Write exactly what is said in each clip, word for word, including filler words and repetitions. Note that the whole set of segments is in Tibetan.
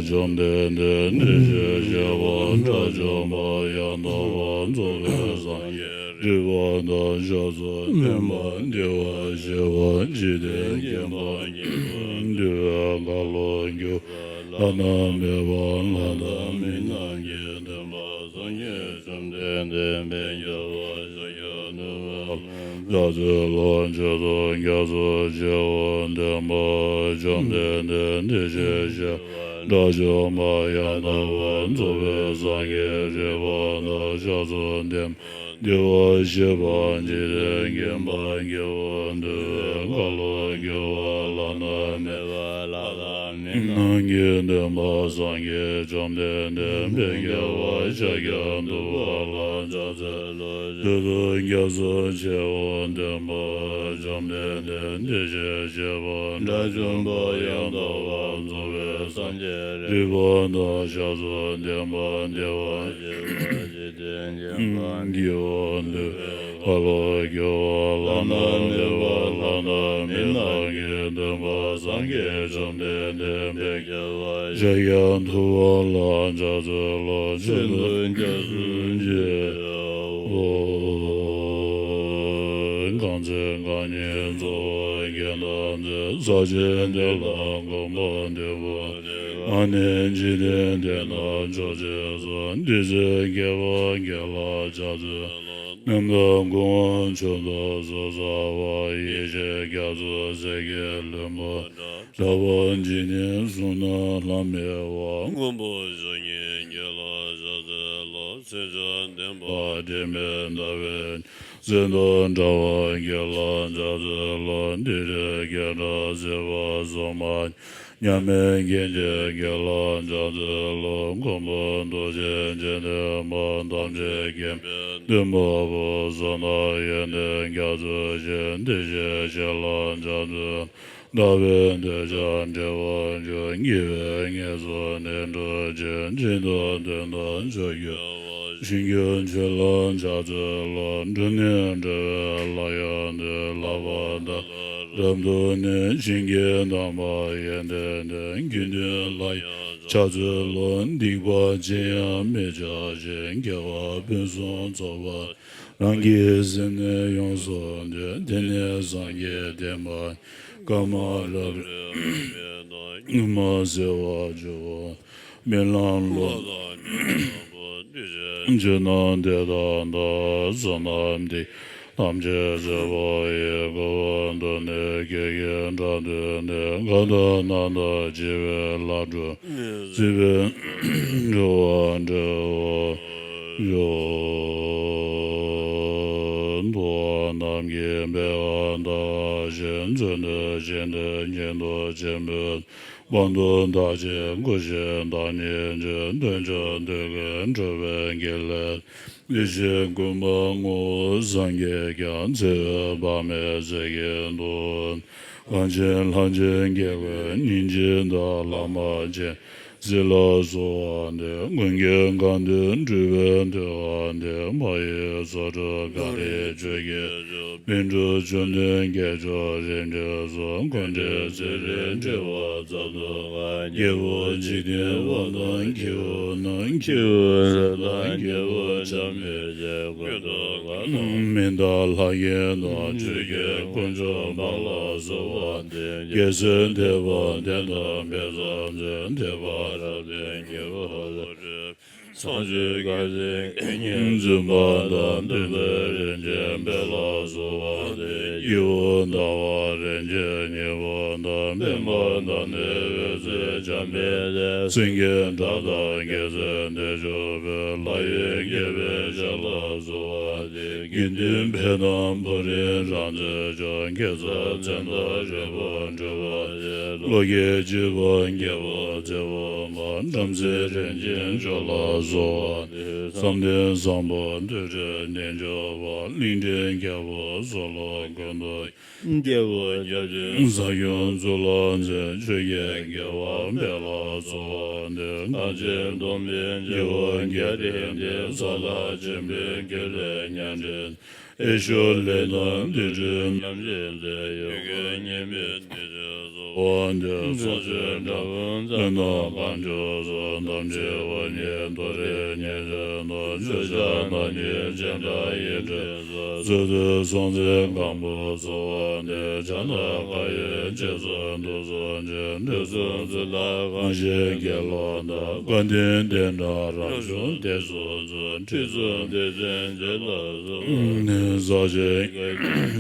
བཅོམ་ལྡན་འདས་འདི་ཞེས་བྱ་བ་དགྲ་བཅོམ་པ་ཡང་དག་པར་རྫོགས་པའི་སངས་རྒྱས་རིག་པ་དང་ཞབས་སུ་ལྡན་པ་འདི་བ་ཞེས་པ་འཇིག་རྟེན་ཁྱིམ་པ་ཉེ་བར་འདུལ་བའི་ཁ་ལོ་སྒྱུར་བ་བླ་ན་མེད་པ་ལྷ་དང་མི་རྣམས་ཀྱིས་བསྟེན་པ། སངས་རྒྱས་བཅོམ་ལྡན་འདས་དཔལ་རྒྱལ་བ་ཤཱཀྱ་ཐུབ་པ་ལ་ཕྱག་འཚལ་ལོ། མཆོད་དོ་སྐྱབས་སུ་མཆིའོ། འདོན་པ། བཅོམ་ལྡན་འདས་འདི་ཞེས་བྱ་བ་དགྲ་བཅོམ་པ་ཡང་དག་པར་རྫོགས་པའི་སངས་རྒྱས་རིག་པ་དང་ཞབས་སུ་ལྡན་པ་འདི་བ་ཞེས་པ་འཇིག་རྟེན་ཁྱིམ་པ་ཉེ་བར་འདུལ་བའི་ཁ་ལོ་སྒྱུར་བ་བླ་ན་མེད་པ་ལྷ་དང་མི་རྣམས་ཀྱིས་བསྟེན་པ། སངས་རྒྱས་བཅོམ་ལྡན་འདས་དཔལ་རྒྱལ་བ་ཤཱཀྱ་ཐུབ་པ་ལ་ཕྱག་འཚལ་ལོ། མཆོད་དོ་སྐྱབས་སུ་མཆིའོ། འདོན་པ། བཅོམ་ལྡན་འདས་འདི་ཞེས་བྱ་བ་དགྲ་བཅོམ་པ་ཡང་དག་པར་རྫོགས་པའི་སངས་རྒྱས་རིག་པ་དང་ཞབས་སུ་ལྡན་པ་འདི་བ་ཞེས་པ་འཇིག་རྟེན་ཁྱིམ་པ་ཉེ་བར་འདུལ་བའི་ཁ་ལོ་སྒྱུར་བ་བླ་ན་མེད་པ་ལྷ་དང་མི་རྣམས་ཀྱིས་བསྟེན་པ། སངས་རྒྱས་བཅོམ་ལྡན་འདས་དཔལ་རྒྱལ་བ་ཤཱཀྱ་ཐུབ་པ་ལ་ཕྱག་འཚལ་ལོ། མཆོད་དོ་སྐྱབས་སུ་མཆིའོ། གང་ཚེ་རྐང་གཉིས་འཚོ་བ་གང་དག་མཛད། ས་གཞི་འདི་ལ་གོམ་པ་བདུན་པོ་ཨ་ནི་འཇིག་རྟེན་འདི་ན་མཆོག་ཅེས་སོ། འདི་ཚེ་རྒྱལ་བ་བརྒྱད་ལ་ཕྱག་འཚལ་ལོ། རྣམ་དག་དགུང་མཆོད་དོ་སོ། རྩ་བ་ཡེ་ཤེས་རྒྱ་མཚོ་ཟེར་གྱི་ལྷུན་པོ་འདྲ། འདྲ་བ་འཇིག་རྟེན་གསུམ་ན་ལྷམ་མེ་བ། མགོན་པོ་ཞབས་གཉིས་བརྒྱད་ལ་ཕྱག་འཚལ་ལོ། མཚན་མཆོག་ལྡན་པ་དྲི་མེད་ཟླ་བའི་གཟེངས་རྟོག་འདྲ་བ་བརྒྱད་ལ་ཕྱག་འཚལ་ལོ། འདི་འདྲའི་རྒྱན་དྲུག་བརྩེགས་པ་སོ་མ་མཉམ་མེད་རྒྱན་ཆེན་བརྒྱད་ལ་ཕྱག་འཚལ་ལོ། མགོན་པོ་རྡོ་རྗེ་འཆང་ནས་མར་ཐམས་ཅད་མཁྱེན་པའི་མདུན་མ་བོ་བསོད་ནམས་ཡོན་ཏན་རྒྱ་མཚོ་ཆེ། འདི་ཞེས་བྱ་བ་ལ་ཕྱག་འཚལ་ལོ། ལྟ་བའི་འདོད་ཆགས་བྲལ་བར་གྱུར། དགེ་བའི་ངལ་གསོ་ནད་གྲོགས་ཆེ། སྦྱིན་དང་དོན་དང་ཕྱུགས་ཀྱི་བ། ཞིང་སྐྱོང་མཆོད་ལ་ཕྱག་འཚལ་ལོ། འགྲོ་ནས་འགྲོ་བའི་ལམ་ཡང་དུ། ལག་པ་དག་ལ་རབ་ཏུ་གནོན། བྱིན་གྱིས་བརླབས་པ་ཡོན་ཏན་ལྡན། དགེ་འདུན་ལ་ཡང་ཕྱག་འཚལ་ལོ། སྡིག་པ་ཅི་ཡང་མི་བྱ་ཞིང་། དགེ་བ་ཕུན་སུམ་ཚོགས་པ་རང་གི་སེམས་ནི་ཡོངས་སུ་འདུལ། དེ་ནི་སངས་རྒྱས་བསྟན་པ་ཡིན། སྐར་མ་རབ་རིབ་མེད་དང་། སྙིགས་མ་སེལ་བར་འགྱུར་བ། རྨི་ལམ་ལོ་ཟླ་ཉི་མ་བུ། འདི་ཕྱིར་ཆོས་རྣམས་དེ་ལྟར་བསྟན། བསོད་ནམས་འདི་ཐམས་ཅད་གཟིགས་པ་ཡིས། འཁོར་བ་འདི་ནས་སྐྱེ་གི་དགྲ་འདུལ་ནས། གང་དག་སྣང་དང་བྱེ་བའི་ལྷ་འགྲོ་མི་སྲིད་པའི་འགྲོ་བ་བསྒྲལ་བར་ཤོག། འདུལ་བ་རྣམས་ཀྱིས་འབད་པ་དག་བཞིན། བརྩོན་འགྲུས་ཤིན་ཏུ་ནུས་མཐུ་ཆེན་པོས། དཔལ་དུ་བདག་ཅག་སྐུ་བཞིའི་བདག་ཉིད་ཀྱི། དོན་མཆོག་ཐུགས་ཀྱི་འགྲུབ་པའི་དགེ་ལེགས་འདི་ཕྱིར་མགོན་པོ་ངོ་བོ་སངས་རྒྱས་ཀྱང་། བརྩེ་བའི་དཔག་མེད་ཚིག་གིས་འདུད། གངས་ཅན་ལྷ་ཆེན་རྒྱལ་པོའི་སྙིང་རྗེ་དང་། བླ་མ་མཁྱེན་བརྩེ་ལ་གསོལ་བ་འདེབས། མགོན་ཁྱེད་གང་དུ་འགྲུབ་པའི་འདུལ་བ་འདི། མ་ཡི་ཚོགས་དྲུག་གང་རིགས་ཆོས་ཀྱི་ཕུན་གྲུབ་བཅུད་ལྡན་སྐྱེས་མཆོག་རིན་ཆེན་གསུམ། ཀུན་འདུས་རྩེ་རིགས་འགྲེལ་པ་རྩ་རྫོགས་ལ། རྒྱལ་པོ་འཇིག་རྟེན་དབང་ཐང་ཁྱེའུ་ནང་། ཁྱེའུ་རབ་དང་རྒྱལ་པོ་འཇམ་དཔལ་རྒྱལ། ཀུན་ཏུ་དགའ་དང་མི་འདའ་ལྷ་ཡི་དོན། ཆོས་ཀྱི་དཀོན་མཆོག་འབངས་ལ་གསོལ་བ་འདེབས། རྒྱལ་སྲས་ཐེག་པ་དོན་དམ་པའི་ས་མཚོན། ཐེག་པ་རབ་བརྟན་རྒྱལ་པོ་ལ། མཚན་བཅས་དགའ་ཚལ་སྐད་སྙན་འཛུམ་པ་དང་། འདོད་པའི་རིན་ཆེན་དཔལ་ལ་གསོལ་བ་འདེབས། སྐྱེས་བུ་ཟླ་བ་རིན་ཆེན་སྙིང་པོ་དང་། པདྨ་བདག་ནི་འོད་ཟེར་འཇམ་དཔལ་ལས། སེང་གེ་སྒྲ་དང་རྒྱལ་མཚན་དེ་ཆོས་འཕེལ། ལྷ་ཡི་རྒྱལ་པོའི་ཞལ་ལ་གསོལ་བ་འདེབས། དགེ་འདུན་ཕན་དང་བུ་རིན་རབ་མཛེས་མཆོག། དགེ་རྩ་མཚན་དང་རོལ་པ་འཁྲོལ་བ་ཆེ། བློ་སྐྱེད་བྱེད་པ་རྒྱལ་པོ་བརྩེ་བ་མ། བྲམ་ཟེ་རིན་ཆེན་མཆོག་ལ་གསོལ་བ་འདེབས། བསམ་གཏན་བཟང་པོ་འདུ་བྱེད་རྣལ་འབྱོར་པ། གླིང་ཕྲན་རྒྱལ་པོ་ཟོ་ལོ་ཀུན་ཏུ། རྒྱལ་པོ་བརྒྱ་བྱིན་ས་སྐྱོང་གཙུག་ལག་མཚན། ཆོས་ཀྱི་རྒྱལ་པོ་དཔལ་ལ་གསོལ་བ་འདེབས། གངས་ཅན་སྟོང་པའི་རྒྱལ་པོ་རྒྱ་རིགས་ལྡན། ས་ལ་ཆེན་པོའི་རྒྱལ་སྲས་མྱ་ངན་འདས། ཡེ་ཤེས་ལས་དང་བདུད་རྩི་ཉམས་བཞེས་མཛད། ཡུལ་ཀུན་ཉེས་མེད་བདེ་ཆེན་སོགས། འོ་འདི་ས་བཅུ་འདྲ་བོ་མཛད་ན་གང་བྱུང་སོགས་ཐམས་ཅད་པ་ཉིད་མཐོ་རིས་ཉིན་བྱེད་དང་བརྗོད་བྱ་རྣམ་གཉིས་སྤྱན་དྲངས་ཡིད་བྲིས་སོགས་ཚུལ་དུ་སྲོང་བཙན་སྒམ་པོ་སོགས་པ་འདི་བྱ་རྣམས་གང་ཡིན་རྗེས་སུ་མདུན་སོང་ཅིང་འདི་ཚོ་ཚུལ་ལ་གང་ཞིག་དགེ་སློང་དག་དགའ་ལྡན་དེ་འདྲ་རབ་བྱུང་དེ་སོགས་ཚུལ་ཁྲིད་གསུམ་སྡེ་ཚན་འབྱེད་ལ་སོགས་ནི་ས་ཆེན་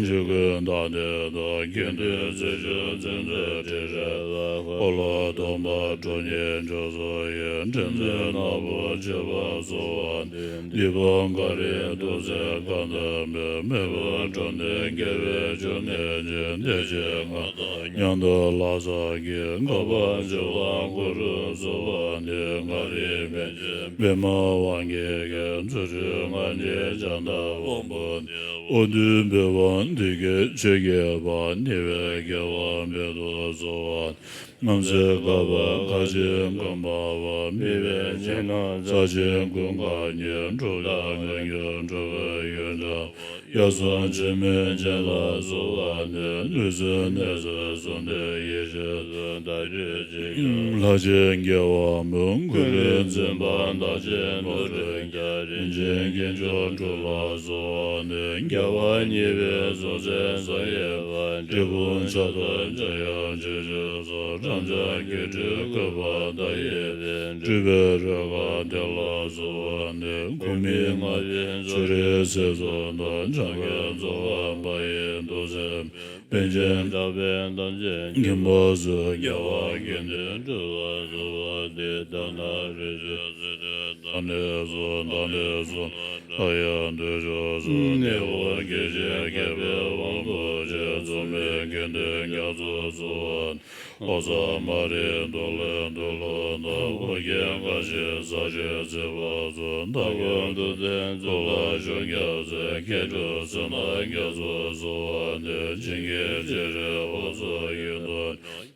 ཆོས་ཀུན་བདག་ལྡན་དང་དགེ་འདུན་ཚེ་ཆུང་བཙན་འཛུལ་ཁྲི་རལ་པ་འཁོར་ལོ་སྟོང་དང་ཁྲོ་གཉེར་མཆོག་སོགས་ཡོད། འདྲེ་འཛིན་ནག་པོ་ཆོས་འཕགས་སོགས་པ་འདི་འདི་པ་ག་རེ་ཐུགས་བརྩེ་གང་དམ་པའི་མེས་པོ་འགྲོ་དོན་དགེ་བའི་འབྱུང་གནས་ཀྱི་བདེ་ཆེན་མངའ་བདག་མྱང་འདབ་ལྷ་ས་གི་མཁས་པ་ཆོས་དབང་གུ་རུ་སོགས་པ་འདི་ག་རེ་མེད་ཅིང་པདྨ་དབང་རྒྱལ་གྱི་རྫུ་འཕྲུལ་སྔར་ཉིད་བྱ་དང་དབང་པོ་འདི་འོ་དུ་འབེབས་པ་འདི་སྐད་ཆོས་རྒྱལ་པ་ཉེ་བའི་རྒྱལ་བ་འབད་དོ་གསོལ་བ། རྔམ་བརྩེ་དགའ་བ་ཁ་ཆེ་མགོན་པ་བ་མི་བས་ཆེ་ན་ས་ཆེན་ཀུན་དགའ་ཉེ་འགྲོ་ལ་མངོན་གྱུར་འགྲོ་བའི་ཡོན་ཏན་ཡ་སོ་ཆེན་མོའི་སྤྱན་ལ་གསོལ་བ་འདེབས། ལུས་སེམས་གནས་སུ་གསུམ་ལྡན་ཡེ་ཤེས་སུ་བདག་རྒྱུད་གཅིག་ཀྱང་ལྷ་ཆེན་རྒྱལ་བ་མོའི་མགུལ་རིན་འཛིན་པ་བདག་ཆེན་རྡོ་རྗེ་རྒྱལ་རིན་ཆེན་སྐྱེས་མཆོག་སྤྲུལ་ལ་གསོལ་བ་འདེབས། རྒྱལ་བ་ཉེ་བའི་གཟུངས་ཚད་བཟང་ཡོད་པ་འབྲས་སྤུངས་ཕྱག་ཏུ་འཇའ་ཡང་ཆེ་ཆེ་སོགས་རབ་འབྱམས་སྒྱུ་འཕྲུལ་བཀོད་པ་མཐའ་ཡས་པའི་སྤྲུལ་པའི་རོལ་གར་དེ་ལ་གསོལ་བ་འདེབས། གུང་མིང་ལྔ་པའི་ཕྱོགས་རིས་སེལ་ཚོགས་དང་འཇམ་དཔལ་རྫོགས་པ་དཔལ་ཡེ་ཐུགས་སྲས་པཎ་ཆེན་གྲགས་པའི་དམ་ཅན་མཁྱེན་པ་སོགས་རྒྱལ་བ་དགེ་འདུན་སྤྲུལ་པ་གསོལ་བ་འདེབས། དྷ་ན་རིགས་ཀྱི་སྲས་སུ་བདག་ནི་གསོལ། བདག་ནི་གསོལ་ལོ་བདག་ཡང་འདོད་ཆོག་གསོལ། ནེའུ་དགེ་བཤེས་མཁས་པའི་དབང་པོ་ཆེ་འཛུམ་པའི་དགེ་འདུན་རྒྱ་མཚོ་གསོལ་བ། ཨོ་ཙ་མ་རི་མདོ་ལས་མདོ་ལོ་དང་ཨོ་རྒྱན་དགའ་བཞི་ས་ཆེན་ཚེ་དཔག་ཚོགས་མདའ་དགོན་འདུལ་བསྟན་གཙུག་ལག་ཆོས་རྒྱལ་མཚན་མཁས་གྲུབ་ཚེ་བརྟན་རྒྱ་མཚོ་གསོལ་བ་འདེབས། བྱིན་གྱིས་བརྗེ་རེ་ཨོ་ཙ་ཡི་དོ།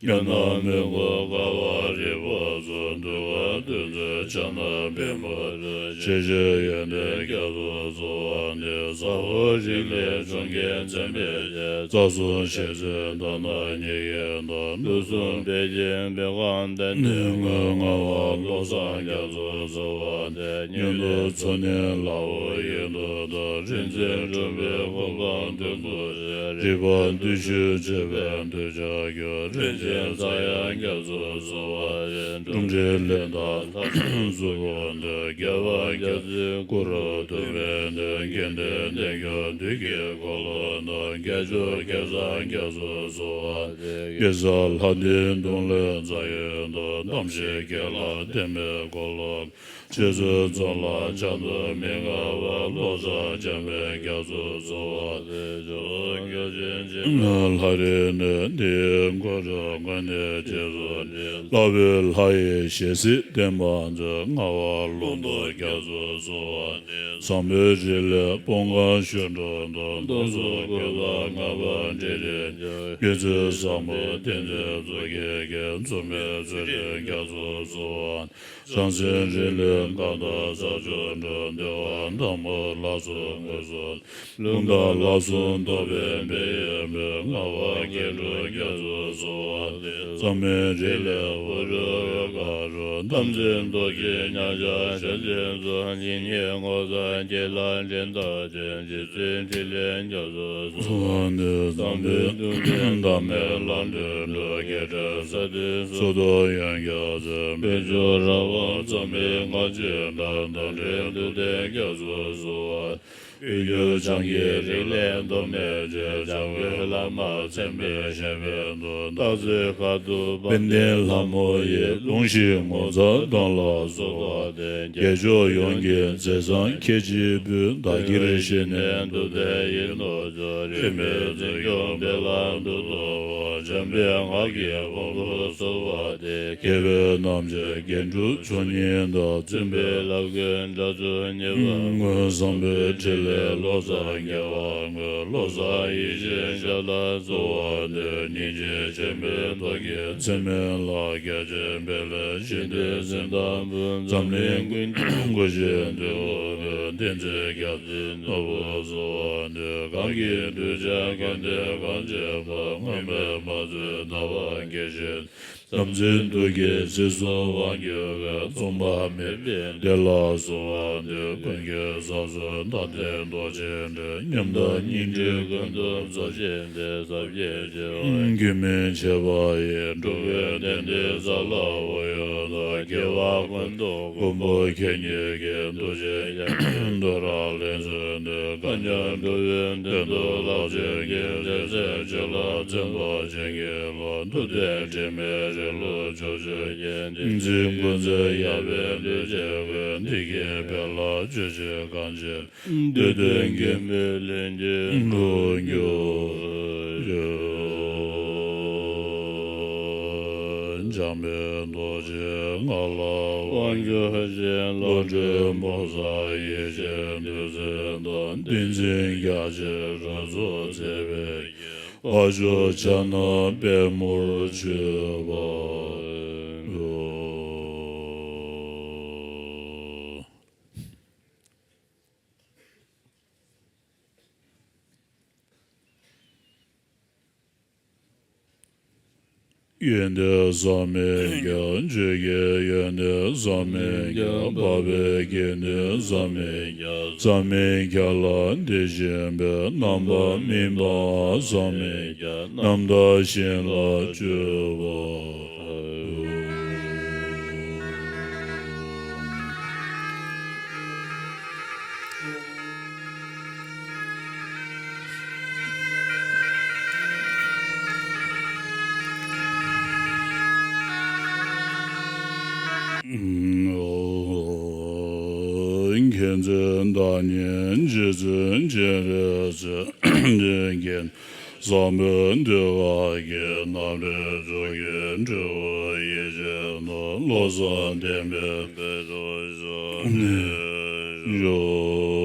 ཉ་ནང་མི་མགོ་དཀའ་བ་རི་བ་སོགས་འདུལ་བ་འདུལ་མཛད་ཕྱག་ན་པདྨོ་རུ་ཆེ་ཆེ་ཡོན་ཏན་རྒྱ་མཚོ་གསོལ་བ་འདེབས། ཟ་ཧོར་རིགས་ལས་འབྱུང་མཁན་མཚན་དཔེ་ཆེ་རྩ་གསུམ་ཞེས་ཚིག་དྷ་ན་ཉི་གེ་དང་ལུགས་གསུམ་དཔལ་ཆེན་བེ་ཀང་ཏ་ནི་ངོས་ལྔ་པ་བློ་བཟང་རྒྱ་མཚོ་གསོལ་བ་འདེབས། མཉན་དུ་མཚོ་ནི་ལ་འོ་ཡི་དོ་དང་རིག་འཛིན་གྲུབ་པའི་གོ་འཕང་མཐུ་སྟོབས་རིག་པ་བདུད་ཆོས་སྤྱོད་པའི་འདོད་ཆགས་སྐྱོབ། རིན་ཆེན་ཚངས་དབྱངས་རྒྱ་མཚོ་གསོལ་བ་འདེབས། འབྲུམ་འགྲིག་ལས་དང་ལྷ་སྲུང་གཟུ་བོ་འདི་རྒྱལ་བ་རྒྱ་མཚོའི་སྐུ་རུ་ཐུགས་ཕན་འདོད། དགེ་འདུན་བདེ་མཆོག་བདུད་ཀྱི་འཁོར་ལོ་དང་། སྐྱེས་མཆོག་སྐལ་བཟང་རྒྱ་མཚོ་གསོལ་བ་འདེབས། གེ་སར་ལྷ་ལྡན་གདོང་ལས་འཛག་ཡོད་དོ། དམ་ཞིང་གེ་ལ་བརྟན་པའི་འཁོར་ལོ། ཆོས་སྲིད་གཙུག་ལག་ཆར་དུ་མི་མངའ་བ། བློ་བཟང་འཇམ་དཔལ་རྒྱ་མཚོ་གསོལ་བ་འདེབས། ལྷ་རིགས་ནི་འདིའི་འཁོར་དུ་དངོས་གནས་རྗེས་སུ་འབྲེལ། ལྷ་བུའི་ལྷ་ཡི་ཞལ་གཟིགས་བསྟན་པ་མཛོད། ལྔ་པ་ཀླུ་མདོག་རྒྱ་མཚོ་གསོལ་བ་འདེབས། བཟང་པོའི་རིགས་ལས་སྤོང་གང་ཞུ་འགྲོ་དང་། སྟོང་གསུམ་བཀོད་པ་ལྔ་པ་འབྲས་རིགས་འབྱུང་། དགེ་ཚུལ་བཟང་པོ་བསྟན་འཛིན་མཚོ་སྐྱེས་ཀྱི། མཚུངས་མེད་ཚུལ་ཁྲིམས་རྒྱ་མཚོ་གསོལ་བ། བྱང་སེམས་རིགས་ལས་མཁའ་ལྟར་ས་ཕྱོགས་འགྲོ། འདུལ་བ་དྭགས་པོ་ལྷ་ཚོགས་དངོས་སུ། ལུང་དང་ལྷ་གསུམ་རྟོགས་པའི་དཔལ་ཡོན་པོ། ལྔ་པ་མཁས་གྲུབ་རྒྱ་མཚོ་གསོལ་བ་འདེབས། གཙང་མའི་རིགས་ལས་ཨུ་རུ་འོལ་ཁ་རུ། དམ་ཚིག་རྡོ་རྗེ་མཉམ་གཞག་ཞལ་ལྡན་མཚོ། ཇི་སྙེད་ངོ་མཚར་རྒྱན་ལ་འགྲན་ཟླ་ཅན། རྗེ་བཙུན་ཕྲིན་ལས་རྒྱ་མཚོ་གསོལ་བ་འདེབས། བཟང་པོའི་མཐུ་ལྡན་བདག་མེད་ལྷ་འདྲེ་འགྲོ། རྒྱལ་སྲས་ས་འདུལ་སོ་ཏོ་ཡོན་རྒྱལ་མཚན། དཔལ་འབྱོར་ར་བ་གཙང་མའི་སྔགས་ཆོས་གྲགས། མདའ་འགྲེལ་མཐུ་ལྡན་རྒྱ་མཚོ་གསོལ་བ། དཔལ་འབྱོར་བྱང་གི་རིགས་ལས་མདོ་སྨད་ཆེན། བྱ་རྒོད་བླ་མ་མཚན་དཔལ་གཞན་ཕན་དུ། སྟག་གཟིག་ཁ་ཐུག་དཔལ་ལྡན་ལྷ་མོ་ཡི། ལུང་ཞིག་ངོ་མཚར་གདངས་ལ་སོགས་པ་སྟེ། རྒྱལ་མཆོག་ཡོངས་ཀྱི་མཛད་བཟང་ཁྱེད་ཅིག་འབུལ། བདག་གིར་བཞེས་ནས་མདུན་དེར་ཡིད་ནོར་མཆོག་རིས་མེད་འཛིན་སྐྱོང་སྤེལ་ལ་འདུད་དོ། འཇམ་པའི་སྔགས་ཀྱི་དབང་པོ་གསོལ་བ་འདེབས། མཁས་པའི་རྣམ་དཔྱོད་རྒྱན་དྲུག་མཆོག་གཉིས་དང་། བཙུན་པའི་ལྷ་སྐུའི་འདྲ་མཚུངས་ཉེ་བར། མངོན་བཟང་པོའི་ཕྲིན་ལས་ བློ་བཟང་རྒྱལ་བ་དངོས། བློ་བཟང་ཡེ་ཤེས་ཞབས་ལ་གསོལ་བ་འདེབས། སྙིང་རྗེ་ཆེན་པོའི་ཐུགས་ཀྱི་ཚེ་སྨོན་ལ། རྒྱ་ཆེན་པའི་ལས་ཞི་བདེའི་སེམས་དང་ཕུན། འཛམ་གླིང་ཀུན་ཀུན་ཤེས་འདོད་དགུ་ནོད། བསྟན་འཛིན་རྒྱལ་བཙུན་ནོར་བུ་གསོལ་བ་འདེབས། གང་གི་གདུལ་བྱ་གང་དང་གང་བྱེད་པ། སྔོན་མེད་མ་བྱོན་ཟླ་བ་རྒྱས་བཞིན། བསམ་རྩེ་ཐུགས་ཀྱི་རྗེས་སུ་དབང་བསྒྱུར་བའི། མཚུངས་པ་མེད་པའི་བདེ་ལ་གསོལ་བ་འདེབས། ཀུན་གྱི་ས་གསུམ་མཐའ་བརྟེན་རྡོ་རྗེ་འདྲེན། ཉམས་དང་སྙིང་རྗེ་ཀུན་ཏུ་རྫོགས་ཤིང་བདེ། ཟབ་ཞི་ཞི་བའི་རྒྱུན་མི་འཆད་པ་ཡི། འགྲོ་བའི་གཏན་བདེ་ས་ལ་འོད་ཡོད་དོ། རྒྱལ་བ་ཀུན་ཏུ་མགོན་པོ་ཁྱེད་ཉིད་ཀྱིས། འདུ་བྱེད་ཡ་གྱལ་འདོད་རབ་ལེགས་གསོལ་ཏེ། གང་ཀྱང་འགྲོ་བའི་དོན་དུ་རླབས་ཆེན་གྱི། རྒྱལ་སྲས་ཆོས་ལ་བརྩོན་པ་ཅན་གྱི་བློ། མཐུ་སྟོབས་དྲི་མེད་རི་ལུ་ཕྱོགས་བཅུའི། ཏིང་འཛིན་ཀུན་རྫོབ་གཡས་པས་བསྡུས་བྱས་པའི། བདེ་སྐྱིད་དཔལ་ལ་སྤྱོད་ཕྱིར་གང་ཕྱིར། འདོད་དོན་མགོན་པོའི་ལྷན་ཅིག་འགྲུབ་གྱུར་ཅིག། འཇམ་དཔལ་རྡོ་རྗེ་ང་ལ་དབང་བསྒྱུར་ཞིང་། བློ་གྲོས་སྦོམ་ས་ཡེ་ཤེས་བདུད་རྩི་དང་། ཏིང་འཛིན་རྒྱ་ཆེར་རབ་རྫོགས་མཛད་པའི། བ་ཤོ་ཆ་ན་པད་མོར་མཆོད་པ། ཡོན་ཏན་བསམ་མི་ཁྱབ། ཆོས་ཀྱི་ཡོན་ཏན་བསམ་མི་ཁྱབ། འཕགས་པའི་དགེ་འདུན་བསམ་མི་ཁྱབ། བསམ་མི་ཁྱབ་ལ་དེ་བཞིན་པའི། རྣམ་པར་སྨིན་པ་བསམ་མི་ཁྱབ། རྣམ་དག་ཞིང་ལ་སྤྱོད་པ། མཁྱེན་བརྩེ་བདག་ཉིད་རྗེ་བཙུན་སྤྱན་རས་གཟིགས། མཁྱེན་བརྩེ་བསམ་པའི་མཐུ་ཁ་གིས། རྣམ་འདྲེན་གཙུག་གི་སྤྲུལ་སྐུ་ཡེ་ཤེས་རྣམས། བློ་བཟང་བསྟན་པའི་དཔལ་དུ་ཤར་ནས་ཤོག།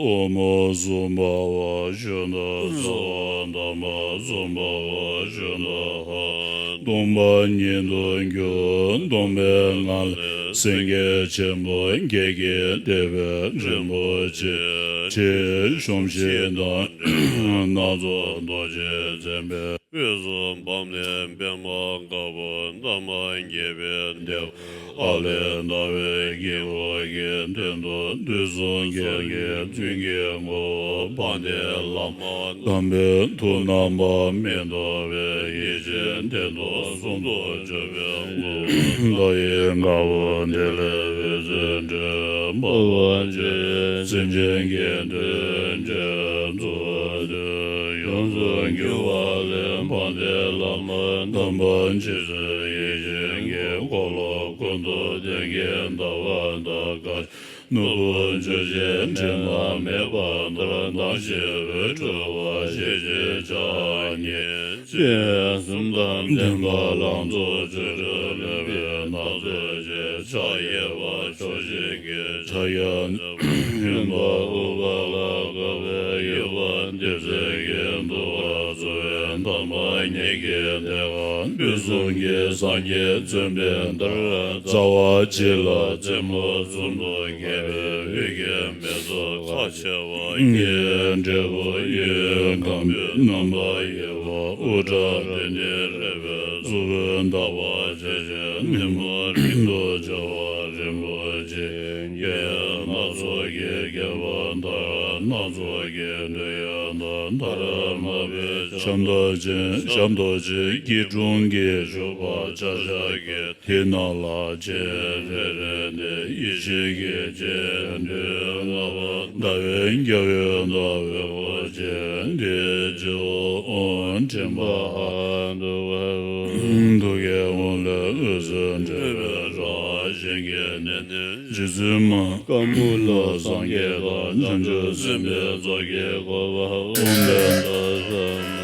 ཨོཾ་སུ་བྷ་བ་ཤུདྡྷ་སྭ་བྷཱ་ཏཱ་མ། སུ་བྷ་བ་ཤུདྡྷ་ཨཱ་ཏཱ། སྟོང་པ་ཉིད་དུ་གྱུར་སྟོང་པའི་ངང་ལས། སེང་གེ་ཆེན་པོ་བརྒྱད་ཀྱིས་བཏེགས་པའི་རིན་པོ་ཆེ། ཆེ་ཆུང་བཞི་དང་སྣ་ཚོགས་རྡོ་རྗེས་མཛད་པའི། དབུས་སུ་འབར་མེད་པདྨ་དཀར་པོ། འདབ་མ་བརྒྱད་པའི་ལྡེ་བ། ཨ་ལས་ཟླ་བའི་དཀྱིལ་འཁོར་གྱི་སྟེང་དུ། དུས་གསུམ་རྒྱལ་བའི་མཐུ་ཡིས་བསྐོར། དཔལ་ལྡན་བླ་མ་དམ་པའི་ཐུགས་རྣམ་པར་མི་རྟོག་པའི། ཡེ་ཤེས་གདན་དུ་ཟུང་དུ་འཇུག་པའི་སྐུ། བདག་ཡི་དཀའ་བ་འདི་ལས་འོད་ཟེར་འཕྲོས། འཕགས་པ་སྤྱན་རས་གཟིགས་སེམས་ཅན་གྱི་དོན་བྱེད་པའི། གཙུག་ཏོར་ཡོངས་སུ་གྱུར་པ་ལས། དཔལ་ལྡན་བླ་མ་དམ་པ་རྗེ་བཙུན་ཡེ་ཤེས་ཀྱི། འཁོར་ལོ་ཀུན་ཏུ་བསྟན་མཁན་ཟླ་བ་དང་། ནོར་བུ་ཆུ་སྐྱེས་དྲི་མ་མེད་པ་ལྟར། དྭངས་ཤིང་རོ་བྲོ་བ་ཞེས་བྱའི་ཕྱག་རྒྱའི་ཅན། སྤྱན་གསུམ་དང་ལྡན་པ་ལང་ཚོ་ཆོ་འཕྲུལ་ལེགས་པའི་སྣ་ཚོགས་ཀྱི། ཕྱག་གཡས་པ་ཕྱོགས་བཞི་གི་ཕྱག་གཡོན་པ། ཨུཏྤལ་དཀར་པོའི་འོད་འབར་ཏེ། ཟེར་གྱི་འདུ་བ་བཙུགས་པའི། འདབ་མ་ཉིད་ཀྱི་ལྡེ་བ། དུས་གསུམ་གྱི་སངས་རྒྱས་བརྩོན་པའི་མཐར། རྩ་བ་གཅིག་ལ་རྩེ་མོ་གསུམ་དུ་གྱེས་པའི། དབུས་ཀྱི་མེ་ཏོག་ཁ་ཕྱེ་བ་གི་འབྲས་བུ། གཡོན་ཁམ་བུའི་སྣུམ་པ་ཡོད་པ། དབུ་སྐྲ་རིང་ནི་རལ་པའི་གཙུག་ཕུད། འདབ་བ་ཆེ་ཞིང་ནི་མ་རིང་དུ་ཕྱེ་བ་རིན་པོ་ཆེ། སྣ་ཚོགས་ཀྱི་རྒྱན་པ་མཐའ་ཡས། སྣ་ཚོགས་ཀྱི་འདོད་ཡོན་དང་། མཐའ་ཡས་མ་བུའི་ཤམ་ཐབས་ཅན། ཤམ་ཐབས་ཅན་སྐྱིལ་ཀྲུང་གིས་བཞུགས་པ། བྱ་ཤ་གི་དེ་ནང་ལ་སྤྱན་རེ་རེ་ནས། ཡེ་ཤེས་ཀྱི་སྤྱན་བདུན་ལྔ་པ། ཟླ་བའི་རྒྱབ་ཡོལ་ཟླ་བའི་འོད་ཅན། དེའི་སྤྱི་བོར་ཨོཾ་མགྲིན་པ་ཧཱ། ཐུགས་ཀའི་ཧཱུྃ་ལས་འོད་ཟེར་འཕྲོས་པའི་རང་བཞིན་གྱི་གནས་ནི། རྗེ་བཙུན་མ་ཀ་མུ་ལ་སངས་རྒྱས་དང་། བྱང་ཆུབ་སེམས་དཔའི་ཚོགས་ཀྱིས་བསྐོར་བ། ཨོཾ་བཛྲ་ས་ན།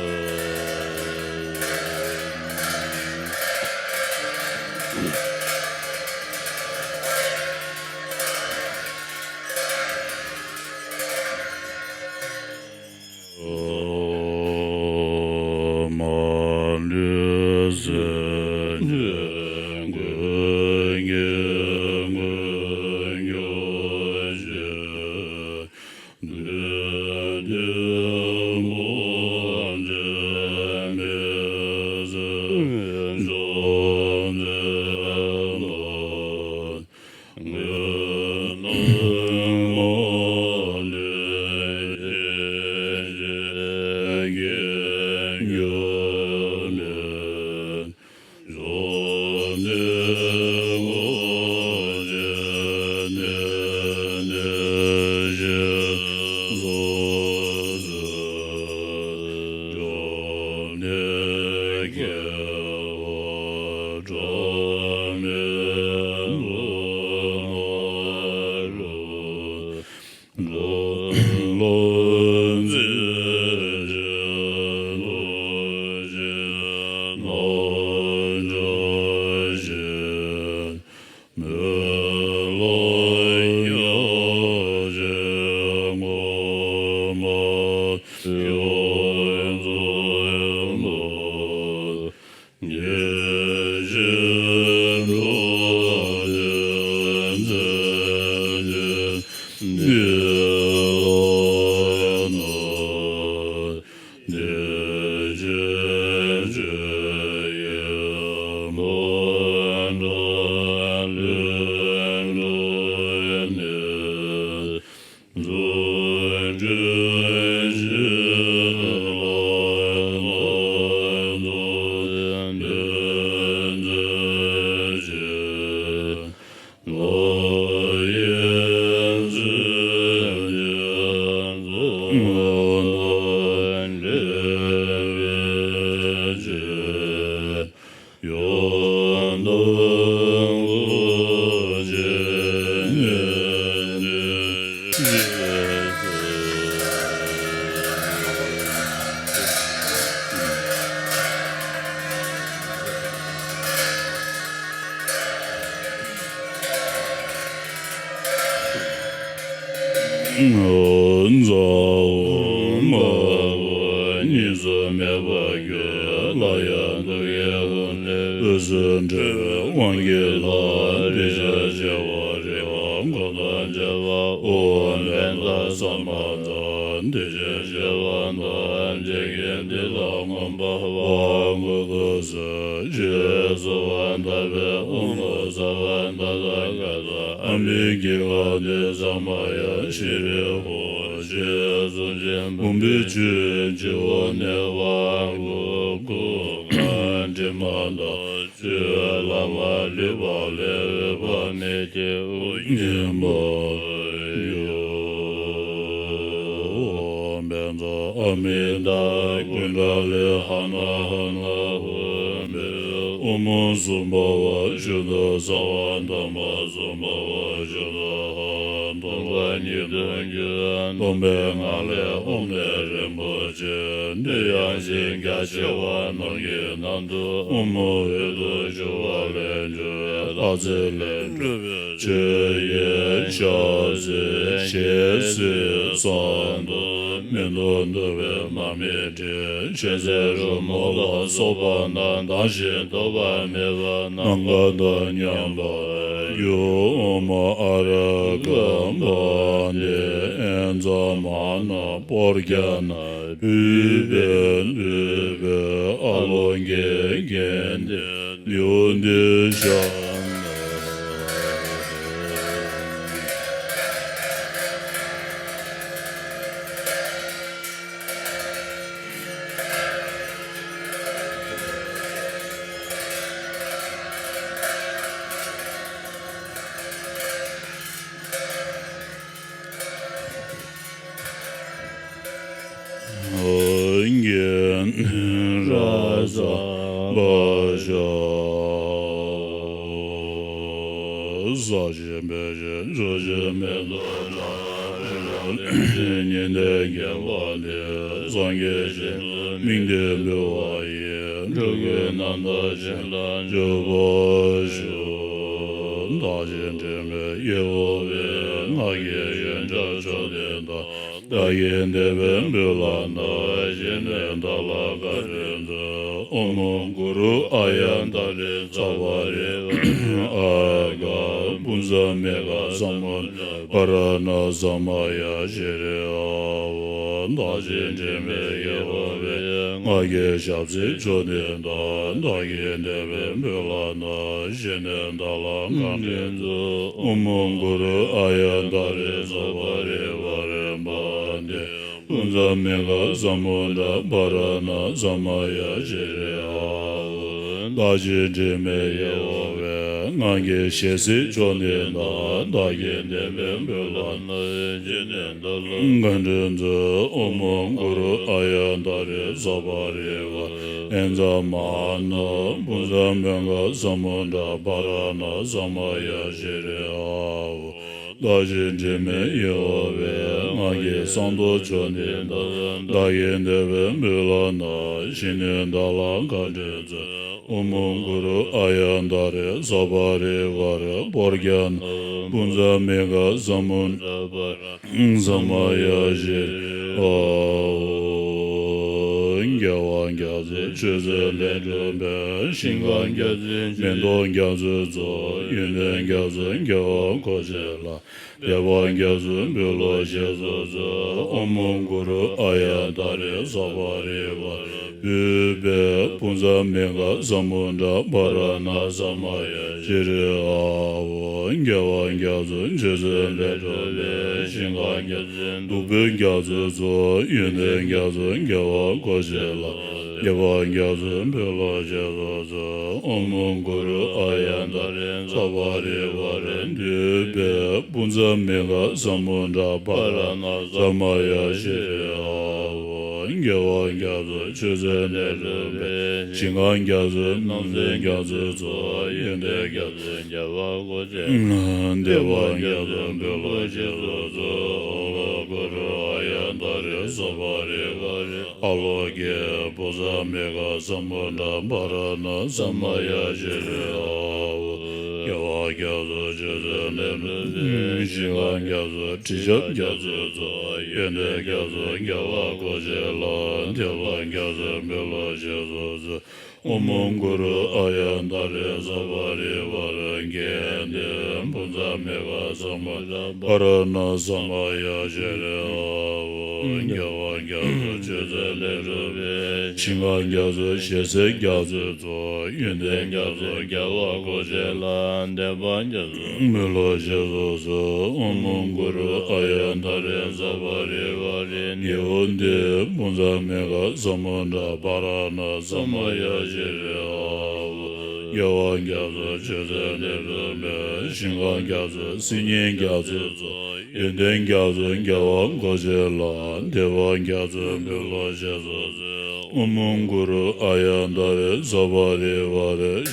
ཉིས་སུ་མེད་པར་གྱུར། སླར་ཡང་ཐུགས་ཀྱི་ཧཱུྃ་ལས་འོད་ཟེར་འཕྲོས་པས་དབང་གི་ལྷ་འདི་ཕྱིར་བྱེ་བ་རི་དྭགས་འགོག་དང་བཅས་པ་ཨོཾ་བཛྲ་ས་མ་ཏྭ། འདི་ཕྱིར་བྱེ་བ་དག་འཇིག་རྟེན་འདི་ལ་མངོན་པར་དབང་བསྐུར་དུ་གསོལ། ཞེས་གསོལ་བ་བཏབ་པས་ཨོཾ་ས་བ་ཏ་ཐཱ་ག་ཏ་ཨ་མི་ཀི་ག་ཏེ་ས་མ་ཡ་ཤྲཱི་ཧཱུྃ། ཞེས་གསུངས་ཤིང་བུམ་པའི་ཆུས་སྤྱི་བོ་ནས་དབང་བསྐུར། དྲི་མ་དག་ཆོས་ལ་མ་ལུས་པ་ལས་འོད་དཔག་མེད་ཀྱི་དབུ་བརྙེས་པར་གྱུར། ཨོཾ་བཛྲ་ཨ་མི་ཏ་ཀུན་ཌ་ལི་ཧ་ན་ཧ་ན་ཧཱུྃ་ཕཊ། ཨོཾ་སྭ་བྷཱ་ཝ་ཤུདྡྷ་སརྦ་དྷརྨ་སྭ་བྷཱ་ཝ་ཤུདྡྷ་ཧ། སྟོང་པ་ཉིད་དུ་གྱུར་པ་སྟོང་པའི་ངང་ལས་ཨོཾ་ནི་རིན་པོ་ཆེ་འདི་ཡང་ཞིང་རྒྱ་ཆེ་བ་རྣམས་ཀྱི་ནང་དུ་ཨོཾ་འོད་དུ་ཞུ་བ་ལས་གྱུར་པའི་སྟག་རྩེ་ལས་གྲུབ་པའི་ཆོས་ཀྱི་ཞབས་ཟས་ཞལ་ཟས་གསང་བ་མེ་ཏོག་བདུག་སྤོས་མར་མེ་སྤྲིན་མཆོད་རྫས་རོལ་མོ་ལ་སོགས་པ་རྣམས་དང་ཞིང་དོགས་པ་མེད་པར་ནམ་མཁའ་དང་མཉམ་པར་གྱུར། ཨོཾ་ཨ་ར་ཀ་བྷ་ཏེ་ཨེན་ཙ་མ་ན་པོར་ཀྱ་ན་ཕུད་པའི་བདུག་སྤོས་ཨ་ལོ་ཀེ་ཀན་ཏེ་ནེའུ་དི་ཤ་ན། ར་ས་བ་ཤ་ཟ་ཞིང་འབད་ཞིང་འཚོ་ཞིང་མེ་ཏོག་བཀྲ་བའི་ཉི་ཟླས་བརྒྱན་པ་འདི་སངས་རྒྱས་ཞིང་དུ་སྨིན་ཏེ་འབུལ་བ་ཡི། འགྲོ་ཀུན་རྣམ་དག་ཞིང་དུ་འཇུག་པར་ཤོག། བདག་གཞན་དྲི་མེད་ཡིད་འོང་བའི་སྔགས་ཀྱི་ཞལ་ཆེམས་བཅོམ་ལྡན་འདས། བདག་གིས་བདེན་པར་འབུལ་ལགས་ན། བཞེས་ནས་བདག་ལ་བཀའ་དྲིན་སྩོལ། ཨོཾ་གུ་རུ་ཨཱརྱ་ཏ་ཏྲི་ཙ་བ་རི་ཝ་རེ་ཨཱ་ཀ་པུཉྩ་མི་ཀ་ས་མུདྲ་པ་ར་ཎ་ས་མ་ཡ་ཤྲཱི་ཧཱུྃ། བདག་གཞན་དྲི་མེད་ཡིད་འོང་བའི་སྔགས་ཀྱི་ཞབས་རྩེ་བཅོམ་ལྡན་འདས། བདག་གིས་བདེན་པར་འབུལ་ལགས་ན། བཞེས་ནས་བདག་ལ་བཀའ་དྲིན་སྩོལ། ཨོཾ་གུ་རུ་ཨཱརྱ་ཏ་ཏྲི་ཙ་བ་རི་ཝ་རེ་པཱ་ཏི་པུཉྩ་མི་ཀ་ས་མུདྲ་པ་ར་ཎ་ས་མ་ཡ་ཤྲཱི་ཧཱུྃ། བདག་གཞན་དྲི་མེད་ཡིད་འོང་བའི་སྔགས་ཀྱི་ཞལ་གཟིགས་བཅོམ་ལྡན་འདས། བདག་གིས་བདེན་པར་འབུལ་ལགས་ན། བཞེས་ནས་བདག་ལ་བཀའ་དྲིན་སྩོལ། ཨོཾ་གུ་རུ་ཨཱརྱ་ཏ་ཏྲི་ཙ་བ་རི་ཝ་ཨེན་ཙ་མ་ན་པུཉྩ་མི་ཀ་ས་མུདྲ་པ་ར་ཎ་ས་མ་ཡ་ཤྲཱི་ཧཱུྃ། བདག་གཞན་དྲི་མེད་ཡལ་བའི། ངང་གིས་གསང་རྡོ་མཆོག་འདི་བལྟ། བདག་གི་བདེ་བའི་མོད་ལ་ན། གཞི་ནས་བདག་ལ་བཀའ་དྲིན་སྩོལ། ཨོཾ་གུ་རུ་ཨཱརྱ་ཏཱ་རེ་ས་པ་རི་ཝཱ་རེ་པྲཛྙཱ་ན་པུཉྩ་མི་ག་ས་མུདྲ་པ་ར་ཎ་ས་མ་ཡ་ཤྲཱི་ཨཱཿ། རྒྱལ་བ་རྒྱ་མཚོ་མཆོད་རྫས་ལས་གྲུབ་པའི། ཞིང་ཁམས་རྒྱ་མཚོའི་མེ་ཏོག་རྒྱ་མཚོའི་ཚོགས། ཡོན་ཏན་རྒྱ་མཚོའི་རྒྱལ་བ་གོ་ཆེན་ལྷ། བདེ་བ་རྒྱ་མཚོའི་འབུལ་ལོ་ཞེས་སུ་གསོལ། ཨོཾ་གུ་རུ་ཨཱརྱ་ཏཱ་རེ་ས་པ་རི་ཝཱ་རེ་བོད་པའི་པུཉྩ་མི་ག་ས་མུདྲ་པ་ར་ཎ་ས་མ་ཡ་ཤྲཱི་ཨཱཿ། རྒྱལ་བ་རྒྱ་མཚོ་མཆོད་རྫས་ལས་གྲུབ་པའི། ཞིང་ཁམས་རྒྱ་མཚོའི་བདུག་སྤོས་རྒྱ་མཚོའི་ཚོགས། ཡོན་ཏན་རྒྱ་མཚོའི་རྒྱལ་བ་གོ་ཆེན་ལྷ། བདེ་བ་རྒྱ་མཚོའི་འབུལ་ལོ་ཞེས་སུ་གསོལ། ཨོཾ་གུ་རུ་ཨཱརྱ་ཏཱ་རེ་ས་པ་རི་ཝཱ་རེ་འདུས་པའི་པུཉྩ་མི་ག་ས་མུདྲ་པ་ར་ཎ་ས་མ་ཡ་ཤྲཱི་ཨཱཿ། རྒྱལ་བ་རྒྱ་མཚོ་མཆོད་རྫས་ལས་གྲུབ་པའི། ཞིང་ཁམས་རྒྱ་མཚོའི་རྣམ་སྲས་རྒྱ་མཚོའི་ཚོགས། ཡོན་ཏན་རྒྱ་མཚོའི་རྒྱལ་བ་གོ་ཆེན་ལྷ། བདེ་བ་རྒྱ་མཚོའི་འབུལ་ལོ་ཞེས་སུ་གསོལ། ཨོཾ་གུ་རུ་ཨཱརྱ་ཏཱ་རེ་ས་པ་རི་ཝཱ་རེ་ཨ་ལོ་ཀེ་པུཉྩ་མི་ག་ས་མུདྲ་པ་ར་ཎ་ས་མ་ཡ་ཤྲཱི་ཨཱཿ། རྒྱལ་བ་རྒྱ་མཚོ་མཆོད་རྫས་ལས་གྲུབ་པའི། ཞིང་ཁམས་རྒྱ་མཚོའི་དྲི་ཆབ་རྒྱ་མཚོའི་ཚོགས། ཡོན་ཏན་རྒྱ་མཚོའི་རྒྱལ་བ་གོ་ཆེན་ལྷ། བདེ་བ་རྒྱ་མཚོའི་འབུལ་ལོ་ཞེས་སུ་གསོལ། ཨོཾ་གུ་རུ་ཨཱརྱ་ཏཱ་རེ་ས་པ་རི་ཝཱ་རེ་རྒྱལ་བསྟན་པུཉྩ་མི་ག་ས་མུདྲ་པ་ར་ཎ་ས་མ་ཡ་ཤྲཱི་ཨཱཿ། རྒྱལ་བ་རྒྱ་མཚོ་མཆོད་རྫས་ལས་གྲུབ་པའི། ཞིང་ཁམས་རྒྱ་མཚོའི་ཞལ་ཟས་རྒྱ་མཚོའི་ཚོགས། ཡོན་ཏན་རྒྱ་མཚོའི་རྒྱལ་བ་གོ་ཆེན་ལྷ། བདེ་བ་རྒྱ་མཚོའི་འབུལ་ལོ་ཞེས་སུ་གསོལ། ཨོཾ་གུ་རུ་ཨཱརྱ་ཏཱ་རེ་ས་པ་རི་ཝཱ་རེ་ནེའུ་ཏི་པུཉྩ་མི་ག་ས་མུདྲ་པ་ར་ཎ་ས་མ་ཡ་ཤྲཱི་ཨཱཿ། རྒྱལ་བ་རྒྱ་མཚོ་མཆོད་རྫས་ལས་གྲུབ་པའི། ཞིང་ཁམས་རྒྱ་མཚོའི་སིལ་སྙན་རྒྱ་མཚོའི་ཚོགས། ཡོན་ཏན་རྒྱ་མཚོའི་རྒྱལ་བ་གོ་ཆེན་ལྷ། བདེ་བ་རྒྱ་མཚོའི་འབུལ་ལོ་ཞེས་སུ་གསོལ། ཨོཾ་གུ་རུ་ཨཱརྱ་ཏཱ་རེ་ས་པ་རི་ཝཱ་རེ་ཤ།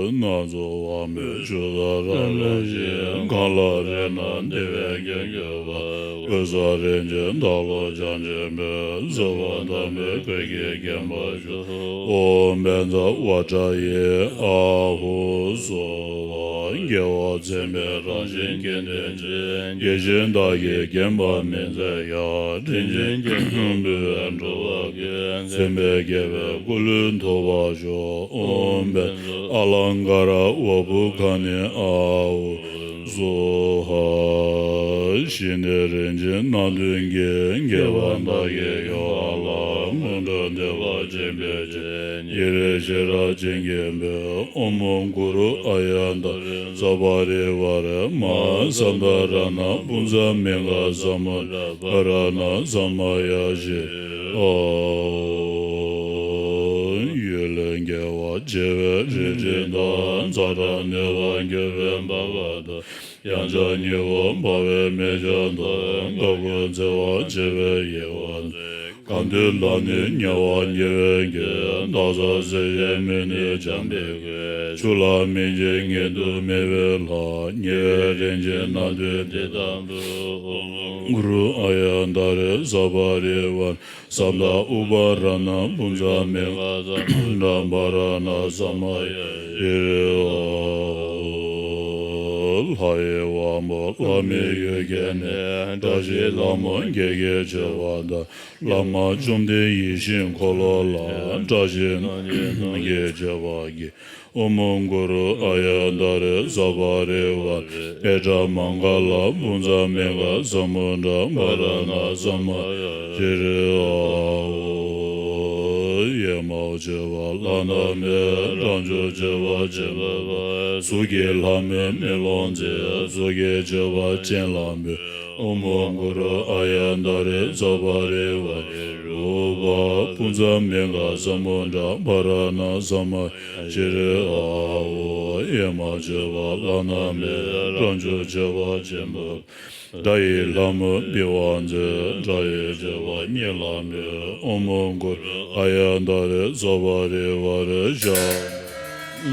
སྣ་ཚོགས་དབང་པོའི་ཆུ་ཟགས་རབ་རིམ་བཞིན། གང་ལ་རེག་ན་བདེ་བའི་རྒྱན་གྱུར་པ། ཀུན་བཟང་རིན་ཆེན་བདག་བློ་འཆང་ཆེན་པོས། བཟོད་པ་དམ་པའི་ཁུར་གྱིས་བརྒྱན་པར་ཤོག། ཨོཾ་བཛྲ་ཝཱ་ཏྲ་ཡེ་ཨཱཿཧཱུྃ་སྭཱ་ཧཱ། རྒྱལ་བ་མཚན་མེད་རང་བཞིན་སྐྱེ་མཐའ་ཅན། རྒྱལ་ཆེན་བདག་གིས་བརྒྱན་པ་མི་ཟད་ཡ། དྲིན་ཅན་སྐྱེ་འགྲོ་འབུལ་བའི་འགྲོ་བ་ཀུན། མཚན་མེད་རྒྱལ་བའི་སྐུ་ལུས་ཐོབ་པར་ཤོག། ཨོཾ་བཛྲ་ཨ་ལཾ་ཀ་ར་ཝ་པུ་ཁ་ནི་ཨཱཿཧཱུྃ་སྭཱ་ཧཱ། ཞི་གནས་རིན་ཆེན་སྣ་བདུན་གྱི། རྒྱལ་བ་བདག་གི་ཡུམ་ལ། སྔོན་འགྲོ་བདེ་བ་ཅན་ཕལ་ཆེར། ཉེ་རིང་ཤེས་རབ་ཅན་མཁྱེན་པའི། ཨོཾ་གུ་རུ་ཨཱརྱ་ཏཱ་རེ་ས་པ་རི་ཝཱ་རེ་མ་ཧཱ་ས་མུདྲ་པ་ར་ཎ་པུཉྩ་མི་ག་ས་མུདྲ་པ་ར་ཎ་ས་མ་ཡ་ཤྲཱི་ཨཱཿཧཱུྃ། ཡུལ་ལས་རྒྱལ་བ་བྱེ་བའི་རིན་ཆེན་དང་། ཛ་དྲག་ནད་པར་གྱུར་པའི་བར་བ་དང་། ཡང་ཆགས་ཉེ་བར་འབར་བའི་མེ་སྤྱང་དང་། དཀའ་བ་སྤྱད་པར་བྱེད་པའི་ཡེ་ཤེས་ཅན། གང་འདུལ་ལ་ནི་ཉེ་བར་ཉེ་བའི་རྒྱན། སྟག་ཚང་གསེར་གྱི་མིག་ནི་འཇམ་པའི་སྐུ། ཆུ་ལྷ་མིག་འབྱེད་ཉིད་དུ་མེད་པའི་ལྷ། ཉེ་བའི་རིན་ཆེན་སྣ་བདུན་འདི་ལྟ་བུ། ཨོཾ་གུ་རུ་ཨཱརྱ་ཏཱ་རེ་ས་པ་རི་ཝཱ་རེ་ས་མུདྲ་པ་ར་ཎ་པུཉྩ་མི་ག་ས་མུདྲ་པ་ར་ཎ་ས་མ་ཡ་ཤྲཱི་ཨཱཿཧཱུྃ། ལྷ་ཡི་དབང་པོ་ལྷ་མིའི་ཡུལ་གྱི་གནས། བཀྲ་ཤིས་ལྷ་མོ་དགྱེས་དགྱེས་བྱེད་པ་དང་། བླ་མ་བཅོམ་ལྡན་ཡིད་བཞིན་འཁོར་ལོ་ལ། བཀྲ་ཤིས་རྣམ་བསྐྱེད་རྣམ་བསྐྱེད་བྱེད་པར་བགྱི། ཨོཾ་གུ་རུ་ཨཱརྱ་ཏཱ་རེ་ས་པ་རི་ཝཱ་རེ་ཨེ་ཏྲ་མངྒ་ལ་པུཉྩ་མི་ག་ས་མུདྲ་པ་ར་ཎ་ས་མ་ཡ་ཤྲཱི་ཨཱཿཧཱུྃ། ཨེ་མ་བྱེད་པ་བླ་ན་མེད། རང་བྱུང་བྱེད་པ་ཆེན་པོ་པ། གཟུགས་ཀྱི་ལྷ་མོ་མེ་ལོང་མཛད། གཟུགས་ཀྱི་མཆོད་པ་སྤྱན་ལ་འབུལ། ཨོཾ་མ་གུ་རུ་ཨཱརྱ་ཏཱ་རེ་ཙཱ་བ་རེ་ཝ་རེ་རུ་པ་པུཉྩ་མི་ག་ས་མུ་ཌ་པཱ་ར་ཎ་ས་མ་ཡ་ཤྲཱི་ཨཱཿ། ཨེ་མ་བྱེད་པ་བླ་ན་མེད། རང་བྱུང་བྱེད་པ་ཆེན་པོ། དགྲ་ཡི་ལྷ་མོ་བི་ཝ་མཛད། དགྲ་ཡི་མཆོད་པ་སྙན་ལ་འབུལ། ཨོཾ་མ་གུ་རུ་ཨཱརྱ་ཏཱ་རེ་ཙཱ་བ་རེ་ཝ་རེ་ཤ། ཨེ་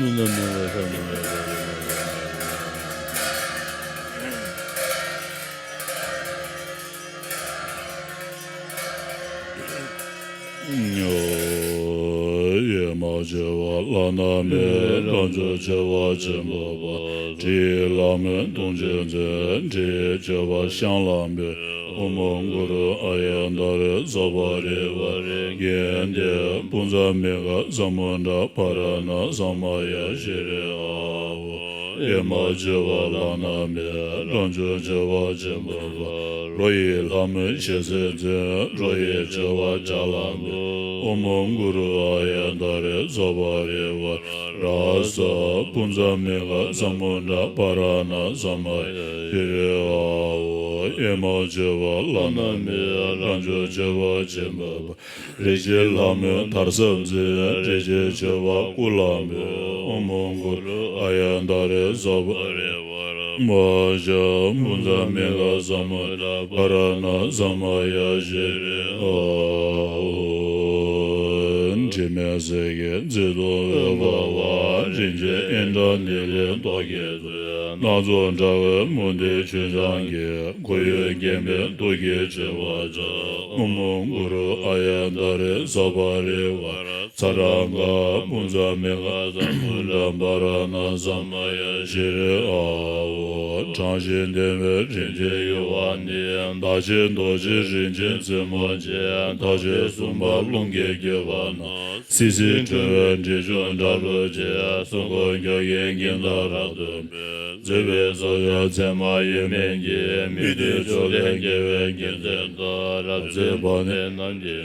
མ་བྱེད་པ་བླ་ན་མེད། རང་བྱུང་བྱེད་པ་ཆེན་པོ་པ། དྲི་ཡི་ལྷ་མོ་དུང་ཅན་མཛད། དྲི་ཡི་མཆོད་པ་ཤམ་ལ་འབུལ། ཨོཾ་མ་གུ་རུ་ཨཱརྱ་ཏཱ་རེ་ཙཱ་བ་རེ་ཝ་རེ། གན་དྷེ་པུཉྩ་མི་ག་ས་མུ་ཌ་པཱ་ར་ཎ་ས་མ་ཡ་ཤྲཱི་ཨཱཿ། ཨེ་མ་བྱེད་པ་བླ་ན་མེད། རང་བྱུང་བྱེད་པ་ཆེན་པོ་པ། རོ་ཡི་ལྷ་མོ་ཞལ་ཟས་མཛད། རོ་ཡི་མཆོད་པ་ཕྱག་ལ་འབུལ། ཨོཾ་མ་གུ་རུ་ཨཱརྱ་ཏཱ་རེ་ཙཱ་བ་རེ་ཝ་ར་ས་པུཉྩ་མི་ག་ས་མུ་ཌ་པཱ་ར་ཎ་ས་མ་ཡ་ཤྲཱི་ཨཱཿ། ཨེ་མ་བྱེད་པ་བླ་ན་མེད། རང་བྱུང་བྱེད་པ་ཆེན་པོ་པ། རིན་ཆེན་ལྷ་མོ་དར་ཟབ་མཛད། རིན་ཆེན་མཆོད་པ་སྐུ་ལ་འབུལ། ཨོཾ་མ་གུ་རུ་ཨཱརྱ་ཏཱ་རེ་ཙཱ་བ་རེ་ཝ་ར་མ་ཤ་པུཉྩ་མི་ག་ས་མུ་ཌ་པཱ་ར་ཎ་ས་མ་ཡ་ཤྲཱི་ཨཱཿ། དྲི་མེད་གསེར་གྱི་མཛེས་སྡུག་འོད་འབར་བ། རིན་ཆེན་ཨིནྡྲ་ནཱི་ལའི་མདོག་གིས་མཛེས། སྣ་ཚོགས་དྲ་བའི་མུ་ཏིག་ཆུ་འཕྱང་གིས། སྐུ་ཡོན་བརྒྱན་པའི་གདུགས་ཀྱིས་མཆོད་པར་བྱ། ཨོཾ་མ་གུ་རུ་ཨཱརྱ་ཏཱ་རེ་ཙཱ་བ་རེ་ཝ་ར་ཙ་ར་ག་པུཉྩ་མི་ག་ས་མུ་ཌ་པཱ་ར་ཎ་ས་མ་ཡ་ཤྲཱི་ཨཱཿ། དྲངས་ཤིང་བརྡེག་པའི་རིན་ཆེན་ཡུ་བ་ནི། དག་ཅིང་མདོག་ཆེ་རིན་ཆེན་རྩེ་མོ་ཆེ། དག་ཅིང་ཟུམ་པ་རླུང་གིས་བསྐྱོད་པ་ན། སིལ་སིལ་འཁྲུ་བའི་དྲི་ཆུ་འདྲ་རུ་བྱེད། སྲུང་འཁོར་འཁྱོག་གིན་གིན་ད་རབ་ཏུ་འབོད། མཛེས་པའི་ས་ཕྱོགས་མཚན་མ་ཡེངས་མེད་ཀྱི། མི་མཐུན་ཕྱོགས་ལས་རྒྱལ་བའི་རྒྱལ་མཚན་རྟགས། རབ་མཛེས་པ་ནི་རྣམས་ཀྱི་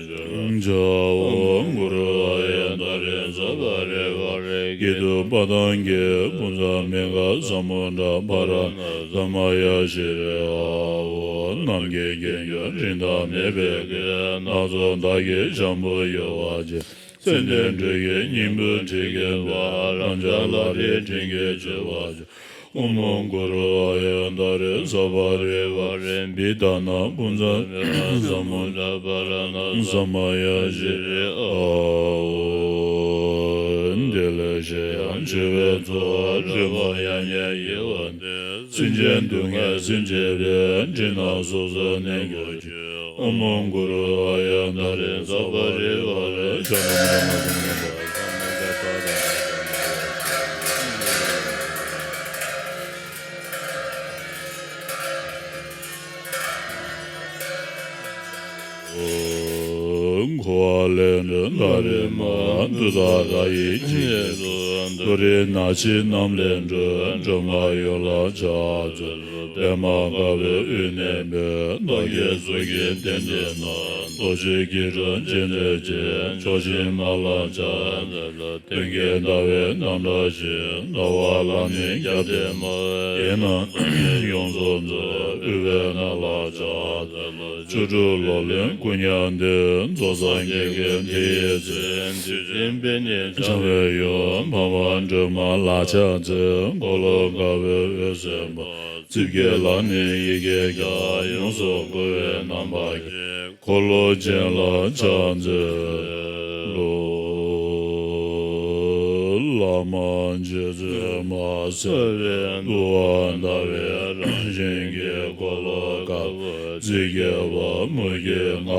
མཆོག་ཨོཾ་གུ་རུ་ཨཱརྱ་ཏཱ་རེ་ཙཱ་བ་རེ་ཝ་རེ། སྐྱིད་སྡུག་དཔའ་གདང་གི་པུཉྩ་མི་ག་ས་མུ་ཌ་པཱ་ར་ཎ་ས་མ་ཡ་ཤྲཱི་ཨཱཿ། ནམ་མཁའི་རྒྱན་གྱུར་རིགས་བདག་མེད་པའི་སྐུ། སྣ་ཚོགས་མདངས་ཀྱི་ཤམ་བུ་གཡོ་བ་ཅན། མཚན་ལྡན་སྤྲུལ་གྱི་སྙིང་པོའི་ཁྲི་བརྒྱན་པ། རབ་འབྱམས་ལྷ་རིའི་སྤྲིན་གྱིས་མཆོད་པར་བྱ། ཨོཾ་མ་གུ་རུ་ཨཱརྱ་ཏཱ་རེ་ཙཱ་བ་རེ་ཝ་རེ། བི་དྷ་ན་པུཉྩ་མི་ག་ས་མུ་ཌ་པཱ་ར་ཎ་ས་མ་ཡ་ཤྲཱི་ཨཱཿ། དེ་ལས་གཞན་ཡང་མཆོད་པའི་ཚོགས། རོལ་པ་དབྱངས་སྙན་ཡལ་བ་འདི། སེམས་ཅན་སྡུག་བསྔལ་སེལ་བྱེད་པའི། སྤྲིན་ནག་སོ་སོར་གནས་གྱུར་ཅིག་ཨོཾ་མ་གུ་རུ་ཨཱརྱ་ཏཱ་རེ་ཙཱ་བ་རེ་ཝ་རེ། ཤ་ན་མ་ན་མ་ན་མ་ན། འཁོར་བ་ལས་འགྲོལ་ཟླ་རེ་མ། འདི་དག་བདག་གིས་ཅི་བགྱིས་དུ། མཐོ་རིས་ན་འཆི་རྣམས་ལས་འགྲོལ། སྒྲོལ་མ་ཡུལ་ལ་ཕྱག་འཚལ་ལོ། པདྨ་དཀར་པོའི་དབུས་གནས་པའི། བདག་གི་གཟུགས་ཀྱི་རྟེན་འདི་ན། རྡོ་རྗེ་སྐྱིལ་ཀྲུང་ཅན་ལས་བྱེད། མཆོག་སྦྱིན་མ་ལ་ཕྱག་འཚལ་ལོ། སྟོན་ཀའི་ཟླ་བའི་རྣམ་གྲངས་བཞིན། ཟླ་བ་ལ་ནི་རྒྱབ་བརྟེན་མ། གཡས་ན་ཡོངས་རྫོགས་མཛོད། དབུས་པའི་ནགས་ལ་ཕྱག་འཚལ་ལོ། བཅུ་དྲུག་ལོ་ལོན་སྐུ་མྱ་ངན་འདས། རྫོགས་སངས་རྒྱས་ཀྱི་དེ་ཡི་ཚེ། བདུད་སྲིན་པད་ཉིད་འཆང་བའི་ཡུལ། འཕགས་པ་སྒྲོལ་མ་ལ་ཕྱག་འཚལ། འཁོར་ལོ་དཀར་པོའི་འོད་ཟེར་འབར། རྩིབས་བརྒྱད་ལ་ནི་ཡི་གེ་བརྒྱ། ཡོངས་སུ་བསྐོར་བའི་རྣམ་པ་ཀྱིས། འཁོར་ལོ་ཅན་ལ་ཕྱག་འཚལ་ལོ། བླ་མ་རྗེ་བཙུན་མ་སེར་པོའི་འདུ་བ་ཟླ་བའི་རང་བཞིན་གྱི་འཁོར་ལོ་དཀར་པོ། རྩིབས་བརྒྱད་པ་མུ་གེ་ལྔ་པ་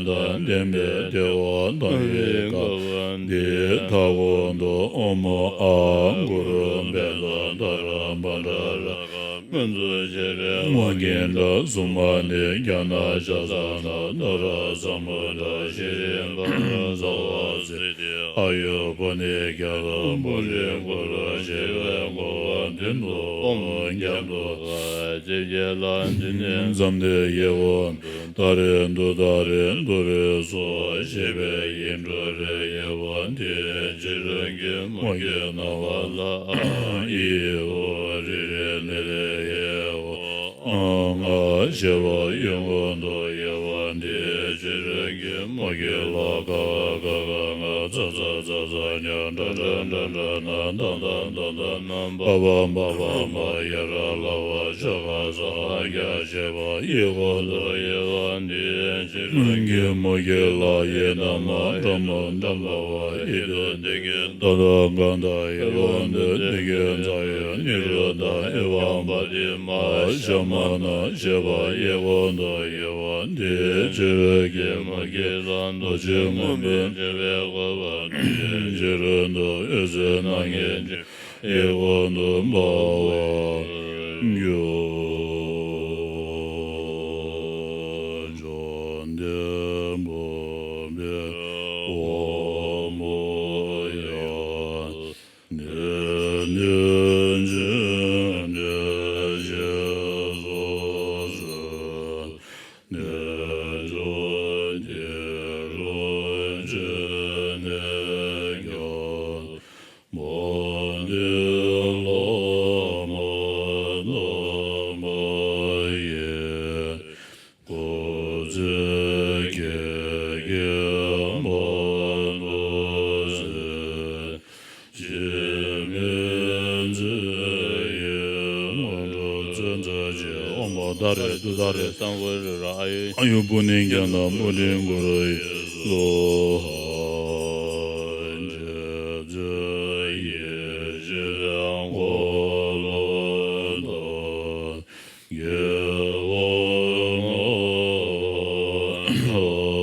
དང་ལྡན་པའི་བདེ་བ་དང་བའི་དཀར་པོ་འདི་མཐའ་སྐོར་དུ་ཨོཾ་ཨཱཿ་གུ་རུ་བཛྲ་ཏཱ་ར་བཛྲ་རཀྵ། སྨོན་མཛོད་ཆེ་རེ་མ་གིན་འདྲ་གསུམ་མ་ནི་རྒྱ་ནག་ཤ་ཟ་ན་ན་ར་ས་མུ་དྲ་ཤེས་རིག་འཕགས་ལ་ཟ་བ་སྲིད་དེ། ཨ་ཡོ་པ་ནི་རྒྱ་ལ་པུ་རི་གུ་རུ་ཞེས་པའི་གོ་བ་འདི་ནོ། ཨོམ་རྒྱ་མདོ་བ་ཅེ་རྒྱ་ལ་འདི་ནི་མཚམས་དེ་ཡེ་བོ་ད་རེ་འདུ་ད་རེ་འདུ་རེ་སོ་ཞེས་པའི་ཡིག་འབྲུ་རེ་ཡེ་བོ་འདི་ཕྱི་རོལ་གྱི་མུ་གེ་ན་བ་ལ་ཨི་ཨོ་རི་རེ་ནི་རེ་ཡེ་བོ། ཨ་ང་ཞེས་པ་ཡོན་གོ་འདོ་ཡེ་བ་འདི་ཕྱི་རོལ་གྱི་མུ་གེ་ལ་ག་ག་ག་ང་ཚ་ཚ་ཚ་ཚ་ཉ་འདྲ་འདྲ་འདྲ་འདྲ་ན་ད་ད་ད་ད་ན་བ་བ་མ་བ་མ་ཡ་ར་ལ་བ་ཤ་ག་ས་ཧ་ག་ཞེས་པ་ཡེ་གོ་འདོ་ཡེ་བ་འདི་ཕྱི་རོལ་གྱི་མུ་གེ་ལ་ཡེ་ན་མ་འདྲ་མ་འདྲ་མ་བ་ཡེ་དོ་འདི་གི་ད་ད་ག་ད་ཡེ་བ་འདི་འདི་གི་ཛ་ཡོ་ནི་རོ་ད་ཨེ་བ་བ་དི་མ་ཤ་མ་ན་ཞེས་པ་ཡེ་གོ་འདོ་ཡེ་བ་འདི་ཕྱི་རོལ་གྱི་མུ་གེ་ལ་འདུ་བྱེད་མངོན་པར་འདྲེན་པའི་གོ་འཕང་ཕྱི་རོལ་དུ་འོད་ཟེར་སྣ་ལྔས་བསྐྱེད་ཡེ་གོ་འདོ་འབར་བར་གྱུར། བཅོམ་ལྡན་འདས་འོག་མིན་ཡ། ནི་ནི་ཅི་ནི་ཞེས་སོ་སོ་ནི་ཅོ་ཏི་རུ་ཅི་ནི་གྱ་མ་ནི་ལ་མ་ན་མ་ཡེ། སྐུ་ཚེ་ཀྱེ་ཀྱེ་མ་ནུ་ཟེ། འཇིགས་མེད་མཛད་ཡི་སྔོན་འགྲོ་ཚེ་མཛད་ཅིང་། ཨོཾ་ཏཱ་རེ་ཏུཏྟཱ་རེ་སཾ་བྷོ་ཊ་ར་ཨ་ཡུ་པུ་ནི་ཛྙཱ་ན་མུ་ནི་གུ་རུ་ཡེ་སྭཱ་ཧཱ། འཇིགས་མཛད་ཡེ་ཤེས་འཁོར་ལོ་སྟོང་། རྒྱལ་བ་ལྔ་པ་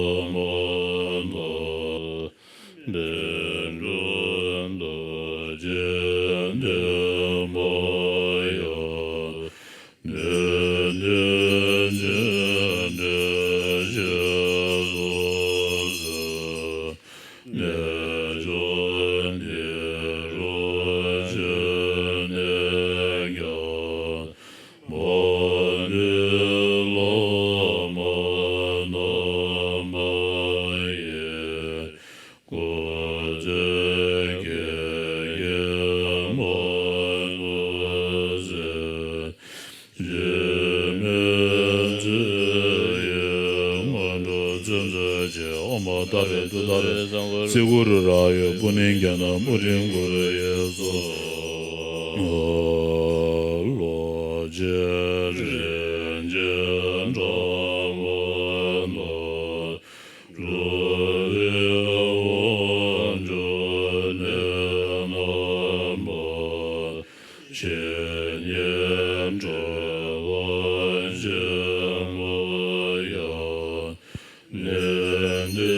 དང་། བཻ་ཌཱུརྱ་རྡོ་རྗེ་འདན་མ་ཡང་། ནི་ནི་ཅི་ནི་ཞེས་སོ་སོ། རྣལ་འབྱོར་ཏི་རུ་ཅི་ནི་གྱ་མ་ནི་ལ་མ་ན་མ་ཡེ། སྐུ་ཚེ་ཀྱེ་ཀྱེ་མ་ནུ་ཟེ། འཇིགས་མེད་མཛད་ཡི་སྔོན་འགྲོ་ཚེ་མཛད་ཅིང་། ཨོཾ་ཏཱ་རེ་ཏུཏྟཱ་རེ་སཾ་བྷོ་ཊ་ར་ཨ་ཡུ་པུ་ནི་ཛྙཱ་ན་མུ་ནི་གུ་རུ་ཡེ་སྭཱ་ཧཱ། ལོ་ཆེན་རིན་ཆེན་འདྲ་བ་དང་། འགྲོ་བའི་དབང་ཕྱུག་ནི་རྣམ་པར་འཆི་མེད་སྤྲུལ་པ་ཆེན་པོ་ཡང་། ནི་ནི་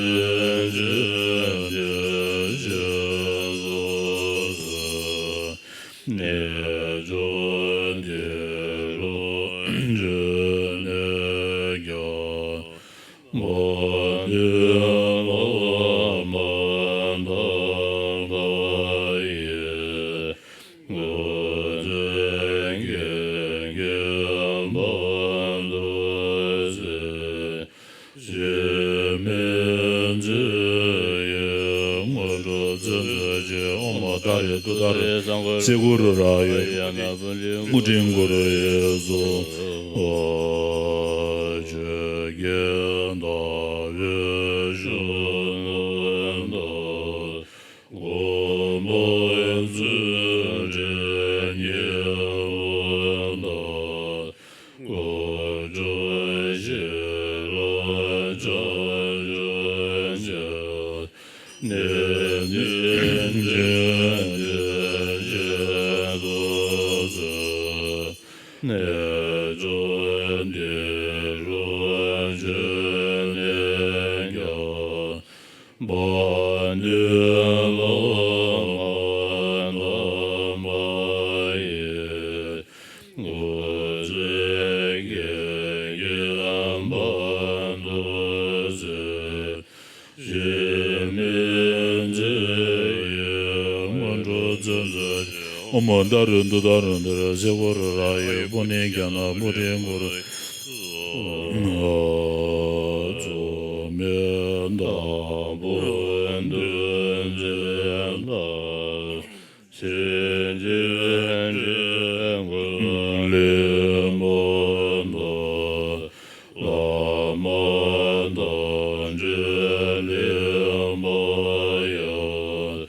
ཅི་ནི་ཞེས་སོ་སོ། རྣལ་འབྱོར་ཏི་རུ་ཅི་ནི་གྱ་མ་ནི་ལ་མ་ན་མ་ཡེ། སྐུ་ཚེ་ཀྱེ་ཀྱེ་མ་ནུ་ཟེ། འཇིགས་མེད་མཛད་ཡི་སྔོན་འགྲོ་ཚེ་མཛད་ཅིང་། ཨོཾ་ཏཱ་རེ་ཏུཏྟཱ་རེ་སཾ་བྷོ་ཊ་ར་ཨ་ཡུ་པུ་ནི་ཛྙཱ་ན་མུ་ནི་གུ་རུ་ཡེ་སྭཱ་ཧཱ། ཆོས་ཀྱི་ཟླ་བའི་གཞོན་ནུ་དང་། གོང་མ་ཚུལ་ཁྲིམས་ཉི་མ་དང་། དཀོན་མཆོག་ཤེས་རབ་བྱང་ཆུབ་སྤྱན། ནི་ནི་ཅི་ནི་ཞེས་སོ་སོ། རྣལ་འབྱོར་ཏི་རུ་ཅི་ནི་གྱ་མ་ནི་ལ་མ་ན་མ་ཡེ། སྐུ་ ཨོཾ་ཏཱ་རེ་ཏུཏྟཱ་རེ་ཏུ་རེ་ཙེ་གུ་རུ་རཱ་ཡེ་པུ་ཎེ་ཛྙཱ་ན་པུ་རེ་གུ་རུ། རྫོགས་སྨོན་དང་པོ་དོན་ཚན་ལ། ཕྱིན་ཅི་ལོག་པ་ལས་མ་འདའ། བླ་མ་དང་འབྲེལ་ལས་མ་ཡལ།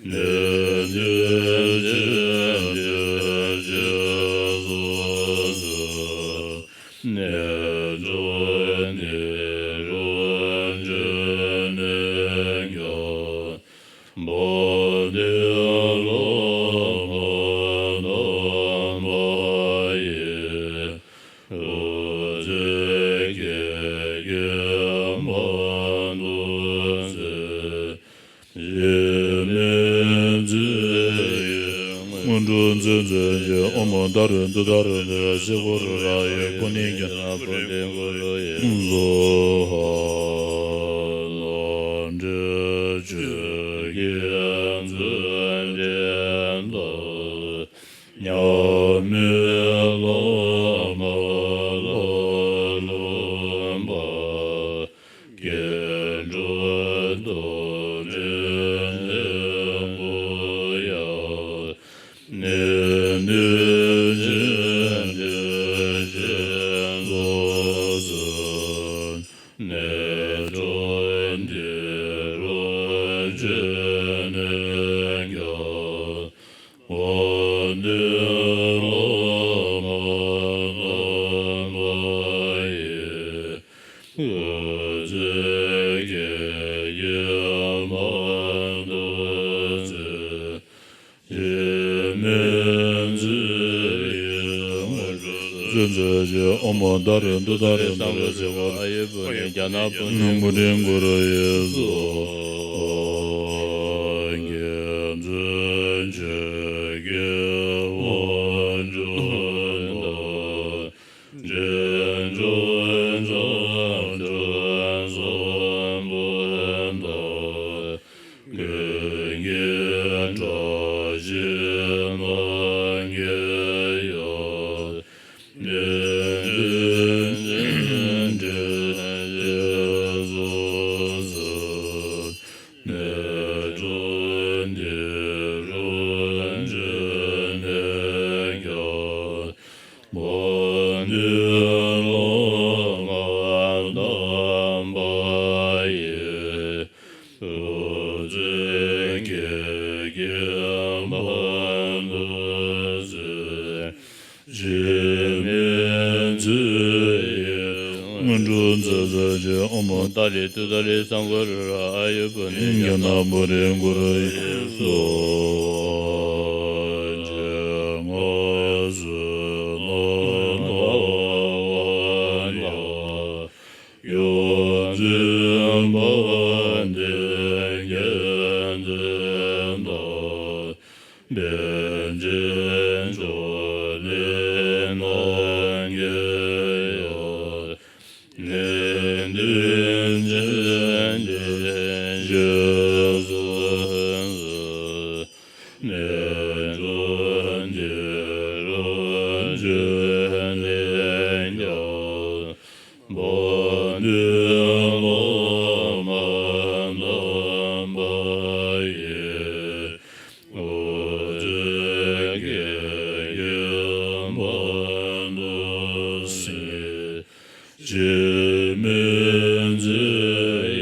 ནད་གཅོད་ཅན་གྱི་རྗེས་སུ་འཛིན། ནད་གཅོད་ནད་གཅོད་ཅན་ནས་ཀྱང་། བ་དན་བླ་མ་དམ་པ་ཡི། སྐུ་ཚེ་བསྐལ་བརྒྱར་མ་འདས་ཚེ། འཇིགས་མེད་མཛད་ཡུལ་དངོས་གྲུབ་མཛོད་མཛད་ཅིང་། ཨོཾ་ཏཱ་རེ་ཏུཏྟཱ་རེ་ཏུ་རེ་ཙེ་གུ་རུ་རཱ་ཡེ་པུ་ཎེ་ཛྙཱ་ན་པུ་རེ་གུ་རུ་ཡེ་སྭཱ་ཧཱ། ནང་འདྲེན་ཆོས་ཀྱི་མཛོད་འགྲེལ་དང་། མཉམ་མེད་བླ་མ་ལ་ལུས་པ། སྐྱེ་འགྲོ་དོན་འདྲེན་ལེན་པོ་ཡང་། ནད་གཅོད་ཅན་གྱི་རྗེས་སུ་འཛིན། ནད་གཅོད་ནད་གཅོད་ཅན་ནས་ཀྱང་། བ་དན་བླ་མ་དམ་པ་ཡི། སྐུ་ཚེ་བསྐལ་བརྒྱར་མ་འདས་ཚེ། འཇིགས་མེད་མཛད་ཡུལ་དངོས་གྲུབ་མཛོད་མཛད་ཅིང་། ཨོཾ་ཏཱ་རེ་ཏུཏྟཱ་རེ་ཏུ་རེ་ཙེ་གུ་རུ་རཱ་ཡེ་པུ་ཎེ་ཛྙཱ་ན་པུ་རེ་གུ་རུ་ཡེ་སྭཱ་ཧཱ། མཁྱེན་བརྩེ་ཆོས་ཀྱི་དབང་ཕྱུག་དང་། འདྲེན་མཆོག་འཇམ་དཔལ་སམ་བྷོ་ཊ། ཀུན་མཁྱེན་བཀྲ་ཤིས་སྣང་བརྒྱད་ཡང་། ནད་གཅོད་ཅན་ནས་ཀྱང་རྗེས་སུ་འཛིན། ནད་གཅོད་ནད་གཅོད་ཅན་ནས་ཀྱང་། བ་དན་བླ་མ་དམ་པ་ཡི། སྐུ་ཚེ་བསྐལ་བརྒྱར་མ་འདས་ཚེ། འཇིགས་མེད་མཛད་ཡུལ་དངོས་གྲུབ་མཛོད་མཛད་ཅིང་། ཨོཾ་ཏཱ་རེ་ཏུཏྟཱ་རེ་སཾ་བྷོ་ཊ་རཱ་ཡེ་པུ་ཎེ་ཛྙཱ་ན་པུ་རེ་གུ་རུ་ཡེ་སྭཱ་ཧཱ། སྤྱན་སྔར་བསོད་ནམས་གནང་བ་དང་། ཡོངས་འཛིན་དཔལ་ལྡན་རྒྱལ་མཚན་དང་། པཎ་ཆེན་མཆོག་ནས་སྣང་བརྒྱད་ཡང་། ནད་གཅོད་ཅན་གྱི་རྗེས་སུ་འཛིན། ནད་གཅོད་ནད་གཅོད་ཅན་ནས་ཀྱང་། བ་དན་བླ་མ་དམ་པ་ཡི། སྐུ་ཚེ་བསྐལ་བརྒྱར་མ་འདས་ཚེ། འཇིགས་མེད་མཛད་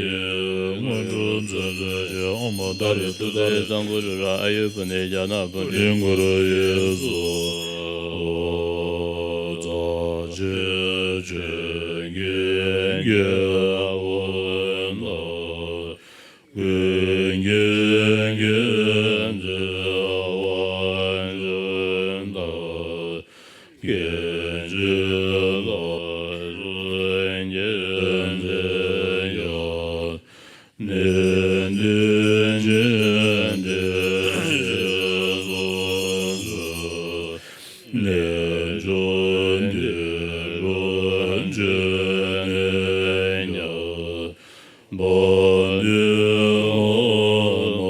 ཡུལ་དངོས་གྲུབ་མཛོད་མཛད་ཅིང་། ཨོཾ་ཏཱ་རེ་ཏུཏྟཱ་རེ་སཾ་བྷོ་ཊ་རཱ་ཡེ་པུ་ཎེ་ཛྙཱ་ན་པུ་རེ་གུ་རུ་ཡེ་སྭཱ་ཧཱ། རྫོགས་ཆེན་ཆོས་ཀྱི་རྒྱལ་པོ་དང་། ཀུན་མཁྱེན་མཁྱེན་བརྩེ་དབང་ཕྱུག་དང་། སྐྱེ་འཆི་ལ་སོགས་ཉེར་འཚེ་ཡང་། ནད་གཅོད་ཅན་ནས་ཀྱང་རྗེས་སུ་འཛིན། ནད་གཅོད་ནད་གཅོད་ཅན་ནས་ཀྱང་། བ་དན་བླ་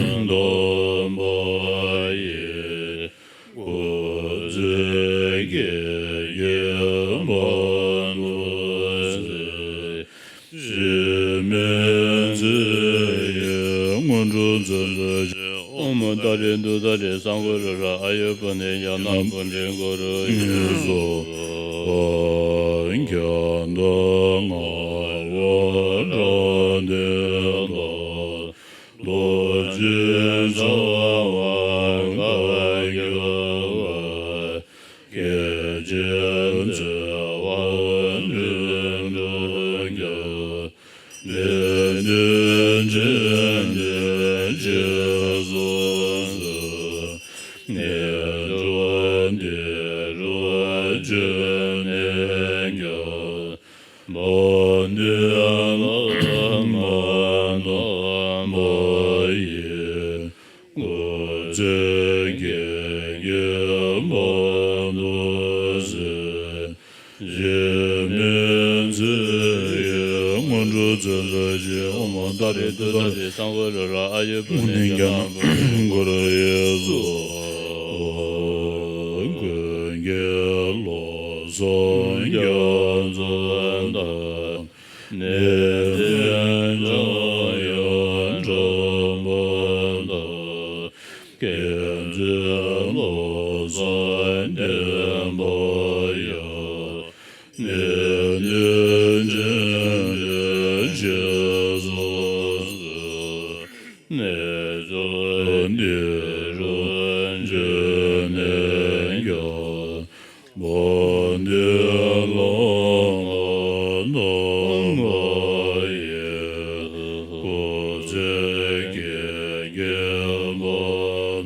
མ་དམ་པ་ཡི། སྔོན་འགྲོ་མཛད་མཛད་ཅིང་། ཨོཾ་ཏཱ་རེ་ཏུཏྟཱ་རེ་སཾ་བྷོ་ཊ་ར་ཨཱ་ཡུ་པུ་ནྱ་ཛྙཱ་ན་པུ་ཊིཾ་ཀུ་རུ་ཡེ་སྭཱ་ཧཱ། ཁྱབ་བདག་ངག་དབང་རབ་བརྟན་དང་། རྡོ་རྗེ་འཆང་དབང་བཀའ་བརྒྱུད་པ། སྐྱེས་ཆེན་ཚེ་དབང་དོན་གྲུབ་ཀྱང་། ནད་གདོན་ཅན་ནི་ཞི་སོ་སོ། ངན་འགྲོ་འདི་རུ་བྱོན་ནས་ཀྱང་། མ་ཎི་བླ་མ་རྣམ་པ་ཡི། སྐུ་ཚེ་རྒྱས་ཀྱི་བར་དུ་གསལ། འཇིགས་མེད་མཛད་པའི་སྔོན་འགྲོ་མཛད་མཛད་ཅིང་། ཨོཾ་ཏཱ་རེ་ཏུཏྟཱ་རེ་སཾ་བྷོ་ཊ་ར་ཨཱ་ཡུ་པུ་ནྱ་ཛྙཱ་ན་པུ་ཊིཾ་ཀུ་རུ་ཡེ་སྭཱ་ཧཱ། ཀུན་དགའ་བློ་བཟང་རྒྱ་མཚོ་དང་། ནད་གདོན་འཇོམས་དབྱངས་སྒྲོགས་པ་དང་། མཁྱེན་བརྩེ་བློ་བཟང་བསྟན་པ་ཡང་། ནད་གདོན་ཅན་འདི་ཞི་སོ་སོ། ནད་གདོན་འདི་རུ་བྱོན་ནས་ཀྱང་། མ་ཎི་བླ་མ་རྣམ་པ་ཡི། སྐུ་ཚེ་རྒྱས་ཀྱི་བར་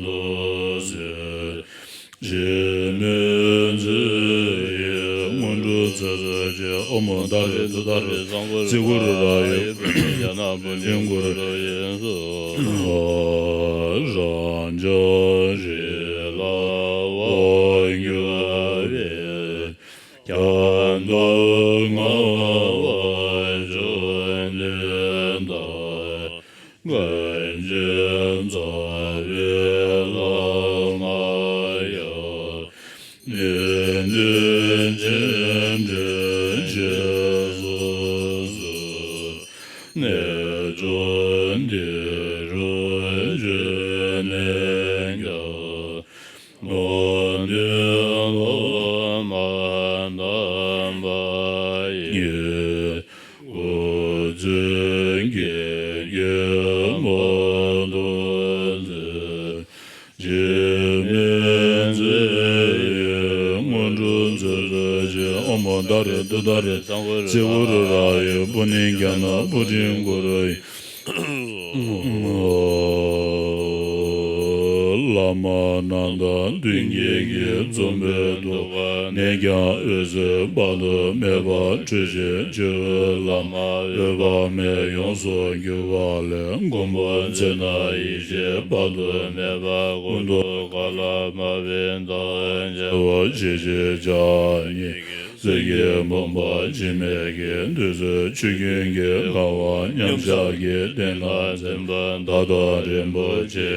དུ་གསལ། འཇིགས་མེད་མཛད་པའི་སྔོན་འགྲོ་མཛད་མཛད་ཅིང་། ཨོཾ་ཏཱ་རེ་ཏུཏྟཱ་རེ་སཾ་བྷོ་ཊ་ར་ཨཱ་ཡུ་པུ་ནྱ་ཛྙཱ་ན་པུ་ཊིཾ་ཀུ་རུ་ཡེ་སྭཱ་ཧཱ། རང་འཇགས་རི་ལ་དབང་བསྒྱུར་བའི། ཁྱབ་བདག་ངག་དབང་འབྱུང་གནས་དང་། མཁན་ཆེན་རྩ་བའི་བླ་མ་ཡང་། ནད་གདོན་ཅན་འདི་ཞི་སོ་སོ། ནད་གདོན་འདི་རུ་བྱོན་ནས་ཀྱང་། མ་ཎི་བླ་མ་རྣམ་པ་ཡི། སྐུ་ཚེ་རྒྱས་ཀྱི་བར་དུ་གསལ། འཇིགས་མེད་མཛད་པའི་སྔོན་འགྲོ་མཛད་མཛད་ཅིང་། ཨོཾ་ཏཱ་རེ་ཏུཏྟཱ་རེ་སཾ་བྷོ་ཊ་ར་ཨཱ་ཡུ་པུ་ནྱ་ཛྙཱ་ན་པུ་ཊིཾ་ཀུ་རུ་ཡེ་བླ་མ་རྣམས་དང་མཐུན་རྐྱེན་གྱིས་འཛོམས་པའི་ཐུགས་ཀ་ནས་ཀྱང་འོད་ཟེར་དཔག་ཏུ་མེད་པ་འཕྲོས་ཤིང་སྤྱི་བོའི་ལྷ་མ་འོད་དཔག་མེད་ཡོངས་སུ་གྱུར་པ་ལས། མགོན་པོ་མཚན་དང་ཡེ་ཤེས་དཔག་ཏུ་མེད་པ་ཀུན་ཏུ་དགའ་ལ་མ་བིན་དང་མཇལ་བར་བྱེད་ཅིག་ཅར་གཉིས་ཀྱིས། གསེར་གྱི་བུམ་པ་འཇིགས་མེད་ཀྱི། བདུད་རྩི་ཆུ་རྒྱུན་གྱིས་གང་བ་མཉམ་བཞག་གི་སྟེང་ན་འཛིན་པ་མདའ་དང་རིན་པོ་ཆེ།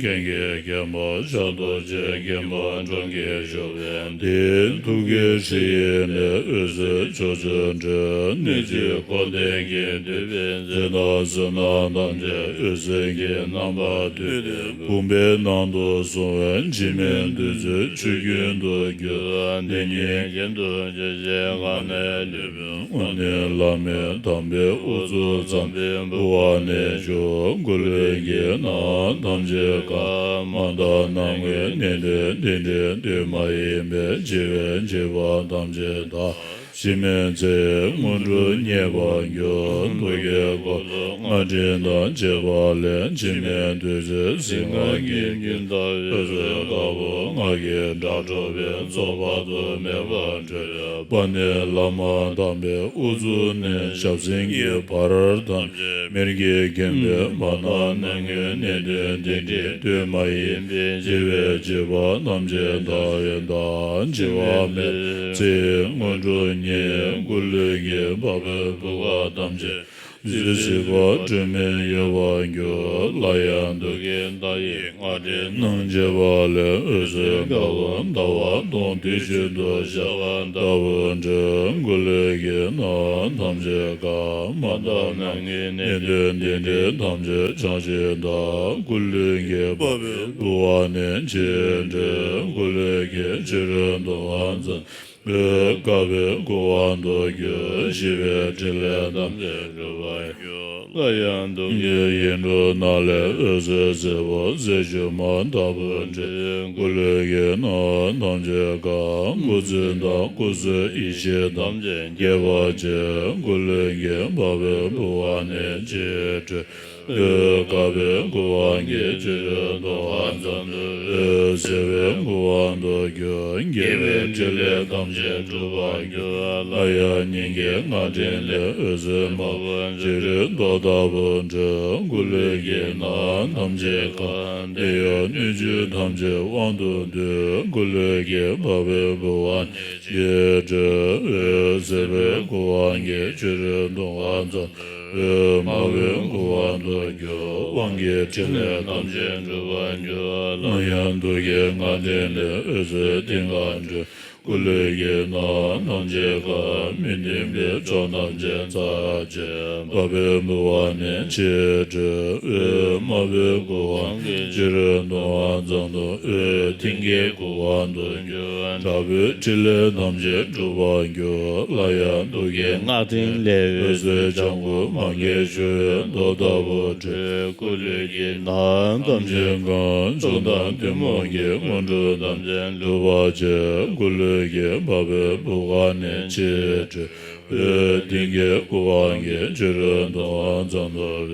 གན་གྱི་རྒྱལ་མོ་ཕྱག་རྡོ་རྗེ། མགོན་པོ་འབྲོམ་གྱིས་བཞུགས་པའི་འདི། ཐུགས་ཀྱི་ཧྲཱིཿལས་འོད་ཟེར་ཕྱོགས་བཅུར་འཕྲོས། གནོད་སྦྱིན་འཁོར་འདས་ཀྱིས་བསྡུས་པའི་རྫས་དང་བསོད་ནམས་ཐམས་ཅད་འོད་ཟེར་གྱི་རྣམ་པར་བསྡུས་ཏེ། བུམ་པའི་ནང་དུ་སོང་བས་འཇིགས་མེད་བདུད་རྩི་ཆུ་རྒྱུན་དུ་གྱུར། འདི་ཉིད་གྱེན་དུ་འགྱུར་ཞིང་གང་ནས་ལུས་པའི་དངོས་གནས་བླ་མེད་དམ་པའི་དབུ་གཙུག་ཙམ་པའི་ལྦུ་བ་ནས་ཞུགས། མགུ་ལོས་ཀྱི་ནང་ཐམས་ཅད་གང་། མ་དག་ནམ་མཁའི་གནས་འདི་རྟེན་འབྲེལ་དུས་མ་ཡིན་པས། འཆི་བའི་འཇིགས་པ་ཐམས་ཅད་དག། འཇིགས་མེད་མཛད་པའི་སྔོན་འགྲོ་མཉེས་པར་གྱུར། རྡོ་རྗེའི་འཁོར་ལོ་རྔ་སྤྲིན་དང་བཅས་པ་ལས། འཇིགས་མེད་བདུད་རྩི་ཟིལ་དཀར་གྱི་རྒྱུན་བལྟ་བའི། འོད་ཟེར་དཀར་པོ་ངག་གི་སྒྲ་སྒྲོགས་པའི་ཚོགས་དཔག་ཏུ་མེད་པ་སྤྲོས། པ་ཎི་བླ་མ་དམ་པའི་དབུ་གཙུག་ནས། ཞབས་སེན་གྱི་བར་ཐམས་ཅད་མེར་གྱིས་ཁེངས་པའི། མ་དག་ནམ་མཁའི་གནས་འདིར་རྟེན་འབྲེལ་དུས་མ་ཡིན་པའི། འཆི་བའི་འཇིགས་པ་ཐམས་ཅད་དག་ཡོད་དང་། འཇིགས་པ་མེད་པའི་ཚེ་སྔོན་འགྲོ་མཉེས། མགུ་ལོས་ཀྱི་འཕགས་པའི་བུ་ག་ཐམས་ཅད་ རྩིས་པ་སྒྲོན་མེ་ཡོད་པར་འགྱུར། སླར་ཡང་འདུ་ཁའི་མཐའ་ཡས་སྔར་དྲན་སྣང་བྱེད་པ་ལས། འོད་ཟེར་དཀར་པོ་ཟླ་བ་སྟོང་དུས་གཅིག་ཏུ་ཤར་བ་ལྟ་བུར་འཕྲོས། སྐུ་ལུས་ཀྱི་ནང་ཐམས་ཅད་གང་། མ་དག་ནམ་མཁའི་གནས་དུས་འདི་འདྲའི་ཐམས་ཅད་བྱང་ཞིང་དག། སྐུ་ལུས་ཀྱི་འཕགས་པའི་སྐུ་དབང་ནི་ཇི་འདྲའི། སྐུ་ལུས་ཀྱི་ཕྱི་རོལ་དུའང་ཙམ། འོད་དཀར་པོའི་སྐུ་དབང་དུ་གྱུར། ཞི་བའི་ཕྲིན་ལས་ཐམས་ཅད་འགྲུབ་པར་འགྱུར། སླར་ཡང་འདུ་ཁའི་ཡིག་འབྲུ་ནང་ལས། འོད་ཟེར་སེར་པོ་གཟི་བྱུར་མ་ལྟ་བུར་འཕྲོས། སྐུ་ལུས་ཀྱི་ནང་ཐམས་ཅད་གང་། སྐུ་ཚེ་དང་སྐུ་གསུམ་ཡེ་ཤེས་ཐམས་ཅད་རྒྱས་པར་བྱེད། སྐུ་ལུས་ཀྱི་འཕགས་པའི་སྐུ་དབང་ནི་ཇི་འདྲའི། འོད་དཀར་པོའི་སྐུ་དབང་གིས་ཕྱི་རོལ་དུའང་ཙམ་དུ། འོད་སེར་པོའི་སྐུ་དབང་དུ་གྱུར། དགེ་བའི་ཕྲིན་ལས་ཐམས་ཅད་འགྲུབ་པར་འགྱུར། སླར་ཡང་སྙིང་གའི་སྔགས་ཕྲིན་ལས། འོད་ཟེར་དམར་པོ་བྱུ་རུའི་མདོག་ལྟ་བུར་འཕྲོས། སྐུ་ལུས་ཀྱི་ནང་ཐམས་ཅད་གང་། དེ་ཡང་སྣོད་བཅུད་ཐམས་ཅད་དབང་དུ་འདུས། སྐུ་ལུས་ཀྱི་འཕགས་པའི་སྐུ་དབང་ཇི་འདྲའི། འོད་སེར་པོའི་སྐུ་དབང་གིས་ཕྱི་རོལ་དུའང་ཙམ། འོད་དམར་པོའི་སྐུ་དབང་དུ་གྱུར། དབང་གི་ཕྲིན་ལས་ཐམས་ཅད་འགྲུབ་པར་འགྱུར། སླར་ཡང་འདུ་ཁའི་སྔགས་ཕྲིན་ལས། འོད་ཟེར་མཐིང་ག་འཕྲོས། སྐུ་ལུས་ཀྱི་ནང་ཐམས་ཅད་གང་། མི་མཐུན་པའི་ཕྱོགས་ཐམས་ཅད་ཚར་བཅད། འཕགས་པའི་སྐུ་དབང་ནི་ཇི་འདྲའི། འོད་དམར་པོའི་སྐུ་དབང་གིས་ཕྱི་རོལ་དུའང་ཙམ་དུ། འོད་མཐིང་གའི་སྐུ་དབང་དུ་གྱུར། དྲག་པོའི་ཕྲིན་ལས་ཐམས་ཅད་འགྲུབ་པར་འགྱུར། སླར་ཡང་འདུ་ཁའི་སྔགས་ཕྲིན་ལས། འོད་ཟེར་ལྗང་གུ་མ་སྐྱེས་བྱུ་རུའི་མདོག་ལྟ་བུར་འཕྲོས། སྐུ་ལུས་ཀྱི་ནང་ཐམས་ཅད་གང་། མཆོག་དང་ཐུན་མོང་གི་དངོས་གྲུབ་ཐམས་ཅད་འགྲུབ་པར་བྱེད། སྐུ་ལུས་ཀྱི་འཕགས་པའི་སྐུ་དབང་ནི་ཇི་འདྲའི། འོད་མཐིང་གའི་སྐུ་དབང་གིས་ཕྱི་རོལ་དུའང་ཙམ་དུ། འོད་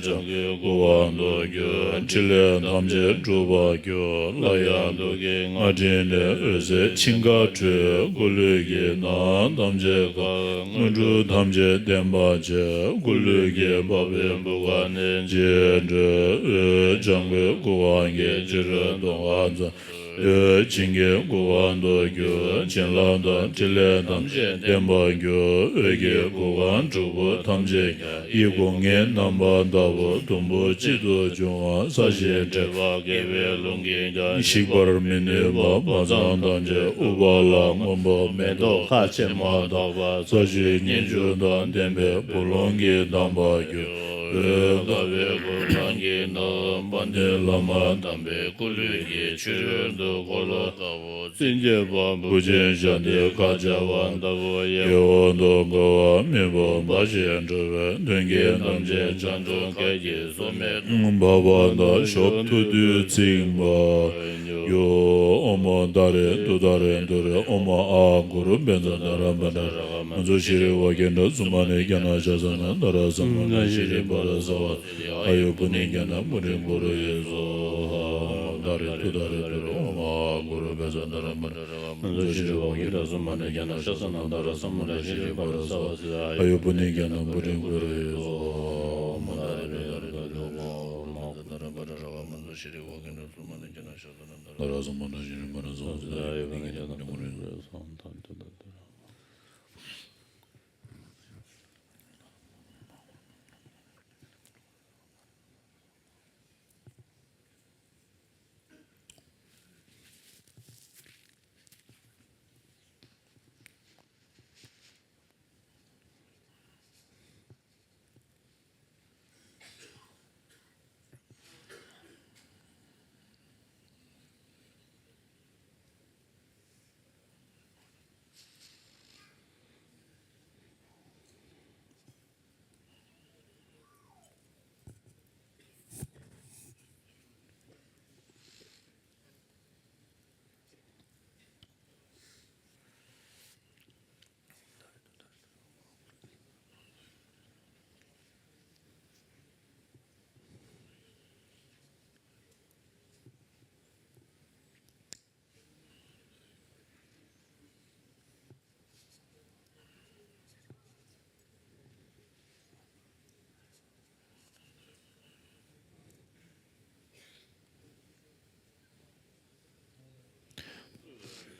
ལྗང་གུའི་སྐུ་དབང་དུ་གྱུར། ཕྲིན་ལས་ཐམས་ཅད་འགྲུབ་པར་འགྱུར། སླར་ཡང་འདུ་ཁའི་སྔགས་ཕྲིན་ལས། འོད་ཟེར་ཕྱིང་ག་འཕྲོས། སྐུ་ལུས་ཀྱི་ནང་ཐམས་ཅད་གང་། དངོས་གྲུབ་ཐམས་ཅད་ལྡན་པར་བྱེད། སྐུ་ལུས་ཀྱི་འཕགས་པའི་སྐུ་དབང་ནི་ཇི་འདྲའི། འོད་ལྗང་གུའི་སྐུ་དབང་གིས་ཕྱི་རོལ་དུའང་ཙམ། འོད་བྱིན་གྱིས་སྐུ་དབང་དུ་གྱུར། བྱིན་རླབས་དང་ཕྲིན་ལས་ཐམས་ཅད་ལྡན་པར་འགྱུར། འོད་ཀྱི་སྐུ་གང་དྲུག་པོ་ཐམས་ཅད་ཀྱང་། ཡིད་ཀུན་ལྔའི་རྣམ་པ་ལྟ་བུ་དུམ་བུ་གཅིག་ཏུ་འབྱུང་བ། ས་གཞིའི་དྲེག་པ་བརྒྱ་པའི་རླུང་གིས་ཀྱང་། ཞིག་པར་མི་ནུས་པ་སྦ་གསང་ཐམས་ཅད་ཨུཏྤ་ལ་སྔོན་པོ་མེ་ཏོག་ཁ་ཕྱེ་མ་ཐག་པ། ས་གཞིའི་སྙན་བརྒྱུད་དང་ལྡན་པའི་བུ་ལོན་གྱིས་གཏམས་པར་འགྱུར། འོད་དཀར་པོའི་སྐུ་གང་གི་ནང་། དཔལ་ལྡན་བླ་མ་དམ་པའི་སྐུ་ལུས་ཀྱི་ཕྱི་རོལ་དུ་འཁོར་ལོ་ལྟ་བུ། བཙན་གྱི་བ་སྤུ་ཅན་ཞལ་འདི་ཁ་བྱ་བ་ལྟ་བུ་ཡལ་འོག་ཏུ་འཁོར་བ་མེ་ཕུང་འབར་ཞིང་འགྲོ་བའི་མཐུན་རྐྱེན་ཐམས་ཅད་འཆང་ཆུང་ཁྱེད་ཀྱི་སོ་མའི་འབར་བ་དང་ཞབས་ཐུར་དུ་ཚིག་པར་འགྱུར། ཨོཾ་ཏཱ་རེ་ཏུཏྟཱ་རེ་ཏུ་རེ། ཨོཾ་ཨཱཿུ་རུ་བཛྲ་དྷ་ར་བྷ་དྲ་ར་ག་མ་ཛུ་ཤྲཱི་ཝཱ་ཀྱནྡྲ་སུ་མ་ནི་ཛྙཱ་ན་ཤཱ་ས་ན་དྷ་ར་ས་མ་ན་ཤྲཱི་པ་ར་ས་བ་ཨ་ཡུ་པུ་ནི་ཛྙཱ་ན་པུ་རི་གུ་རུ་ཡེ་སྭཱ་ཧཱ། ཨོཾ་ཏཱ་རེ་ཏུཏྟཱ་རེ་ཏུ་རེ། ཨོཾ་ཨཱཿུ་རུ་བཛྲ་དྷ་ར་བྷ་དྲ་ར་ག་མ་ཛུ་ཤྲཱི་ཝཱ་ཀྱནྡྲ་སུ་མ་ནི་ཛྙཱ་ན་ཤཱ་ས་ན་དྷ་ར་ས་མ་ན་ཤྲཱི་པ་ར་ས་བ་ཨ་ཡུ་པུ་ནི་ཛྙཱ་ན་པུ་རི་གུ་རུ་ཡེ་སྭཱ་ཧཱ། ཨོཾ་ཏཱ་རེ་ཏུཏྟཱ་རེ་ཏུ་རེ། ཨོཾ་ཨཱཿུ་རུ་བཛྲ་དྷ་ར་བྷ་དྲ་ར་ག་མ་ཛུ་ཤྲཱི་ཝཱ་ཀྱནྡྲ་སུ་མ་ནི་ཛྙཱ་ན་ཤཱ་ས་ན་དྷ་ར་ས་མ་ན་ཤྲཱི་པ་ར་ས་བ་ཨ་ཡུ་པུ་ནི་ཛྙཱ་ན་པུ་རི་གུ་རུ་ཡེ་སྭཱ་ཧཱ།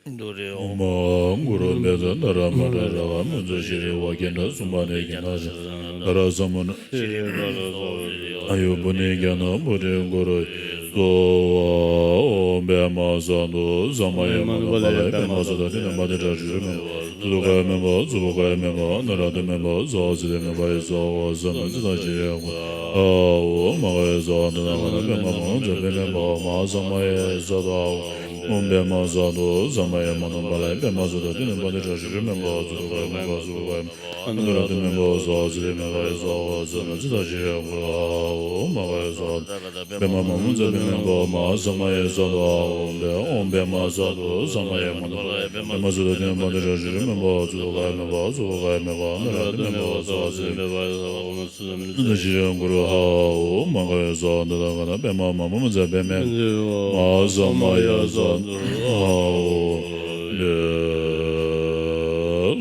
ཨོཾ་མ་གུ་རུ་བཛྲ་ཏཱ་ར་མ་ཏྲ་ར་ག་མུ་ཙ་ཤྲཱི་ཝ་ཀན་ཏ་སུ་མ་ནི་ཀན་ཏ་ཤ་ཏ་ན་ཏཱ་ར་ས་མུ་ན་ཤྲཱི་ཀ་ལ་ས་ཝ་ཡ་ཡུ་བུ་ནི་ཀན་ཏ་བུ་ཏི་གུ་རུ་སྭཱ་ཧཱ། ཨོཾ་པདྨ་སཱ་ཏུ་ས་མ་ཡ་མ་ནུ་པཱ་ལ་ཡ། པདྨ་སཱ་ཏུ་ཏི་ན་པ་ཏི་ཏྲ་ཤྲཱི་ཤྲཱི་མེ་ཏྲ་ཏུ་ཏུ་ཀ་ཡ་མེ་པ་ཙུ་པུ་ཀ་ཡ་མེ་པ་ཨ་ན་ར་ཏི་མེ་པ་ཙ་ཙི་ཏི་མེ་པ་ཡེ་ཙ་ཝ་ས་མེ་ཙི་ཏ་ཤྲཱི་ཡ་གུ་རུ་ཧ་འོ་མ་ག་ཡ་ས་ཏ་ན་ག་ན་པདྨ་མ་མུ་ཙ་པདྨ་མ་ཧཱ་ས་མ་ཡ་ས་ཏ་ཨོ། ཨོཾ་པདྨ་སཱ་ཏུ་ས་མ་ཡ་མ་ནུ་པཱ་ལ་ཡ། པདྨ་སཱ་ཏུ་ཏི་ན་པ་ཏི་ཏྲ་ཤྲཱི་ཤྲཱི་མེ་པ་ཙུ་པུ་ཀ་ཡ་མེ་པ་ཙུ་པུ་ཀ་ཡ་མེ་པ་ཨ་ན་ར་ཏི་མེ་པ་ཙ་ཙི་ཏི་མེ་པ་ཡེ་ཙ་ཝ་ས་མེ་ཙི་ཏ་ཤྲཱི་ཡ་གུ་རུ་ཧ་འོ་མ་ག་ཡ་ས་ཏ། པདྨ་མ་མུ་ཙ་པདྨ་མ་ཧཱ་ས་མ་ཡ་ས་ཏ་ཨོཾ་པདྨ་ཨོཾ་པདྨ་སཱ་ཏུ་ས་མ་ཡ་མ་ནུ་པཱ་ལ་ཡ། པདྨ་སཱ་ཏུ་ཏི་ན་པ་ཏི་ཏྲ་ཤྲཱི་ཤྲཱི་མེ་པ་ཙུ་པུ་ཀ་ཡ་མེ་པ་ཙུ་པུ་ཀ་ཡ་མེ་པ་ཨ་ན་ར་ཏི་མེ་པ་ཙ་ཙི་ཏི་མེ་པ་ཡེ་ཙ་ཝ་ས་མེ་ཙི་ཏ་ཤྲཱི་ཡ་གུ་རུ་ཧ་འོ་མ་ག་ཡ་ས་ཏ་ན་ག་ན་པདྨ་མ་མུ་ཙ་པདྨ་མ་ཧཱ་ས་མ་ཡ་ས་ཏ་ཨོ། ལྷ་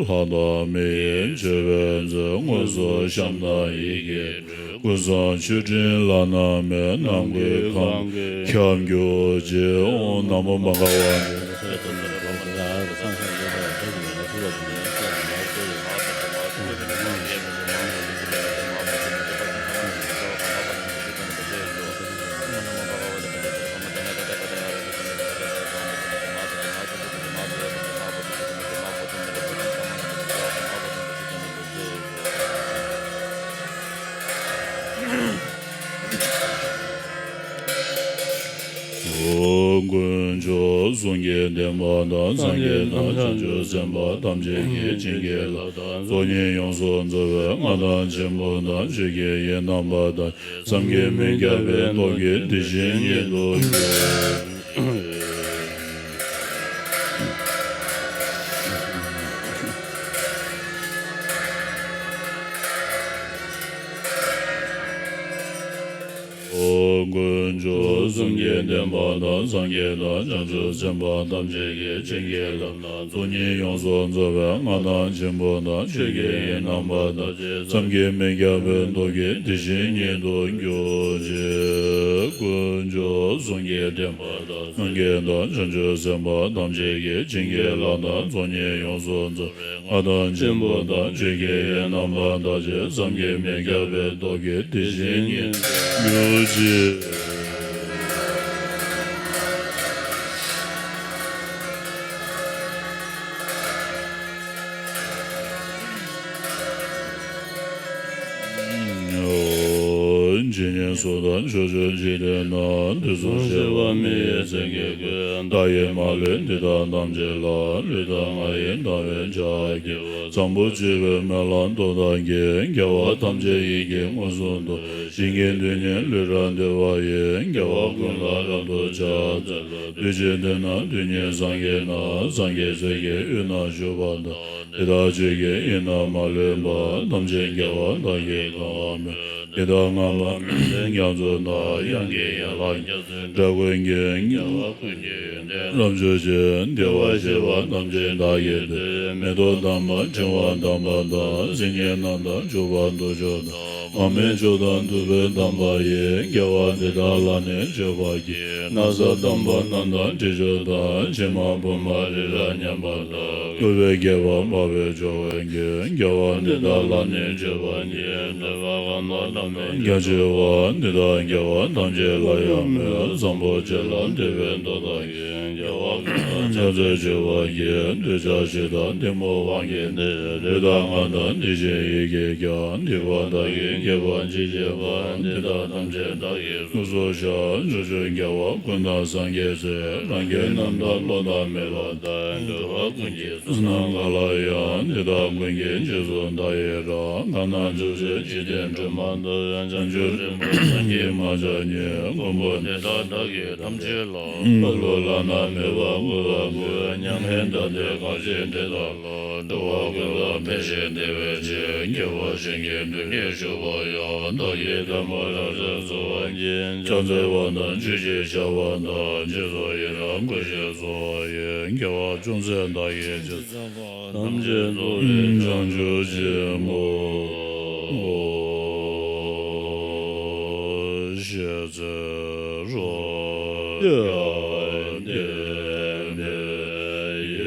དང་མི་ཡི་མཆོད་པའི་མཛོད། དངོས་སུ་བཤམས་དང་ཡི་གེ་ཀུན་བཟང་མཆོད་སྤྲིན་བླ་ན་མེད། ནམ་མཁའི་ཁམས་ཁྱབ་གྱུར་ཅིག་ཨོཾ་ན་མོ་མ་ག་བ་ནི། ཨོ། དཀོན་མཆོག་གསུམ་གྱི་བདེན་པ་དང་། སངས་རྒྱས་དང་བྱང་ཆུབ་སེམས་དཔའ་ཐམས་ཅད་ཀྱིས་བྱིན་གྱིས་བརླབས་དང་། ཚོགས་གཉིས་ཡོངས་སུ་རྫོགས་པའི་མངའ་བདག་ཆེན་པོ་དང་། ཆོས་ཀྱི་དབྱིངས་རྣམ་པར་དག་བསམ་གྱིས་མི་ཁྱབ་པའི་སྟོབས་ཀྱིས་དེ་བཞིན་ཉིད་དུ་གྱུར། ཨོ། དཀོན་མཆོག་གསུམ་གྱི་བདེན་པ་དང་། སངས་རྒྱས་དང་བྱང་ཆུབ་སེམས་དཔའ་ཐམས་ཅད་ཀྱིས་བྱིན་གྱིས་བརླབས་དང་། ཚོགས་གཉིས་ཡོངས་སུ་རྫོགས་པའི་མངའ་བདག་ཆེན་པོ་དང་། ཆོས་ཀྱི་དབྱིངས་རྣམ་པར་དག་བསམ་གྱིས་མི་ཁྱབ་པའི་སྟོབས་ཀྱིས་དེ་བཞིན་ཉིད་དུ་གྱུར་ཅིག་དཀོན་མཆོག་གསུམ་གྱི་བདེན་པ་དང་། སངས་རྒྱས་དང་བྱང་ཆུབ་སེམས་དཔའ་ཐམས་ཅད་ཀྱིས་བྱིན་གྱིས་བརླབས་དང་། ཚོགས་གཉིས་ཡོངས་སུ་རྫོགས་པའི་མངའ་བདག་ཆེན་པོ་དང་། ཆོས་ཀྱི་དབྱིངས་རྣམ་པར་དག་ཅིང་བསམ་གྱིས་མི་ཁྱབ་པའི་སྟོབས་ཀྱིས་དེ་བཞིན་ཉིད་དུ་གྱུར་ཅིག་ཇི་སྙེད་སུ་དག་ཕྱོགས་བཅུའི་འཇིག་རྟེན་ན། དུས་གསུམ་གཤེགས་པ་མི་ཡི་མཚན་གྱིས་བསྐོར། བདག་གིས་མ་ལུས་འདི་དག་ཐམས་ཅད་ལ། ལུས་དང་ངག་ཡིད་དང་བས་བྱ་བ་བགྱིའོ། བཟང་པོ་སྤྱོད་པའི་སྨོན་ལམ་སྟོབས་དག་གིས། དགེ་བ་ཐམས་ཅད་ཡིད་ཀྱིས་མངོན་སུམ་དུ། བྱིན་གྱིས་རློབ་ནས་ལུས་རབ་བདེ་བ་ཡི། དགེ་བ་ཀུན་ལ་རབ་ཏུ་ཕྱག་འཚལ་ལོ། དུས་གཅིག་ཏུ་ན་དུས་གཉིས་སངས་རྒྱས་ན། སངས་རྒྱས་ཆོས་ཀྱི་དབུས་ན་བཞུགས་པ་དང་། དེ་དག་ཆོས་ཀྱི་དབྱིངས་རྣམས་མ་ལུས་པ། ཐམས་ཅད་རྒྱལ་བ་དག་གིས་གང་བར་མོས། དེ་དག་སྔ་མ་མ་བྱོན་རྒྱ་མཚོ་ལྟར། དབྱངས་ཀྱི་ཡན་ལག་བརྒྱ་བྱིན་འགྲེང་བུ་གིས། རྒྱལ་བ་ཀུན་གྱི་ཡོན་ཏན་རབ་བརྗོད་ཅིང་། བདེ་བར་གཤེགས་པ་ཐམས་ཅད་བདག་གིས་བསྟོད། མེ་ཏོག་དམ་པ་ཕྲེང་བ་དམ་པ་དང་། སེང་གེ་རྣམས་དང་བཅས་པ་གདུགས་མཆོག་དང་། མར་མེ་མཆོག་དང་བདུག་སྤོས་དམ་པ་ཡིས། དགེ་བ་འདི་དག་ལ་ནི་མཆོད་པར་བགྱི། ན་བཟའ་དམ་པ་རྣམས་དང་དྲི་མཆོག་དང་། ཕྱེ་མ་ཕུར་མ་རི་རབ་མཉམ་པ་དང་། བཀོད་པའི་རྒྱལ་པོ་འཕགས་པའི་ཇོ་བོ་ཡིས། དགེ་བ་འདི་དག་ལ་ནི་མཆོད་པར་བགྱི། བསྟོད་པ་ཁམས་དང་ཐོབ་ནས་ཀྱང་བྱེད་པ། འདི་དག་དགེ་བ་ཐམས་ཅད་ལ་ཡང་མོས། བཟང་པོ་སྤྱོད་ལ་འདུད་པའི་སྟོབས་དག་གིས། དགེ་བ་ཀུན་ལ་ཕྱག་འཚལ་མཆོད་པར་བགྱི། འདོད་ཆགས་ཞེ་སྡང་གཏི་མུག་དབང་གིས་ནི། ལུས་དང་ངག་དང་དེ་བཞིན་ཡིད་ཀྱིས་ཀྱང་། སྡིག་པ་དག་གིས་བགྱིས་པ་ཅི་བགྱིས་པ། འདི་དག་ཐམས་ཅད་བདག་གིས་ཀུན་སློང་བྱ། ཕྱོགས་བཅུའི་རྒྱལ་བ་ཀུན་དང་སངས་རྒྱས་སྲས། ལྷ་ཡི་རྣམ་ཐར་བློ་ལྡན་མི་ལ་བསྟན། འགྲོ་བ་ཀུན་གྱི་བསོད་ནམས་གང་ལགས་ཡང་། དེ་དག་ཀུན་གྱི་རྗེས་སུ་བདག་ཡི་འབྲང་། ལྷ་ནང་བཅུ་བཞི་འཇིག་རྟེན་སྒྲོན་མ་དང་། བྱང་ཆུབ་རིན་པོ་ཆེ་བསམ་གྱིས་མི་ཁྱབ་ཉིད། མགོན་པོ་འདི་དག་བདག་གིས་ཐམས་ཅད་ལ། བཀའ་སློབ་བླ་ན་མེད་པ་བསྐུལ་བར་བསྐུལ། མྱ་ངན་འདའ་སྟོན་གང་བཞེད་འདི་དག་ལ། འགྲོ་བ་ཀུན་ལ་ཕན་ཞིང་བདེ་བའི་ཕྱིར། དགེ་བ་གཞན་གྱིས་དོན་གྱིས་ཕྱུག་པ་ཡང་། བདག་གིས་བསྟན་པ་རབ་གསལ་སྩོལ་བར་བགྱི། ཕྱག་འཚལ་བ་དང་མཆོད་ཅིང་བཤགས་པ་དང་། རྗེས་སུ་ཡི་རང་བསྐུལ་ཞིང་གསོལ་བ་ཡི། དགེ་བ་ཅུང་ཟད་བདག་གིས་ཅི་བསགས་པ། ཐམས་ཅད་རྫོགས་པའི་བྱང་ཆུབ་ཆེན་པོར་ཤེས་བྱའི་རོ་མྱང་འདས་པའི་ཡེ་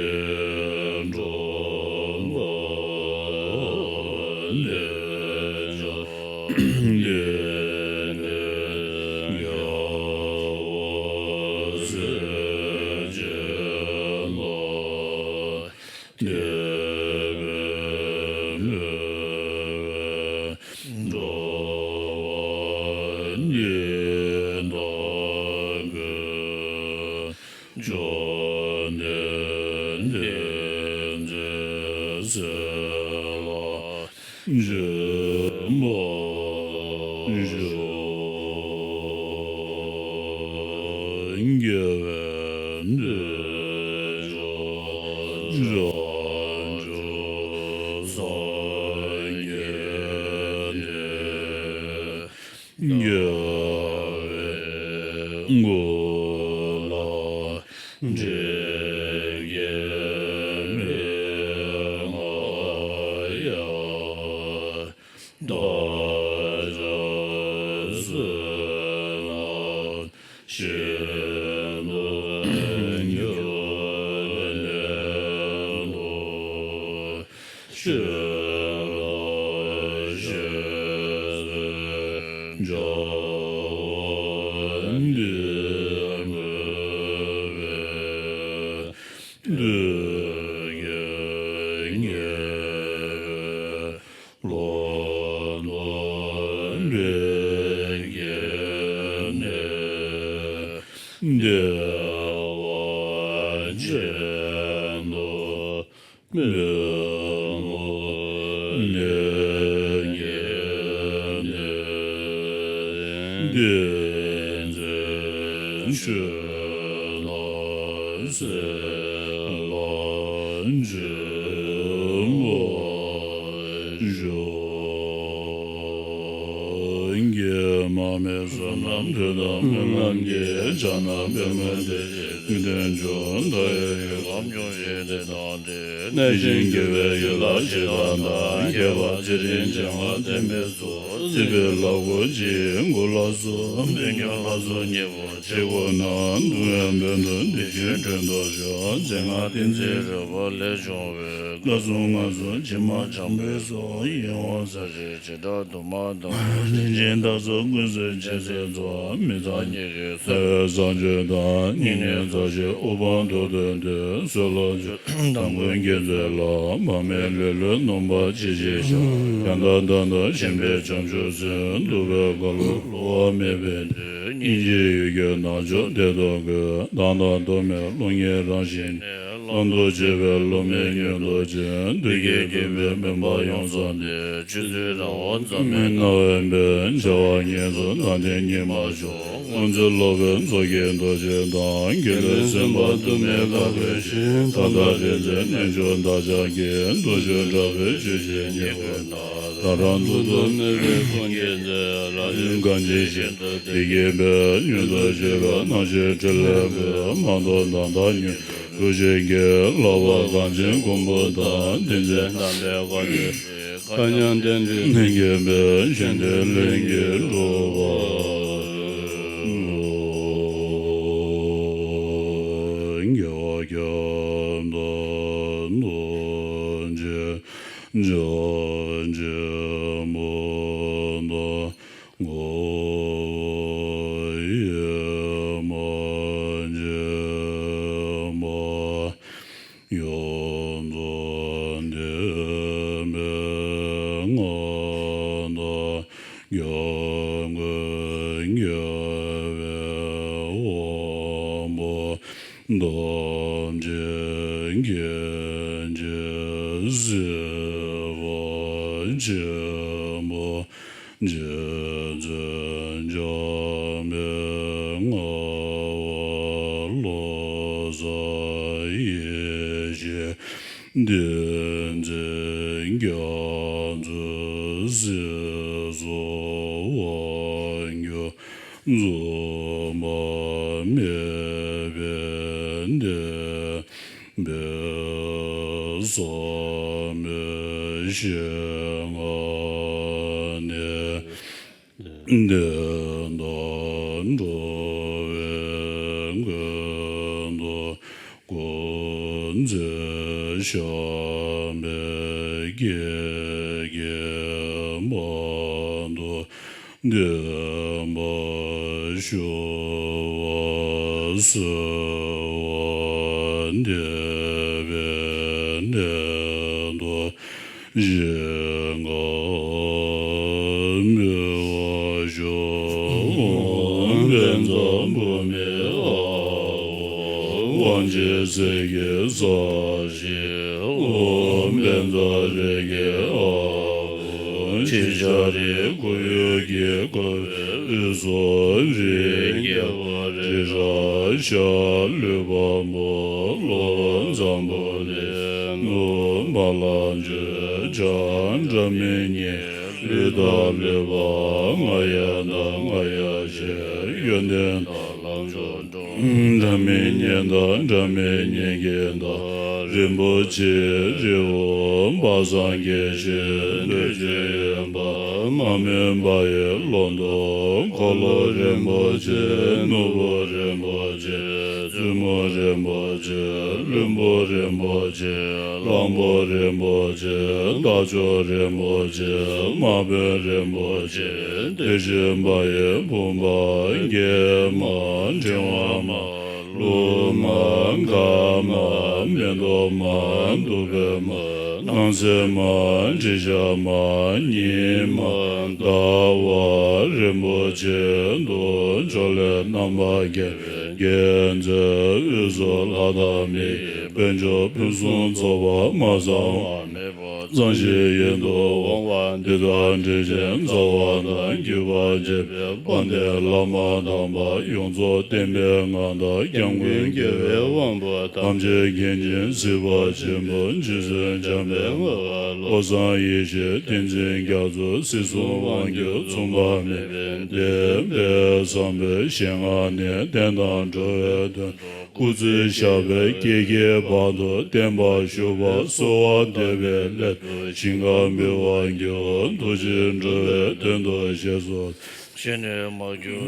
གནས་ཤིང་དགེ་བའི་ཡུལ་ལ་ཞེ་སྡང་དང་། ཁྱད་པར་ཚེ་རིང་ཅན་ལ་བརྟེན་པའི་ཚོགས། སྲིད་པའི་ལ་སྒོ་འབྱེད་མགོན་ལ་སོགས། འདོད་ཉོན་ལ་སོགས་ཉེ་བར་བྱེད་ཀུན་ན། སྡུག་བསྔལ་བོན་དུ་འདི་ཕྱིར་འགྲོ་འདོད་ཀྱང་། རྩེ་ལྔ་ཏིང་འཛིན་རོལ་པ་ལས་བྱུང་བའི། བཀའ་སྲུང་ངན་སོང་ཕྱི་མ་བྱམས་པའི་ཚོགས། ཡིད་འོང་ས་གཞི་བྱེ་བྲག་དུ་མ་དང་། རིན་ཆེན་དར་ཚོགས་ཀུན་བསྲེས་སྤྱན་གཟིགས་ཚོགས། མི་གཙང་ཉེ་རིང་སེལ་བའི་བཟང་སྤྱོད་དང་། སྙིང་ནས་མཛའ་བཤེས་དབུ་འཕང་མཐོ་སྟོན་ཏེ། གསོལ་ལོ་བཅུ་དམ་མགོན་མཁྱེན་བརྩེ་ལ། དཔག་མེད་ལེ་ལོའི་སྣང་བ་ཅི་ཞིག་ཤར། ཡང་དག་ལྟ་ན་ཞེན་པའི་བྱང་ཆུབ་སེམས། འདུལ་བའི་འགག་ལུགས་བསླུ་བ་མེད་པའི་མཐུས། སྙིང་རྗེའི་འོད་ཀྱིས་ནག་ཕྱོགས་བདེ་ཐོབ་དགོས། སྡང་དང་དོ་མེད་སློབ་གཉེར་རང་བཞིན་ནི། བླང་དོར་བྱེད་པའི་བློ་མེད་ཉོན་མོངས་ཅན། བདུད་ཀྱིས་ཁེངས་པའི་མུན་པ་ཡོངས་སངས་ཏེ། ཆོས་ཚུལ་རང་དབང་འཛམ་བུའི་ནང་། བྱ་བ་ངན་སོང་ནང་བསྟན་ཉིད་མ་བྱུང་། དབང་ཚད་ལོག་པའི་མཚོ་སྐྱེས་རྡོ་རྗེ་དང་། དགེ་འདུན་སེམས་དཔའ་དུ་མས་བཀའ་བསྒོས་ཤིང་། ཐོག་མཐའ་རིག་འཛིན་རྣལ་འབྱོར་བདག་ཅག་གིས། མདོ་ཆོས་དྲག་པོའི་ཆོས་བཞིན་ཉེ་ཀུན་ན། ད་རང་མཐུ་སྟོབས་ནུས་པའི་དཔུང་གིས་མཛད། ལམ་རིམ་གང་ཇི་བཞིན་དུ་དེ་བསྐྱེད་པའི། མྱུར་དུ་སྤྱོད་པའི་སྣང་ཕྱིར་ཕྲིན་ལས་ཀུན། མ་ཐོབ་དོན་དག་མྱུར་དུ་འགྲུབ་བྱེད་ཀྱི། ལྷག་པར་གངས་ཅན་མགོན་པོ་དང་། བསྟན་འཛིན་དམ་པའི་བཀའ་དྲིན་ཆེ། མཁའ་མཉམ་རྟེན་འབྲེལ་ནི་མཁྱེན་པའི། ཞིང་དེར་ལྷུན་གྱིས་གྲུབ་པར་ཤོག། དགེ་བ་བསྐྱབ་དང་། ཐུགས་རྗེ་ཆེན་པོ་དང་། ཡོངས་རྫོགས་བདེན་པའི་མངའ་བདག། སྐྱབས་མགོན་རྒྱལ་བའི་དབང་པོ། ཐམས་ཅད་མཁྱེན་ཅིང་གཟིགས་པ་ཆེན་པོ། རྗེ་བཙུན་འཇམ་དཔལ་ངག་དབང་བློ་བཟང་ཡེ་ཤེས། བསྟན་འཛིན་རྒྱ་མཚོའི་སྲིད་གསུམ་དབང་སྒྱུར། རྫོགས་པ་མེད་པའི་བདེན་པའི་ཟབ་མོའི་ཞིང་ཁམས་ནས། བསྟན་དང་འགྲོ་བའི་མགོན་དུ་སྐུ་མཛད་བཞག་པའི་དགེ་ གྱིས་མ་དག་བདེན་པར་ཞུ་བ་གསོལ་བ་འདེབས་པའི་གནད་དོན་གཞན་ཁག་སྨོས་པ་ཤོག་ཨོཾ་བཛྲ་བྷཱུ་མི་ཨཱཿཧཱུྃ། དབང་ཆེན་ཚེ་ཡི་ས་གཞི་ཨོཾ་བཛྲ་རེ་ཁེ་ཨཱཿཧཱུྃ། ཕྱི་ཤ་རུས་ཁོར་ཡུག་གིས་བསྐོར་བའི་དབུས་སུ་རིགས་བརྒྱད་པ་རི་རབ་ཤར་ལུས་འཕགས་མ་ལྷོ་འཛམ་བུ་གླིང་ནུབ་མ་ལ་འཇུ་བྱ་སྒྲ་མི་སྙན་ལུས་དང་ལུས་འཕགས་རྔ་ཡབ་དང་རྔ་ཡབ་ཆེན་ཡོན་ཏན་དང་ལམ་མཆོག་འགྲོ་སྒྲ་མི་སྙན་དང་སྒྲ་མི་སྙན་གྱི་བདག་རིན་པོ་ཆེའི་རི་བོ་དཔག་བསམ་དགེ་བཤེས་བདུད་ཀྱི་ཡོན་བདག་མ་མོན་པ་ཡི་ལོ་ཏོག་འཁོར་ལོ་རིན་པོ་ཆེ་ནོར་བུ་རིན་པོ་ཆེ་བཙུན་མོ་རིན་པོ་ཆེ་བློན་པོ་རིན་པོ་ཆེ་གླང་པོ་རིན་པོ་ཆེ་རྟ་མཆོག་རིན་པོ་ཆེ་དམག་དཔོན་རིན་པོ་ཆེ་དེ་བཞིན་པ་ཡི་བུམ་པ་བརྒྱད་མ་ཕྲེང་བ་མ་ལྷུ་མ་མཁའ་མ་མེ་ཏོག་མ་བདུག་སྤོས་མ་སྣང་གསལ་མ་དྲི་ཞགས་མ་ཉི་མ་ཟླ་བ་རིན་པོ་ཆེ་དུ་ཕྱོགས་ལས་རྣམ་པར་རྒྱལ་བའི་རྒྱལ་མཚན་དབུས་སུ་ལྷ་དང་མི་ཡི་དཔལ་འབྱོར་ཕུན་སུམ་ཚོགས་པ་མ་ཚང་བ་མེད་པ་གཙང་ཞིང་ཡུན་དུ་འོང་བ་འདི་དག་འགྲེལ་ཆེན་རྩ་བ་དང་བརྒྱུད་པར་བཅས་པའི་དཔལ་ལྡན་བླ་མ་དམ་པ་ཡོངས་རྫོགས་བསྟན་པའི་མངའ་བདག་སྐྱབས་མགོན་རྒྱལ་བའི་དབང་པོ་ཐམས་ཅད་མཁྱེན་ཅིང་གཟིགས་པ་ཆེན་པོ་རྗེ་བཙུན་འཇམ་དཔལ་དཔའ་བོ་བློ་བཟང་ཡེ་ཤེས་བསྟན་འཛིན་རྒྱ་མཚོ་སྲིད་གསུམ་དབང་སྒྱུར་མཚུངས་པ་མེད་པའི་བདེན་པའི་བསམ་པའི་ཞལ་སྔ་ནས་བསྟན་དང་འགྲོ་བའི་དོན་དུ་སྐུ་ཚེ་ཞབས་པད་བསྐལ་བརྒྱའི་བར་དུ་བརྟན་པར་བཞུགས་པར་གསོལ་བ་འདེབས་པའི་སླད་དུ་ཞིང་ཁམས་པའི་དབང་སྒྱུར་ཐུགས་རྗེ་འགྲོ་བའི་དོན་དུ་ཞེས་སོ། ཞེས་ནས་མ་གྱུར་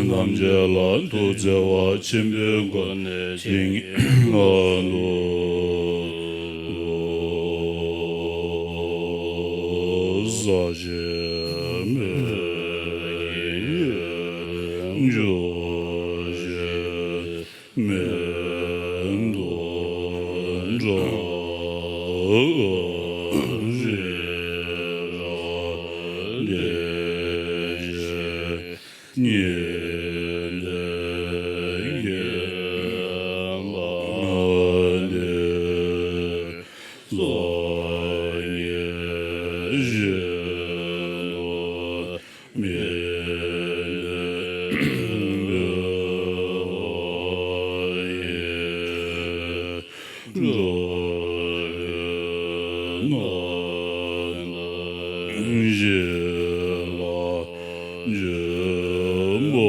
ཐམས་ཅད་ལ་ཐུགས་བརྩེ་བ་ཆེན་པོའི་སྒོ་ནས་བྱིན་གྱིས་བརླབ་ཏུ་གསོལ་ཞིང་མོས་གུས་ཞུ་ཞིང་། མཎྜལ་སྒྲོགས་ཤིང་རིགས་ར་ལས་བྱེད་ཉི་ཟླའི་རྒྱན་མ་འདི་སངས་རྒྱས་བཞིན་དུ། མི་ལུས་འགྲོ་བའི་རྣམ་ཤེས་ལ་འཇུག་པར་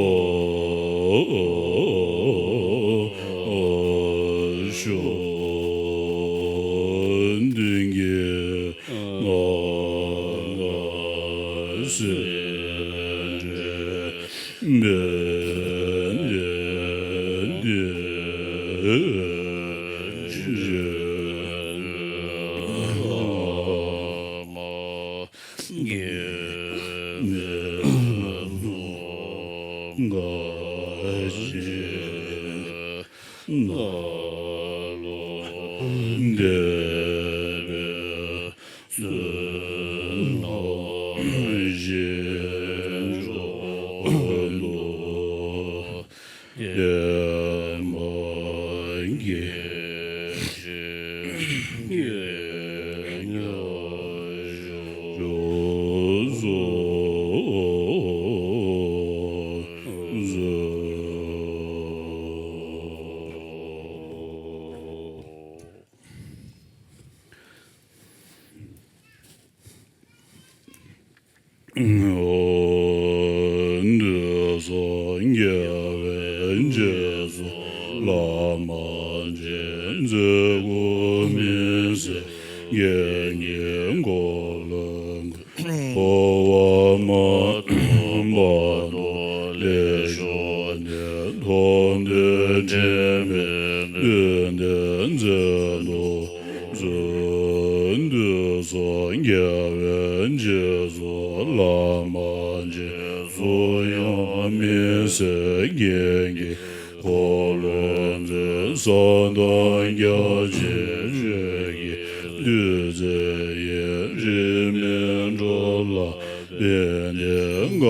ཤོག་མདུན་གྱི་ནང་ལོགས་འདས་པའི་བསོད་ནམས་ཞིག་འཇོག་ཏུ་བདེན་པ་དགེ་བཤེས་ཉེ་ཉོན་ཞུ་གསོལ། འདུས་སོ་རྒྱལ་བའི་རྗེས་སུ་བླ་མ་མཆིས། མཛད་སྒོ་མི་ཟད་རྒྱན་གྱི་འཁོར་ལོ་འཁོར་བ་མ་དག་བར་དུ་ལེགས་བཞུགས་ནས། མཐོང་ཐོས་དྲན་པས་བསྟོད་དེ་མཛད་དུ་གསོལ། འདུས་སོ་ རྒྱལ་བའི་རྗེས་སུ་བླ་མ་མཆིས། གསུང་དབྱངས་མི་ཟད་རྒྱན་གྱི་འཁོར་ལོ་འཛིན། ས་དང་རྒྱ་ཆེན་ཆོས་ཀྱི་བདུད་རྩི་ཡིས། རིས་མེད་འགྲོ་ལ་ཕན་བདེའི་གང་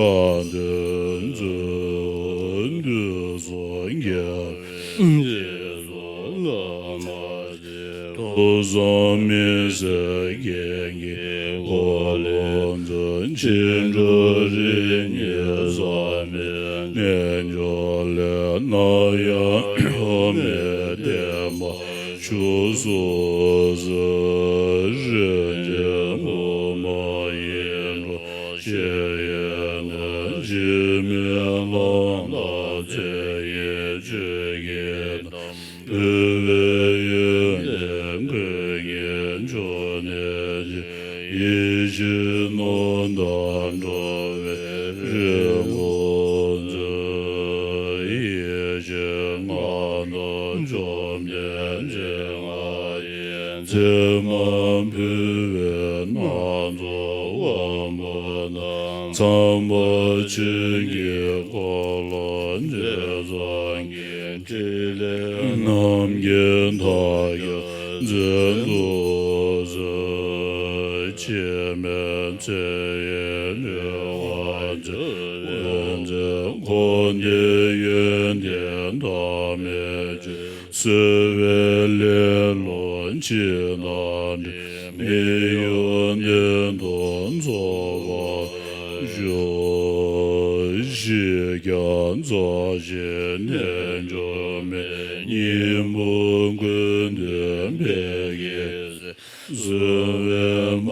དོན་མཛོད། དུས་གསུམ་རྒྱལ་བའི་རྗེས་སུ་བླ་མ་མཆིས། ཐོས་བསམ་མི་ཟད་རྒྱན་གྱི་འཁོར་ལོ་འཛིན། འཆི་འཕྲལ་རིགས་ངན་བསམ་པའི་རྣལ་འབྱོར་ལས། ནམ་ཡང་གཡོ་མེད་བདེན་པ་མཆོག་སུ་གཟིགས། རིན་ཆེན་ཕུབ་མ་ཡིད་འཕྲོག་ཕྱིར་ཡེ་ནས། འཇིགས་མེད་ལམ་དང་མཚན་ཡས་ཆོས་ཀྱི་གཏམས། བོད་པའི་ཡོན་ཏན་ཀུན་གྱི་འབྱུང་གནས་ཆེ། ཡིད་བཞིན་ནོར་བུ་དང་འགྲོ་བའི་རིན་གོང་མཛོད། ཡེ་ཤེས་མངའ་ཐང་བཅོམ་ལྡན་འདས་མངའ་བདག་ཡིན། མཚན་མ་ཕུལ་བའི་སྣ་ཚོགས་དབང་པོ་རྣམས། ཚངས་པ་སྤྱོད་ཀྱི་འཁོར་ལོ་འཛིན། སངས་རྒྱས་ཕྲིན་ལས་རྣམ་རྒྱལ་མཐའ་ཡས་འཛིན་དུ་གསོལ། འཆི་མེད་མཚན་ཡས་ལུས་དབང་མཛོད། འཁོར་འདས་ཡོན་ཏན་བདག་མེད་ཆོས། གསོད་པའི་ལེ་ལོ་འཆི་བདག་འདྲེ། མི་གཡོ་གནས་དང་ཚོགས་པ་སྐྱོང་། ཤེས་རྒྱ་རྫོགས་ཆེན་རྣལ་འབྱོར་མའི། སྙིང་པོ་ཀུན་ཏུ་ཕན་བསྐྱེད་ཟེར། གསོད་པའི་མ་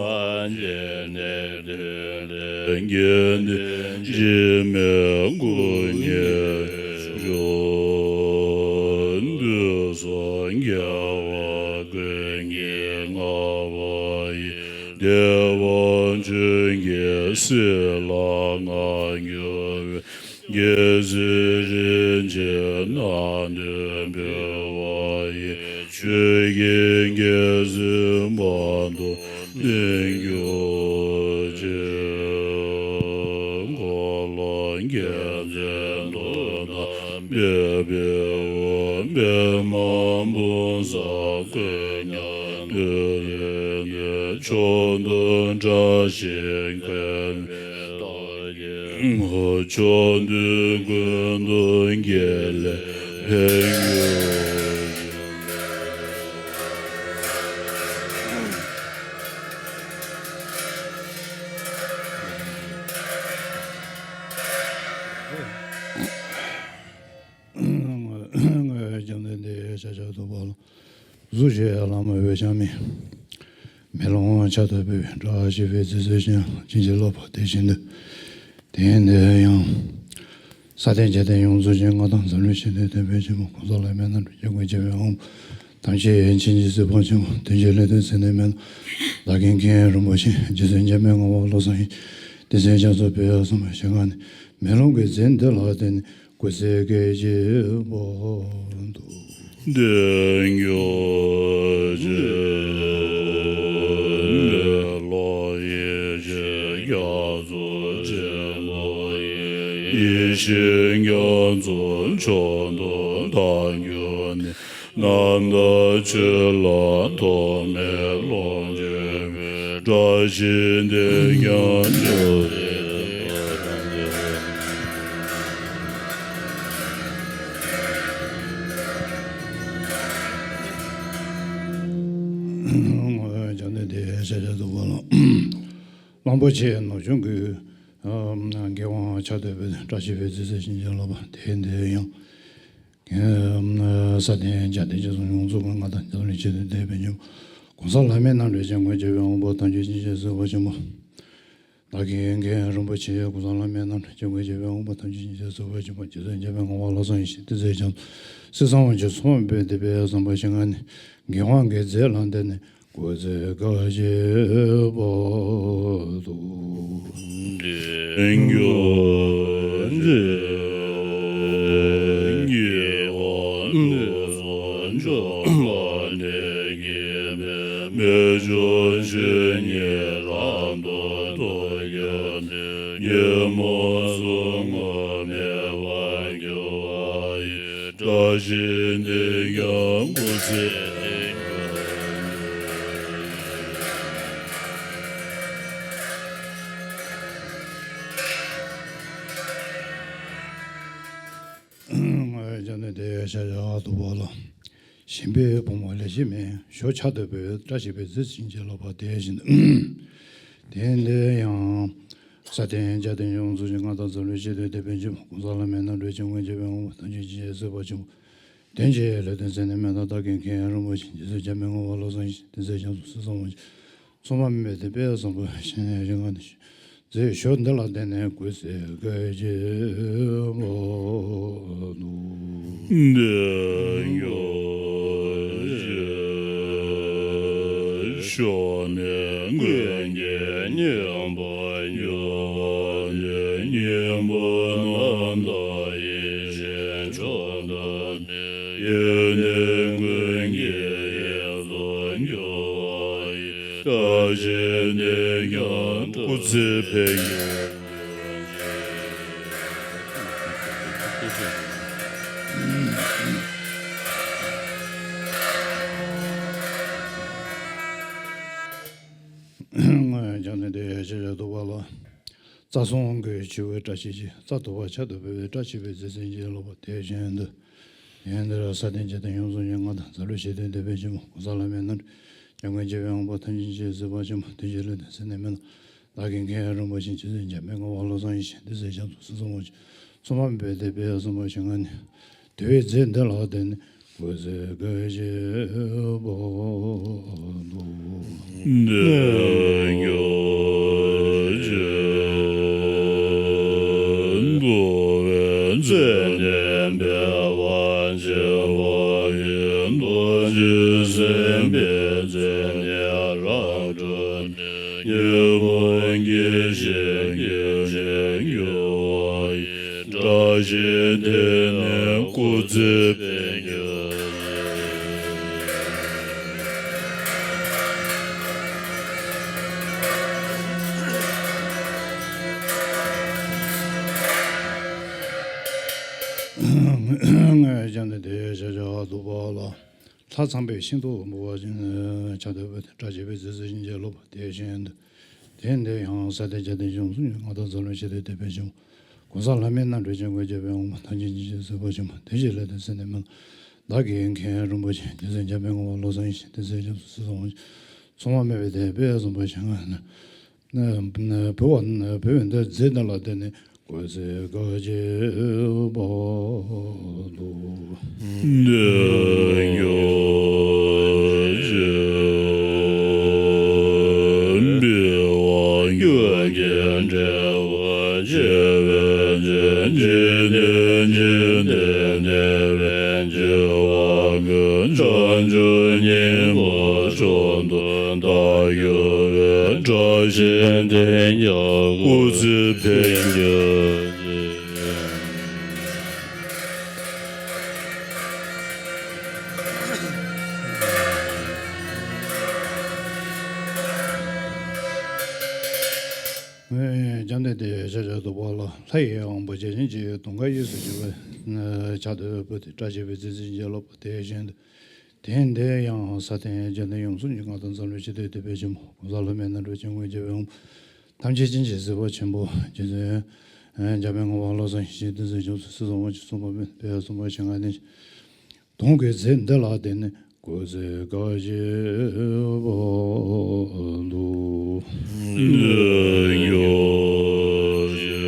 ཆེན་ནད་གདོན་ལས། རྒྱལ་བསྟན་འཆི་མེད་སྐུ་གཉིས་འབྱུང་། དུས་གསུམ་རྒྱལ་བ་ཀུན་གྱི་མངའ་བདག་ཡིན། བདེ་བ་ཅན་གྱི་སྲིད་ལ་མངའ་གྱུར་པའི། རྒྱལ་སྲས་རིན་ཆེན་རྣམས་ཀྱིས་འབུལ་བ་ཡི། ཆོས་ཀྱི་རྒྱལ་སྲིད་མང་དུ་བསྟན་གྱུར་ཅིག། འཁོར་ལོ་རྒྱལ་མཚན་དུ་བསྣམས་པའི་དཔལ་བེའུ། པདྨ་འབུམ་ཚོགས་ཀུན་མཉམ་དུ་ཡོད་ནས། ཕྱོགས་དུས་དགྲ་གཤེད་འཁོན་པའི་བདག་ཕྱོགས་དུས་ཀུན་ཏུ་རྒྱལ་ལ་ཕན་གྱུར་ཅིག། སྐྱབས་གནས་འདི་ཤཱཀྱ་ཐུབ་པ་ལ། གཟུགས་ཅན་བླ་མ་འོད་འཆང་མའི། མེ་ལོང་ཕྱག་ཏུ་ཕུལ་བའི་བཀྲ་ཤིས་པའི་ཚེ་ཟེར་ཞིང་བྱིན་གྱིས་རློབ་པ་དེ་བཞིན་དུ། དེང་འདིར་ཡང་ས་སྟེང་རྒྱལ་བསྟན་ཡོངས་རྫོགས་ཅན་མངའ་ཐང་འཛམ་གླིང་ཞི་བདེའི་དོན་ཕན་ཆེན་མོ། གོང་ས་ལྷ་མིའི་རྣམ་འདྲེན་སྐྱབས་མགོན་རྒྱལ་བའི་དབང་པོ་ཐམས་ཅད་མཁྱེན་ཅིང་གཟིགས་པ་ཆེན་པོ་དོན་གྱི་ལས་དོན་མཛད་ནས་མེད་ན། བདག་གིས་མཁན་རིན་པོ་ཆེ་རྗེ་བཙུན་འཇམ་དཔལ་དངོས་པོ་བློ་བཟང་ཡི་སྡེ་ཚན་རྒྱ་མཚོ་བོད་ཡབ་གསུམ་པོའི་ཞལ་སྔ་ནས་མེ་ལོང་གི་རྫས་འདི་ལ་བརྟེན་ནས་སྐུ་ཚེ་སྐལ་གཅིག་བར་དུ། བསྟན་རྒྱུ་ཅིག། མེ་ལོང་ཡེ་ཤེས་རྒྱ་མཚོ་ཆེན་པོ་ཡིས། ཡེ་ཤེས་རྒྱ་མཚོ་མཆོག་ཏུ་བལྟ་བརྒྱུད་ནས། རྣམ་དག་ཆོས་ལ་ཐོགས་མེད་ལོངས་སྤྱོད་པའི། བཀྲ་ཤིས་དེས་ཀྱང་ཇི་སྲིད་སྐྱབས་གནས་འདི་ཤཱཀྱ་ཐུབ་པ་ལ། གླང་པོ་ཆེ་ནག་ཆུང་གི་རྒྱལ་དབང་ཕྱག་ཏུ་ཕུལ་བཀྲ་ཤིས་པའི་ཚེ་ཟེར་ཞིང་བྱིན་གྱིས་རློབ་པ་དེ་འདིར་ཡང་། ས་སྟེང་རྒྱལ་བསྟན་རྒྱ་མཚོ་ཡོངས་རྫོགས་པ་མངའ་ཐང་འཛམ་གླིང་ཞི་བདེའི་དོན་ཕན་ཆེན་མོ། གོང་ས་ལྷ་མིའི་རྣམ་འདྲེན་སྐྱབས་མགོན་རྒྱལ་བའི་དབང་པོ་ཐམས་ཅད་མཁྱེན་ཅིང་གཟིགས་པ་ཆེན་པོ། བདག་གིས་མཁན་རིན་པོ་ཆེ་གོང་ས་ལྷ་མིའི་རྣམ་འདྲེན་སྐྱབས་མགོན་རྒྱལ་བའི་དབང་པོ་ཐམས་ཅད་མཁྱེན་ཅིང་གཟིགས་པ་ཆེན་པོ་རྗེ་བཙུན་འཇམ་དཔལ་དངོས་པོ་བློ་བཟང་ཡེ་ཤེས་སྡེ་ཚན་རྒྱ་མཚོ། སྲིད་གསུམ་དབང་ཕྱུག་ཚོགས་མི་དཔལ་ལྡན་པའི་ཟམ་པ་ཞལ་སྔ་ནས་རྒྱལ་དབང་གི་རྫས་ལ་བརྟེན་ནས། སྐུ་ཚེ་སྐལ་བཞིའི་བར་དུ། བསྟན་རྒྱུ་འདི་ཡི་དབང་དུ་སོང་། ཕྱོགས་ལ་གནས་ཀྱི་མེ་མེ་ཆུ་ཆུ་ཉིད་རང་ སོ་ཡོད་དེ། ཉོན་མོངས་གཟུགས་བརྙན་མེད་པར་གྱུར་པ་ཡི། བཀྲ་ཤིས་འདི་ཀྱང་སྐུ་ཚེ་ཡུན་རིང་། སྐྱབས་གནས་དེ་ཡང་ཤ་ཤ་ཐུབ་པ་ལ། ཞིང་པའི་བུ་མོ་ལས་ཤི་མེད། ཞོ་ཆ་དོད་པའི་བཀྲ་ཤིས་པའི་རྫས་ཟིན་གྱི་ལོ་པ་དེ་བཞིན་དུ། དེ་འདི་ཡང་། ས་སྟེང་བརྒྱ་སྟེང་ཡོངས་སུ་ཞིང་ང་དང་འཛམ་གླིང་ཞིང་དུ་དེ་ཕན་ཆེན་པོ་གོང་ས་ལྷ་མིའི་རྣམ་འདྲེན་ཆེན་མོ་ཁྱེད་པའི་དབང་པོ་ཐམས་ཅད་ཀྱི་སྲིད་པ་ཆེན་པོ། དོན་གྱི་ལས་དོན་མཛད་ནས་མན་ངག་བདག་གིས་མཁྱེན་རིན་པོ་ཆེ་རྗེ་བཙུན་འཇམ་དཔལ་དངོས་པོ་བློ་བཟང་ཡེ་ཤེས་བདུད་རྩིའི་རྒྱ་མཚོ་སྲིད་གསུམ་དབང་ཕྱུག་མཚུངས་པ་མེད་པའི་དཔལ་བཟང་པོ་ཞིང་ཞིང་ཁམས་ནས། རྫས་ཞོ་འདི་ལ་བརྟེན་ནས་སྐུ་ཚེ་ག་གེ་མོ་ནུ། འདི་ཡོ་ཞེས་ཞོ་ནི་མངོན་གྱི་སྙིང་པོར་གྱུར་པ་ནི། སྙིང་པོ་རྣམ་དག་ཡེ་ཤེས་མཆོག་ཏུ་ཡེ་ནས་མངོན་གྱི་དབྱིངས་སུ་གྱུར་པ་ཡི། བཀྲ་ཤིས་འདི་ཀྱང་སྐུ་ཚེ་ཕན་གྱི། སྐྱབས་གནས་དེ་ཡང་ཤ་ཤ་ཐུབ་པ་ལ། རྩྭ་ཟུང་གི་ཆུ་བོའི་བཀྲ་ཤིས་ཤིང་། རྩྭ་དུ་བ་ཆ་དོད་པའི་བཀྲ་ཤིས་པའི་རྫས་ཟིན་གྱི་ལོ་པ་དེ་བཞིན་དུ། ཡོན་ཏན་རབ་ས་སྟེང་བརྒྱད་དང་ཡོངས་སུ་ཉིད་ང་དང་འཛམ་གླིང་ཞི་བདེའི་དེ་ཕན་ཆེན་པོ་གོང་ས་ལྷ་མིའི་རྣམ་འདྲེན་ཆེན་མོ་ཁྱེད་པའི་དབང་པོ་ཐམས་ཅད་ཀྱི་སྲིད་པ་ཆེན་པོ་དོན་གྱི་ལས་དོན་མཛད་ནས་མན་ངག་བདག་གིས་མཁྱེན་རིན་པོ་ཆེ་རྗེ་བཙུན་འཇམ་དཔལ་དངོས་པོ་བློ་བཟང་ཡེ་ཤེས་བདུད་རྩིའི་རྒྱ་མཚོ་སྲིད་གསུམ་དབང་ཕྱུག་མཚུངས་པ་མེད་པའི་དེ་དཔལ་བཟང་པོ་ཞིང་ཁམས་ནས། དེ་བས་རྫས་འདི་ལ་བརྟེན་ནས་སྐུ་ཚེ་ག་གེ་མོ་ནུ། འདི་ཡོ་ཞེས་འབུལ་བའི་རྫས་ནི་འབེལ་པ་ཆེ་བ་ཡི། རྡོ་རྗེ་སེམས་དཔའི་རྫས་ནི་རབ་བསྒྲུབས་ནས། ཉོན་མོངས་ཀྱི་ཞིང་གི་ཞིང་གྱུར་པ་ཡི། བཀྲ་ཤིས་འདི་ནི་སྐུ་ཚེ་ཕན་གྱི། སྐྱབས་གནས་དེ་ཡང་ཤ་ཤ་ཐུབ་པ་ལ། ལྷ་ཚངས་པའི་ཤིན་ཏུ་འབུལ་བ་ཅན། ཆ་དོད་པའི་བཀྲ་ཤིས་པའི་རྫས་སུ་བྱིན་གྱིས་རློབ་པ་དེ་བཞིན་དུ། དེ་འདི་ཡང་ས་སྟེང་བརྒྱ་སྟེང་ཡོངས་སུ་ཉིད་ང་དང་འཛམ་གླིང་ཞི་བདེའི་དེ་ཕན་ཆེན་པོ་གོང་ས་ལྷ་མིའི་རྣམ་འདྲེན་ཆེན་མོ་ཁྱེད་པའི་དབང་པོ་ཐམས་ཅད་ཀྱི་སྲིད་པ་ཆེན་པོ་དོན་གྱི་ལས་དོན་མཛད་ནས་མན་ངག་བདག་གིས་མཁྱེན་རིན་པོ་ཆེ་རྗེ་བཙུན་འཇམ་དཔལ་དངོས་པོ་བློ་བཟང་ཡེ་ཤེས་བདུད་རྩིའི་རྒྱ་མཚོ་སྲིད་གསུམ་དབང་ཕྱུག་མཚུངས་པ་མེད་པའི་དེ་དཔལ་བཟང་པོ་ཞིང་ཁམས་ནས། ན་ན་བུ་བ་ན་བུ་བའི་འདི་རྫས་འདི་ལ་བརྟེན་ནས་སྐུ་ཚེ་ག་གེ་མོ་ནུ། འདི་ཡོ་ཞེས་འབུལ་བ་མངོན་གྱི་འབྲས་བུ་ཆེ་བའི་རྫས། འཇིག་རྟེན་འཇིག་རྟེན་ནས་ཕན་ཆེ་བ་ཀུན། བྱང་ཆུབ་སྙིང་པོ་མཆོག་ཏུ་བདག་གྱུར་པའི། བཀྲ་ཤིས་འདི་ཡང་སྐུ་ཚེ་ཕན་གྱི། སྐྱབས་གནས་དེ་ཡང་ཤ་ཤ་ཐུབ་པ་ལ། ལྷ་ཡི་དབང་པོ་བརྒྱ་བྱིན་གྱིས་དུང་དཀར་གཡས་སུ་བཞུགས་པའི་ཆ་དོད་པོ་དེ་བཀྲ་ཤིས་པའི་རྫས་སུ་བྱིན་གྱིས་རློབ་པ་དེ་བཞིན་དུ། དེ་འདི་ཡང་ས་སྟེང་བརྒྱ་སྟེང་ཡོངས་སུ་ཉིད་ང་དང་འཛམ་གླིང་ཞི་བདེའི་དེ་ཕན་ཆེན་པོ་གོང་ས་ལྷ་མིའི་རྣམ་འདྲེན་ཆེན་མོ་ཁྱེད་པའི་དབང་པོ་ཐམས་ཅད་ཀྱི་སྲིད་པ་ཆེན་པོ་རྗེ་བཙུན་འཇམ་དཔལ་དངོས་པོ་བློ་བཟང་ཡེ་ཤེས་བདུད་རྩིའི་རྒྱ་མཚོ་སྲིད་གསུམ་དབང་ཕྱུག་མཚུངས་པ་མེད་པའི་དཔལ་བཟང་པོ་ཞིང་ཁམས་ནས། དུང་གི་རྫས་འདི་ལ་བརྟེན་ནས་སྐུ་ཚེ་ག་གེ་མོ་ནུ། འདི་ཡོ་ཞེས་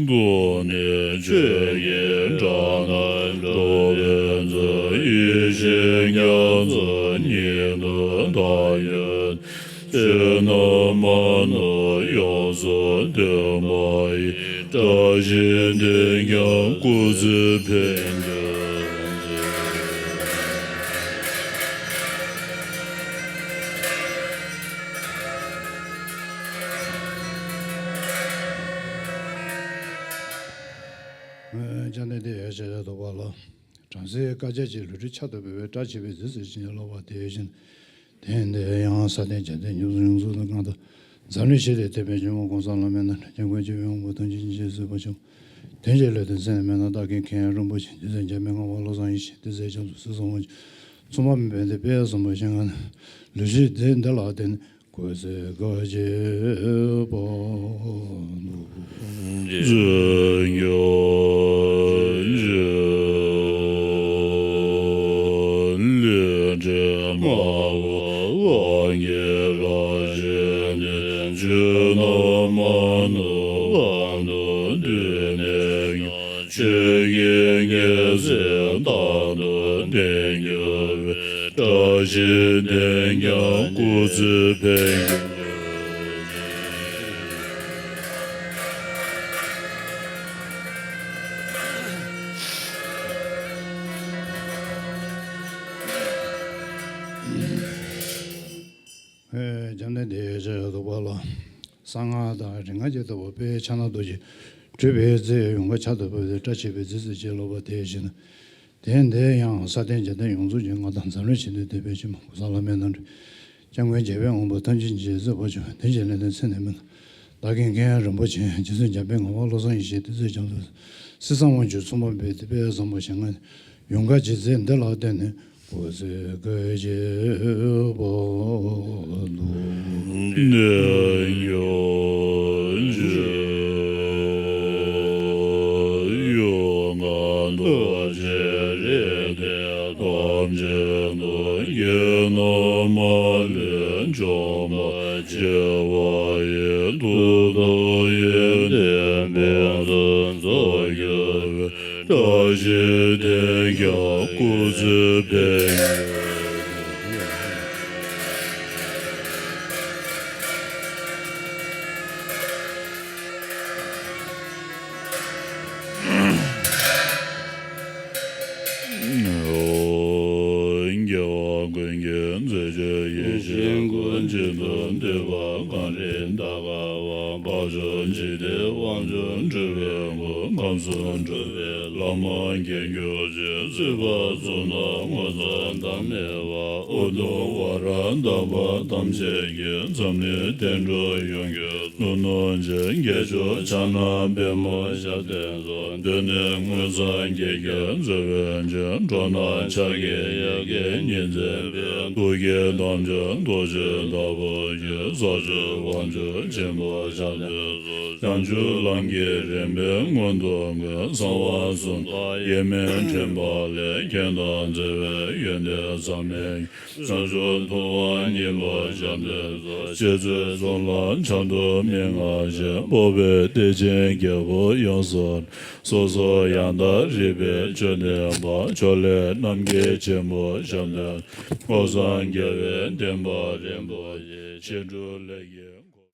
འབུལ་ནས་ཆོས་ཀྱི་སྒྲ་རྣམས་སྒྲོག་པའི་མཛོད། ཡེ་ཤེས་ཉ་མཚོན་ཉིད་དུ་བདག་ཡོད། ཕྱི་ནང་མ་ནང་ཡོངས་སུ་འདུས་པ་ཡི། བཀྲ་ཤིས་འདི་ཡང་སྐུ་ཚེ་ཕན་གྱི། སྐྱབས་གནས་དེ་ཡང་ཤ་ཤ་ཐུབ་པ་ལ། བྲམ་ཟེའི་དཀའ་སྤྱད་ཀྱིས་ལུས་ཁྲུས་ཆ་དོད་པའི་བཀྲ་ཤིས་པའི་རྫས་སུ་བྱིན་གྱིས་རློབ་པ་དེ་བཞིན། དེ་ཡང་ས་སྟེང་བརྒྱ་སྟེང་ཉུང་སུ་ཉུང་སུ་དང་ང་དང་འཛམ་གླིང་ཞི་བདེའི་དེད་དཔོན་ཆེན་མོ་གོང་ས་ལྷ་མོའི་རྣམ་འདྲེན་སྐྱབས་མགོན་ཆེན་པོའི་དབང་པོ་ཐམས་ཅད་མཁྱེན་ཅིང་གཟིགས་པ་ཆེན་པོ། དོན་གྱི་བློ་དང་མཚན་མེད་ན་བདག་གིས་མཁྱེན། རིན་པོ་ཆེ་རྗེ་བཙུན་འཇམ་པའི་དངོས་པོ་བློ་བཟང་ཡེ་ཤེས་དེ་ཚེ་ཁྱབ་འཇུག་སྲིད་གསུམ་དབང་ཕྱུག་མཚུངས་པ་མེད་པའི་དཔལ་བཟང་པོ་ཞིང་ཁམས་ལུས་ཞིག་འདི་འདི་ལ་བརྟེན་ནས། སྐུ་ཚེ་བསྐལ་བརྒྱའི་བར་དུ། འཛིན་སྐྱོང་ལས་འབྲས་མ་འོངས་དབང་གི་རང་བཞིན་ཏེ། རྒྱུད་རྣམས་མ་ནོར་བར་དུ་བསྡུས་ནས་ཀྱང་། ཆོས་ཀྱི་རྒྱལ་སྲས་རྟག་ཏུ་བསྟེན་གྱུར་པའི། བཀྲ་ཤིས་ལྡན་ཀྱང་སྐུ་ཚེ་འཕེལ་གྱུར་ཅིག། ཨེ། བཅོམ་ལྡན་འདས་ཤཱཀྱ་ཐུབ་པ་ལ། གསང་སྔགས་དང་རིག་སྔགས་ཀྱི་བསྟོད་པ་དཔལ་ཕྱག་ན་རྡོ་རྗེ་སྤྲུལ་པའི་རྩལ་ཡུངས་ཀར་ཕྱག་ཏུ་ཕུལ་ཏེ་བཀྲ་ཤིས་པའི་རྫས་སུ་བྱིན་རློབ་པ་དེ་བཞིན་དུ། དེ་འདི་ཡང་ས་སྟེང་བརྒྱ་སྟེང་ཡོངས་རྫོགས་ཀྱི་ང་དང་འཛམ་གླིང་ཞི་བདེའི་དེད་དཔོན་ཆེན་མོ་གོང་ས་ལྷ་མོའི་རྣམ་འདྲེན་སྐྱབས་མགོན་རྒྱལ་བའི་དབང་པོ་ཐམས་ཅད་མཁྱེན་ཅིང་གཟིགས་པ་ཆེན་པོ་དོན་གྱི་བློ་དང་མཚན་ནས་མེད་ན་བདག་གིས་མཁྱེན། རིན་པོ་ཆེ་རྗེ་བཙུན་འཇམ་པའི་དངོས་པོ་བློ་བཟང་ཡེ་ཤེས་དེ་ཚེ་ཁྱབ་འཇུག་སྲིད་གསུམ་དབང་ཕྱུག་མཚུངས་པ་མེད་པའི་དཔལ་བཟང་པོ་ཞིང་ཁམས་ཡུངས་ཀར་གྱི་རྫས་འདི་ལ་བརྟེན་ནས། སྐུ་ཚེ་བསྐལ་བརྒྱའི་བར་དུ། གནས་མཆོག་ཡུངས་ཀར་རྡོ་རྗེ་རིགས་བརྒྱད་ཐམས་ཅད་དུ། རྒྱུད་རྣམས་མ་ལུས་འཇོམས་པར་བྱེད་པ་ཡི། མཐུ་དང་ཡོན་ཏན་ཕུན་སུམ་ཚོགས་གྱུར་པའི། བཀྲ་ཤིས་ལྡན་ཀྱང་སྐུ་ཚེ་འཕེལ་གྱུར་ཅིག། རྒྱལ་བ་ཀུན་གྱི་མཛོད་ཆེན་ཡེ་ཤེས་སྐུ། གཅིག་ཏུ་བསྡུས་པ་གངས་རི་མཐའ་ཀ་པ། འཕགས་མཆོག་འཇིག་རྟེན་དབང་ཕྱུག་སྤྲུལ་པའི་སྐུ། ཁམས་གསུམ་འགྲོ་བའི་བླ་མ་མཁྱེན་གྱུར་ཅིག། སྲིད་པ་གསུམ་ན་ངོ་ཚ་འདམ་མེ་བ། ཨུ་དུམ་ཝཱ་ར་དམ་པ་ཐམས་ཅད་ཀྱི། འཛམ་གླིང་བསྟན་འགྲོ་ཡོངས་ཀྱི་གཙོ་ནོར་ཆེ། རྒྱལ་མཆོག་ཕྱག་ན་པདྨོ་ཞབས་བརྟན་སོགས། གདོད་ནས་དངོས་སམ་དགེ་རྒན་མཛད་པའི་མཆོག། འགྲོ་རྣམས་ཕྱག་གི་ཡ་གྱལ་ཉི་ཚེ་འཕེལ། ཐུགས་བསྐྱེད་དམ་ཆོས་རྡོ་རྗེ་ལྟ་བུ་ཞིག། ས་བཅུ་དབང་ཕྱུག་ཆེན་པོ་ཞབས་བརྟན་སོགས། བྱང་ཆུབ་ལམ་གྱི་རིམ་པའི་སྔོན་དུ་འགྲོ། གསང་བ་གསུམ་དང་དབྱེར་མེད་ཕྲིན་པ་ལས། མཁྱེན་དང་མཛད་པའི་ཡོན་ཏན་ཟབ་མོའི། བྱང་ཆུབ་ཐུབ་དབང་སྙིང་པོ་ཞབས་བརྟན་སོགས། རྗེ་བཙུན་གཙུག་ལག་ཁྲ་འདུལ་མན་ངག་ཅན། སྤོབས་པའི་གཏེར་ཆེན་རྒྱལ་པོ་ཡོངས་སུ། སོ་སོ་ཡང་དག་རིག་པའི་ཆོས་སྟོན་པ། ཕྱོགས་ལས་རྣམ་རྒྱལ་ཆེན་པོ་ཞབས་བརྟན། དངོས་སམ་རྒྱལ་བའི་བསྟན་པ་རིན་པོ་ཆེ། ཕྱི་སྒྲུབ་ལས་ཀྱི་འགོ།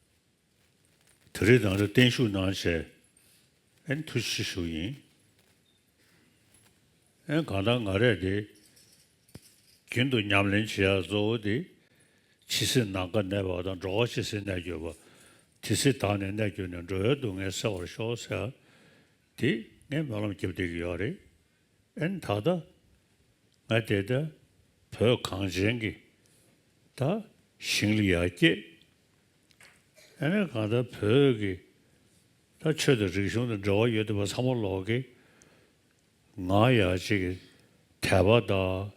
ད་རེས་ནང་ལ་བརྟན་བཞུགས་གནང་བྱས། ཨེ་ཐུགས་རྗེ་ཆེ་ཞུ་ཡིན། ཨེ་གང་ལྟར་ང་རས་དེ་རྒྱུན་དུ་ཉམས་ལེན་བྱེད་ཡག་གཙོ་བོ་དེ་ཇི་སྲིད་ནམ་མཁའ་གནས་པ་དང་། འགྲོ་བ་ཇི་སྲིད་གནས་གྱུར་པ། དེ་སྲིད་བདག་ནི་གནས་གྱུར་ནས། འགྲོ་བའི་སྡུག་བསྔལ་སེལ་བར་ཤོག་ཟེར་ཡག་དེ་ངས་སྨོན་ལམ་རྒྱབ་བསྡད་ཀྱི་ཡོད་རེད། ཨེ་ད་ལྟ་ང་དེ་ལྟར་བོད་གངས་ཅན་གྱི་ད་ཞིང་ལ་ཡར་སྐྱེས། ཨ་ནི་གང་ལྟར་བོད་ཀྱི་ད་ཆོས་དང་རིག་གཞུང་དང་འབྲེལ་བ་ཡོད་བསྡད་པ་ཚང་མ་ལོག་གི། ང་ཡང་ཅིག་གི་དད་པ་དང་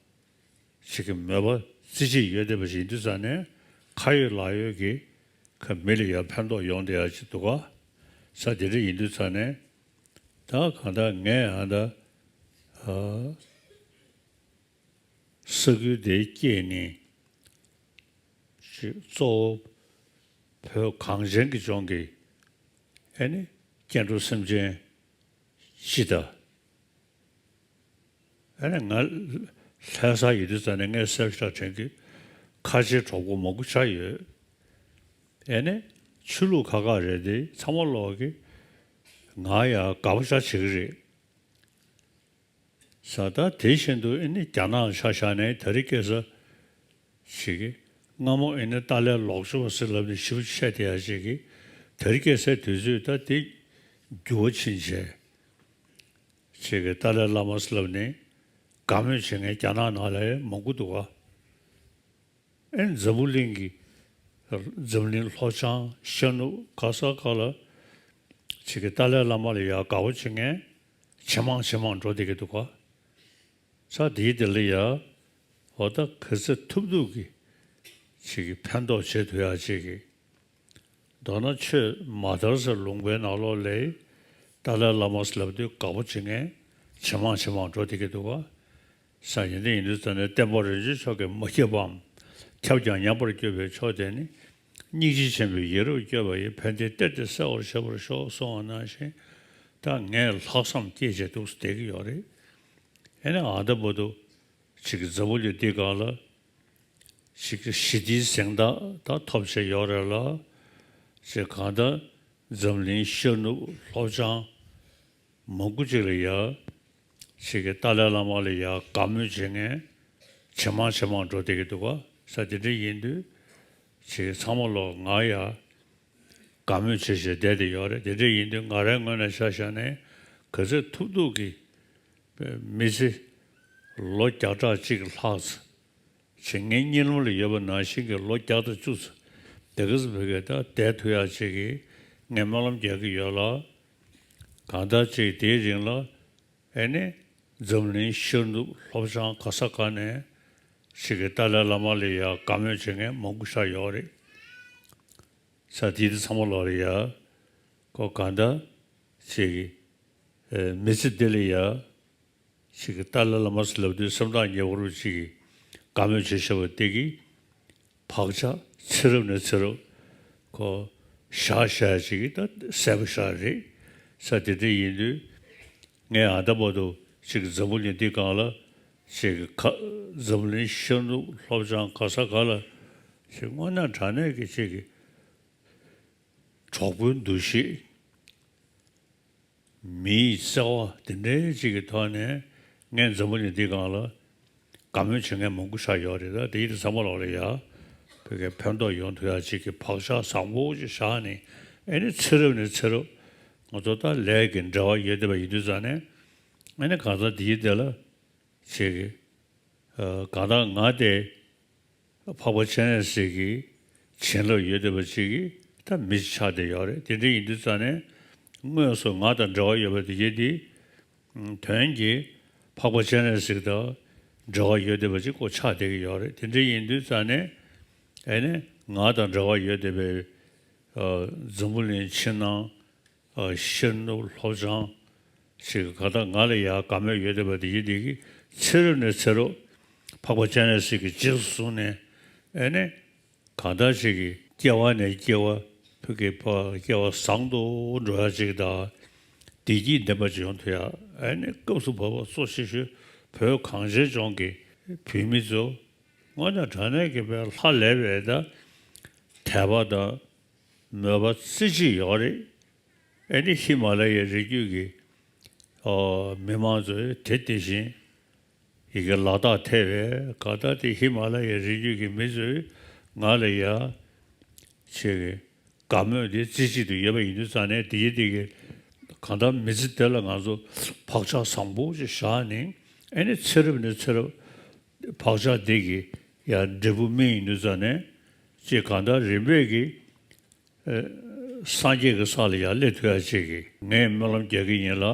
ཅིག་གི་མོས་པ་རྩེ་གཅིག་ཡོད་བསྡད་པ་ཞིག་ཡིན་དུས་ཙང་ནས། ཁ་ཡོད་ལག་ཡོད་ཀྱི་ཁ་མི་ལ་ཡང་ཕན་ཐོགས་ཡོང་བསྡད་ཡག་ཅིག་འདུག་ག། ས་དེ་འདྲ་ཡིན་དུས་ཙང་ནས། ད་གང་ལྟར་ངས་ཨ་ད་ཨ། ས་ཁུལ་དེའི་སྐྱེས་ནས་ཅིག་གཙོ་བོ་བོད་གངས་ཅན་གྱི་ལྗོངས་ཀྱི་ཨེ་ནི་སྐྱེ་འགྲོ་སེམས་ཅན་སྤྱི་དང་། ཨེ་ནི་ང་ལྷ་ས་ཡོད་དུས་ཙང་ནས་ངས་གསལ་བཤད་དྲན་གྱི། ཁ་ཆེ་གྲོགས་པོ་མང་པོ་ཆགས་ཡོད། ཨེ་ནི་ཆོས་ལུགས་ཁག་ཁག་རེད་དེ་ཚང་མ་ལོག་གི་ང་ཡང་དགའ་པོ་ཆགས་བྱེད་ཀྱི་རེད། ས་ད་དེ་བཞིན་དུ་ཨེ་ནི་རྒྱ་ནག་ཆ་བཞག་ནས་དེ་རིང་ཁ་སང་ཞིག་གི་སྔ་མོ་ཨེ་ནི་ཏཱ་ལའི་ལོག་སྤྱོད་པ་ཟེར་ལབ་ནས་ཞེ་པོ་བཤད་བསྡད་ཡག་ཅིག་གི། དེ་རིང་ཁ་སང་དུས་ཚོད་ད་དེ་འགྱུར་བ་ཕྱིན་བྱས། ཅིག་གི་ཏཱ་ལའི་བླ་མ་ཟེར་ལབ་ནས་དགའ་མོས་བྱེད་མཁན་རྒྱ་ནག་ནང་ལ་མང་པོ་འདུག་ག། ཨེ་འཛམ་བུ་གླིང་གི་འཛམ་གླིང་ལྷོ་བྱང་ཤར་ནུབ་ག་ས་ག་ལ་ཅིག་གི་ཏཱ་ལའི་བླ་མ་ལ་ཡ་དགའ་པོ་བྱེད་མཁན་ཇེ་མང་ཇེ་མང་འགྲོ་བསྡད་ཀྱི་འདུག་ག། ས་དེའི་དེ་ལ་ཡ་འོ་ད་ག་ཚོད་ཐུབ་ཐུབ་ཀྱི་ཅིག་གི་ཕན་ཐོགས་བྱེད་ཐུབ་ཡ་ཅིག་གི། མདོར་ན་ཆོས་མ་དར་ས་ལུང་པའི་ནང་ལོགས་ལ་ཏཱ་ལའི་བླ་མ་ཟེར་ལབ་དུས་དགའ་པོ་བྱེད་མཁན་ཇེ་མང་ཇེ་མང་འགྲོ་བསྡད་ཀྱི་འདུག་ག། ས་ཡིན་དེ་ཡིན་དུས་ཙ་ནས་བསྟན་པ་རིན་ཆེན་མཆོག་གིས་མ་ཁྱབ་པའམ་ཁྱབ་ཀྱང་ཉམས་པར་གྱུར་པའི་ཕྱོགས་དེ་ནི། སྙིང་རྗེ་ཆེན་པོས་ཡིད་རབ་བསྐྱོད་པ་ཡིས། ཕན་བདེའི་གཏེར་དེ་གསལ་བར་བྱེད་པར་ཤོག་གསུངས་པ་ནང་བཞིན། ད་ངས་ལྷག་བསམ་སྐྱེས་བྱས་འདུག་སེ་བསྡད་ཀྱི་ཡོད་རེད། ཨེ་ནས་ཨ་ད་བར་དུ་ཅིག་གི་འཛམ་བུ་གླིང་འདི་སྒང་ལ་ཅིག་གི་ཞི་བདེའི་གཟེངས་རྟགས་ད་ཐོབ་བྱས་ཡོད་རེད་ལ། ཅིག་གང་ལྟར་འཛམ་གླིང་ཤར་ནུབ་ལྷོ་བྱང་མང་པོ་ཅིག་ལ་ཡ་ཅིག་གི་ཏཱ་ལའི་བླ་མ་ལ་ཡ་དགའ་མོས་བྱེད་མཁན་ཇེ་མང་ཇེ་མང་འགྲོ་བསྡད་ཀྱི་འདུག་ག། ས་དེ་འདྲ་ཡིན་དུས་ཅིག་ཚང་མ་ལོག་ང་ཡ་དགའ་མོས་བྱེད་བྱེད་བསྡད་དེ་ཡོད་རེད། དེ་འདྲ་ཡིན་དུས་ང་རའི་ངོས་ནས་ཆ་བཞག་ནས་ག་ཚོད་ཐུབ་ཐུབ་ཀྱི་མི་ཚེ་ལོ་བརྒྱ་ཕྲག་གཅིག་ལྷག་ཙམ་ཅིག་ངའི་གཉིད་ལམ་ལ་ཡོད་པ་ནང་བཞིན་གྱི་ལོ་བརྒྱ་དང་བཅུ་ཙམ་དེ་ག་ཙམ་བོད་སྐད་ད་བསྡད་ཐུབ་ཡག་ཅིག་གི་ངས་སྨོན་ལམ་རྒྱག་གི་ཡོད་ལ། གང་ལྟར་ཅིག་དེའི་རིང་ལ་ཨེ་ནི་འཛམ་གླིང་ཤར་ནུབ་ལྷོ་བྱང་ག་ས་ག་ནས་ཅིག་གི་ཏཱ་ལའི་བླ་མ་ལ་ཡ་དགའ་མོས་བྱེད་མཁན་མང་པོ་ཤར་ཡོད་རེད། ས་དེ་དེ་ཚང་མ་ལོག་ལ་ཡ་ཁོ་གང་ལྟར་ཅིག་གི་ཨེ་མི་ཚེ་འདི་ལ་ཡ། ཅིག་གི་ཏཱ་ལའི་བླ་མ་ཟེར་ལབ་དུས་སེམས་ཐག་ཉེ་བོ་རུ་ཅིག་གི་དགའ་མོས་བྱེད་བྱེད་པ་དེ་གི་བག་ཆགས་ཚེ་རབས་ནས་ཚེ་རབས་ཁོ་བཞག་བཞག་ཅིག་གི་ད་གསལ་པོ་ཤར་རེད། ས་དེ་འདྲ་ཡིན་དུས་ངས་ཨ་ད་བར་དུ་ཅིག་གི་འཛམ་བུ་གླིང་འདི་སྒང་ལ་ཅིག་གི་ཁ་འཛམ་གླིང་ཤར་ནུབ་ལྷོ་བྱང་ག་ས་ག་ལ་ཅིག་དངོས་གནས་དྲང་གནས་ཀྱི་ཅིག་གི་གྲོགས་པོའི་འདུ་ཤེས། མིའི་བརྩེ་བ་དེ་འདྲའི་ཅིག་གི་ཐོག་ནས་ངས་འཛམ་བུ་གླིང་འདི་སྒང་ལ་དགའ་མོས་བྱེད་མཁན་མང་པོ་ཤར་ཡོད་རེད། ད་དེ་ཡིན་དུས་ཚང་མ་ལོག་ལ་ཡ་བོད་སྐད་ཕན་ཐོགས་ཡོང་ཐུབ་ཡག་ཅིག་གི་བག་ཆགས་བཟང་པོ་ཅིག་བཞག་ནས་ཨེ་ནི་ཚེ་རབས་ནས་ཚེ་རབས་ང་ཚོ་ད་ལས་ཀྱི་འབྲེལ་བ་ཡོད་བསྡད་པ་ཡིན་དུས་ཙང་ནས་ཨེ་ནི་གང་ཟག་དེ་ཡིན་དེ་ལ་ཅིག་གི་ཨ་གང་ལྟར་ང་དེ་འཕགས་པ་སྤྱན་རས་གཟིགས་ཀྱི་བྱིན་རླབས་ཡོད་བསྡད་པ་ཅིག་གིས་ད་མི་ཞིག་ཆགས་བསྡད་ཡོད་རེད། དེ་འདྲ་ཡིན་དུས་ཙང་ནས་དངོས་སུ་ང་དང་འབྲེལ་བ་ཡོད་པ་དེ་གྱད་དེ་དོན་གྱིས་འཕགས་པ་སྤྱན་རས་གཟིགས་དང་འབྲེལ་བ་ཡོད་བསྡད་པ་ཅིག་ཁོ་ཆགས་བསྡད་ཀྱི་ཡོད་རེད། དེ་འདྲ་ཡིན་དུས་ཙང་ནས་ཨེ་ནས་ང་དང་འབྲེལ་བ་ཡོད་བསྡད་པའི་ཨ་འཛམ་བུ་གླིང་ཕྱི་ནང་ཨ་ཤར་ནུབ་ལྷོ་བྱང་ཞིག་ག་ད་ང་ལ་ཡ་དགའ་མོས་ཡོད་བསྡད་པ་དེ་ཡིན་དེ་གི་ཚེ་རབས་ནས་ཚེ་རབས་འཕགས་པ་སྤྱན་རས་གཟིགས་ཀྱི་རྗེས་སུ་བཟུང་ནས་ཨེ་ནས་གང་ལྟར་ཞིག་གི་སྐྱེ་བ་ནས་སྐྱེ་བ་བོད་ཀྱི་བ་སྐྱེ་བ་བཟང་དུ་འགྲོ་ཡ་ཅིག་དང་བདེ་སྐྱིད་ལྡན་པ་ཅིག་ཡོང་ཐུབ་ཡ། ཨེ་ནས་སྐབས་སུ་བབ་པ་གཙོ་ཆེ་ཤོས་བོད་གངས་ཅན་ལྗོངས་ཀྱི་བོད་མི་ཚོ་དངོས་གནས་དྲང་གནས་ཀྱི་བའི་ལྷ་ལས་པའི་ད་དད་པ་དང་མོས་པ་རྩེ་གཅིག་ཡོད་རེད། ཨེ་ནི་ཧི་མ་ལ་ཡའི་རི་རྒྱུད་ཀྱི་ཨོ་མི་མང་ཚོས་དེ་དེ་བཞིན་ཡི་གེ་ལ་དྭགས་ཐེ་བའི་ག་ད་དེ་ཧི་མ་ལ་ཡའི་རི་རྒྱུད་ཀྱི་མི་ཚོས་ང་ལ་ཡ་ཆེ་གི་དགའ་མོས་དེ་རྩེ་གཅིག་ཏུ་ཡོད་པ་ཡིན་དུས་ཙང་ནས་དེ་ཡི་དེ་གི་གང་ལྟར་མི་ཚེ་དེ་ལ་ང་ཚོ་བག་ཆགས་བཟང་པོ་ཅིག་བཞག་ནས་ཨེ་ནི་ཚེ་རབས་ནས་ཚེ་རབས་བག་ཆགས་དེ་གི་ཡ་འབྲས་བུ་སྨིན་ཡིན་དུས་ཙང་ནས་ཅེས་གང་ལྟར་རིམ་པས་ཀྱི་ཨེ་སངས་རྒྱས་ཀྱི་ས་ལ་ཡར་སླེབས་ཐུབ་ཡ་ཅིག་གི་ངས་སྨོན་ལམ་རྒྱག་གི་ཡིན་ལ།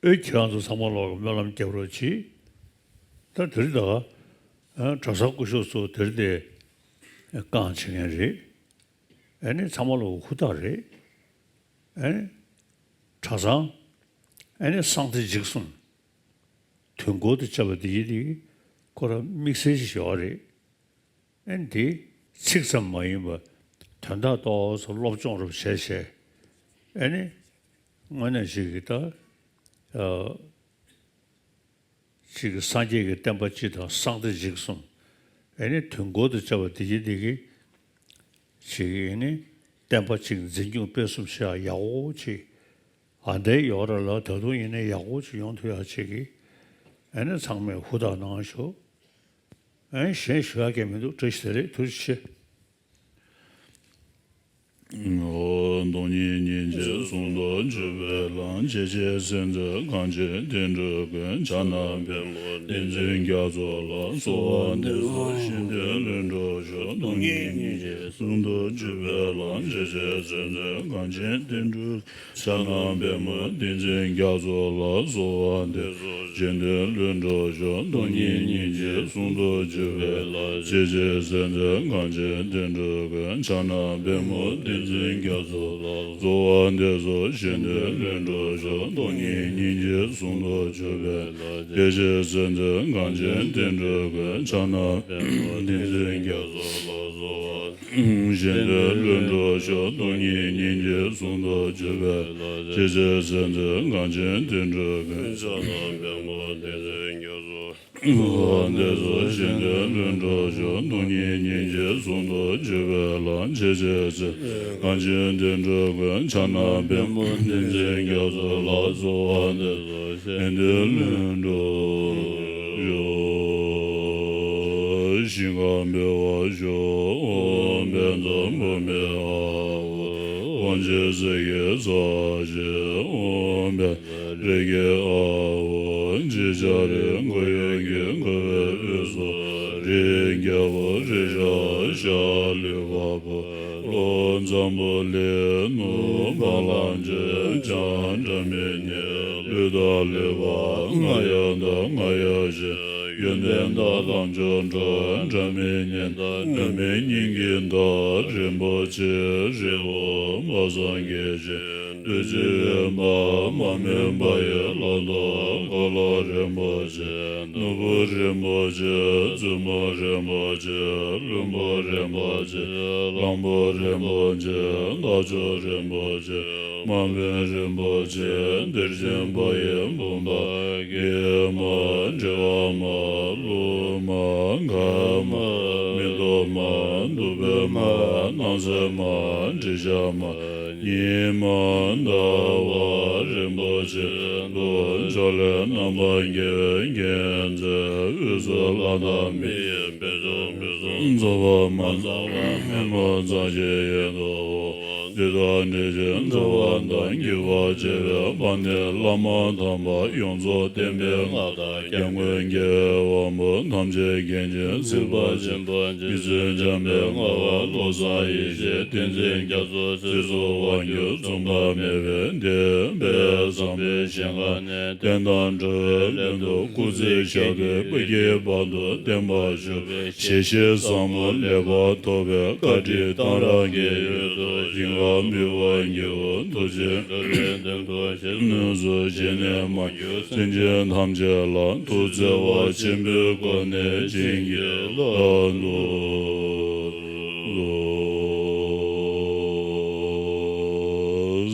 ཨེ་ཁྱེད་རང་ཚོ་ཚང་མ་ལོག་གི་སྨོན་ལམ་རྒྱབ་རོགས་གྱིས། ད་དེ་རིང་ད་ཨ་གྲྭ་ཚང་སྐུ་ཞབས་ཚོ་དེ་རིང་དེ་རྐང་བྱེད་མཁན་རེད། ཨེ་ནི་ཚང་མ་ལོག་ཧུར་ཐག་རེད། ཨེ་ནི་གྲྭ་ཚང་ཨེ་ནི་གསང་བདེ་འཇིགས་གསུམ་དུས་འཁོར་དུ་བཅའ་བ་དེ་ཡིན་དེ་ཁོ་རང་དམིགས་བསལ་ཞིག་ཡོད་རེད། ཨེ་འདི་ཚིག་ཙམ་མ་ཡིན་པར་དོན་དག་ཏོག་ཙམ་སློབ་སྦྱོང་རུ་བྱས་བྱས། ཨེ་ནི་དངོས་གནས་ཞིག་གི་ད་ཨ་ཅིག་གི་སངས་རྒྱས་ཀྱི་བསྟན་པ་སྤྱི་དང་གསང་བདེ་འཇིགས་གསུམ། ཨེ་ནི་དུས་འཁོར་དུ་བཅའ་བ་དེ་ཡིན་དེ་གི་ཅིག་ཨེ་ནི་བསྟན་པ་ཅིག་འཛིན་སྐྱོང་སྤེལ་གསུམ་བྱེད་ཡག་ཡག་པོ་ཅིག་ཨ་འདྲའི་ཡོད་ར་ལ་ད་དུང་ཡིན་ནའི་ཡག་པོ་ཅིག་ཡོང་ཐུབ་ཡག་ཅིག་གི་ཨེ་ནི་ཚང་མས་ཧུར་ཐག་གནང་ཤོག་ཨེ་གཞན་ཞུ་ཡག་གི་མི་འདུག་བཀྲ་ཤིས་བདེ་ལེགས། ཐུགས་རྗེ་ཆེ། ཨོ་སྟོང་ཉིད་སྙིང་རྗེ། ཟུང་དུ་འཇུག་པའི་ལམ། ཇི་ཕྱིར་སེམས་ཅན་གངས་ཅན་དུད་འགྲོ་ཀུན། ཕྱག་ན་པདྨོ་བསྟན་འཛིན་རྒྱ་མཚོ་ལ། གསོལ་བ་འདེབས་སོ་གཞན་དོན་ལྷུན་གྲུབ་ཤོག་སྟོང་ཉིད་སྙིང་རྗེ་ཟུང་དུ་འཇུག་པའི་ལམ། ཇི་ཕྱིར་སེམས་ཅན་གངས་ཅན་དུད་འགྲོ་ཕྱག་ན་པདྨོ་བསྟན་འཛིན་རྒྱ་མཚོ་ལ། གསོལ་བ་འདེབས་སོ་གཞན་དོན་ལྷུན་གྲུབ་ཤོག་སྟོང་ཉིད་སྙིང་རྗེ་ཟུང་དུ་འཇུག་པའི་ལམ། ཇི་ཕྱིར་སེམས་ཅན་གངས་ཅན་དུད་འགྲོ་ཀུན། ཕྱག་ན་པདྨོ་བསྟན་འཛིན་རྒྱ་མཚོ་ལ། གསོལ་བ་འདེབས་སོ་གཞན་དོན་ལྷུན་གྲུབ་ཤོག་སྟོང་ཉིད་སྙིང་རྗེ་ཟུང་དུ་འཇུག་པའི་ལམ། ཇི་ཕྱིར་སེམས་ཅན་གངས་ཅན་དུད་འགྲོ་ཀུན། ཕྱག་ན་པདྨོ་བསྟན་འཛིན་རྒྱ་མཚོ་ལ། གསོལ་བ་གཞན་དོན་ལྷུན་གྲུབ་ཤོག་སྟོང་ཉིད་སྙིང་རྗེ་ཟུང་དུ་འཇུག་པའི་ལམ། ཇི་ཕྱིར་སེམས་ཅན་གངས་ཅན་དུད་འགྲོ་ཀུན། ཕྱག་ན་པདྨོ་བསྟན་འཛིན་རྒྱ་མཚོ། གསོལ་བ་འདེབས་སོ་གཞན་དོན་ལྷུན་གྲུབ་ཤོག་སྟོང་ཉིད་སྙིང་རྗེ་ཟུང་དུ་འཇུག་པའི་ལམ། ཇི་ཕྱིར་སེམས་ཅན་གངས་ཅན་དུད་འགྲོ་ཀུན། ཕྱག་ན་པདྨོ་བསྟན་འཛིན་རྒྱ་མཚོ་ལ། གསོལ་བ་འདེབས་སོ་གཞན་དོན་ལྷུན་གྲུབ་ཤོག་ཞིང་ཁམས་འཕེལ་བར་ཤོག་ཨོཾ་བཛྲ་བྷཱུ་མི་ཨཱཿཧཱུྃ། ཨོཾ་ཨ་ཏྱ་ཙི་གི་ཚ་ཞེས། ཨོཾ་བཛྲ་རེ་ཁེ་ཨཱཿཧཱུྃ། ཅི་བྱ་རེ་མགོ་ཡི་གེ་བསྐོར་བའི་དབུས་སུ། རིའི་རྒྱལ་པོ་རི་བྱ་ཤ་ལུས་འཕགས་པོ། ལྷོ་འཛམ་བུ་གླིང་ནུབ་བ་ལང་སྤྱོད། བྱང་སྒྲ་མི་སྙན་ཀླུ་དང་ལུས་འཕགས། རྔ་ཡབ་དང་རྔ་ཡབ་གཤིན། ཡོན་ཏན་དང་ལྷ་མཆོག་འགྲོ། སྒྲ་མི་སྙན་དང་སྒྲ་མི་སྙན་གྱི་མདའ། རིན་པོ་ཆེའི་རི་བོ་འབབ་སངས་རྒྱས་ཞིང་། བདུད་རྩི་འོད་འབར་མ་སྨིན་པ་ཡི་ལྷ་མདོག་འཁོར་ལོ་རིན་པོ་ཆེ། ནོར་བུ་རིན་པོ་ཆེ། བཙུན་མོ་རིན་པོ་ཆེ། བློན་པོ་རིན་པོ་ཆེ། གླང་པོ་རིན་པོ་ཆེ། ལྷ་མཆོག་རིན་པོ་ཆེ། དམག་དཔོན་རིན་པོ་ཆེ། གཏེར་ཆེན་པ་ཡི་བུམ་པ། སྐྱེས་མ། འགྲེལ་པ་མ། གླུ་མ། མཁའ་མ། མེ་ཏོག་མ། བདུག་སྤོས་མ། སྣང་གསལ་མ། དྲི་ཤར་མ། ཉི་མ། ཟླ་བ་རིན་པོ་ཆེ། དུག་མཆོག་ལས་རྣམ་པར་རྒྱལ་བའི་མཁྱེན་བརྩེ། དབུས་སུ་ལྷ་དང་མི་ཡི་འབེབས་ཚུལ་འབུལ་ཚུལ། རྫོགས་པ་མ་ཚང་བ་སྨིན་མ་ཚང་ཞིང་ཡིད་དུ་འོང་། བདུད་དང་འདྲེ་ཞིང་འགྲོ་བ་དང་། རྒྱུད་པ་ཆེ་བའི་དཔལ་ལྡན་བླ་མ་དམ་པ། ཡོངས་རྫོགས་བསྟན་པའི་མངའ་བདག་སྐྱབས་མགོན་རྒྱལ་བའི་དབང་པོ། ཐམས་ཅད་མཁྱེན་ཅིང་གཟིགས་པ་ཆེན་པོ། རྗེ་བཙུན་འཇམ་དཔལ་མངའ་བ་བློ་བཟང་ཡེ་ཤེས། བསྟན་འཛིན་རྒྱ་མཚོ་སྲིད་གསུམ་དབང་སྒྱུར། མཚུངས་པ་མེད་པའི་བསྟན་པའི་བཟང་པོའི་ཞིང་ཁམས་ནས། བསྟན་དང་འགྲོ་བའི་ལམ་དུ་སྐུ་ཚེ་ཞབས་པད་བསྐལ་པའི་བར་དུ་བརྟན་པར་བཞུགས་པའི་ཞལ་བཞེས་ཟབ་མོ་ལེགས་པར་ཐོབ་པའི་བཀའ་དྲིན་གཏང་རག་གི་འོད་ཟེར་ཞིང་ཁམས་འཕེལ་བར་བགྱིའོ། ཐུགས་རྗེས་འགྲོ་བའི་དོན་དུ་གཞན་ལ་གནོད་འཚེ་བྱས་ནས་མ་གྱུར་སེམས་ཅན་ཐམས་ཅད་ལ་ཐུགས་བརྩེ་བ་ཆེན་པོའི་སྒོ་ནས་བྱིན་གྱིས་བརླབ་ཏུ་གསོལ།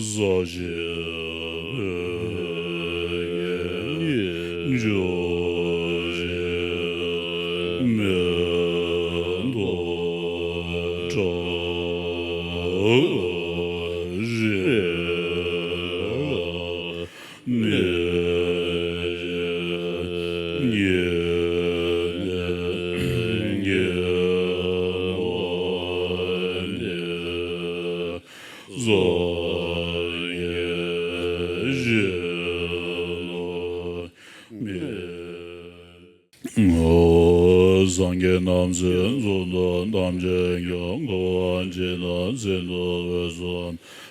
ས་གཞི་འཇོ་ཞིང་མེ་ཏོག་བཀྲ་ཤིས་ལ་གནས་ཤིང་ཉེ་གནས་ནོར་ལྡན་སངས་རྒྱས་ཞིང་ལ་གནས། སངས་རྒྱས་རྣམས་ཀྱི་གཙུག་ཏོར་ཐམས་ཅད་ཀྱང་། འཁོར་བ་འཇིག་དང་གསེར་མདོག་འོད་སུ་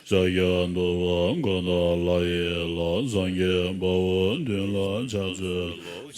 ཤཱཀྱ་ཐུབ་པ་མགོན་དང་ལྷ་ཡི་ལྷ། སངས་རྒྱས་དཔའ་བོ་མདུན་ལ་ཕྱག་འཚལ་ལོ།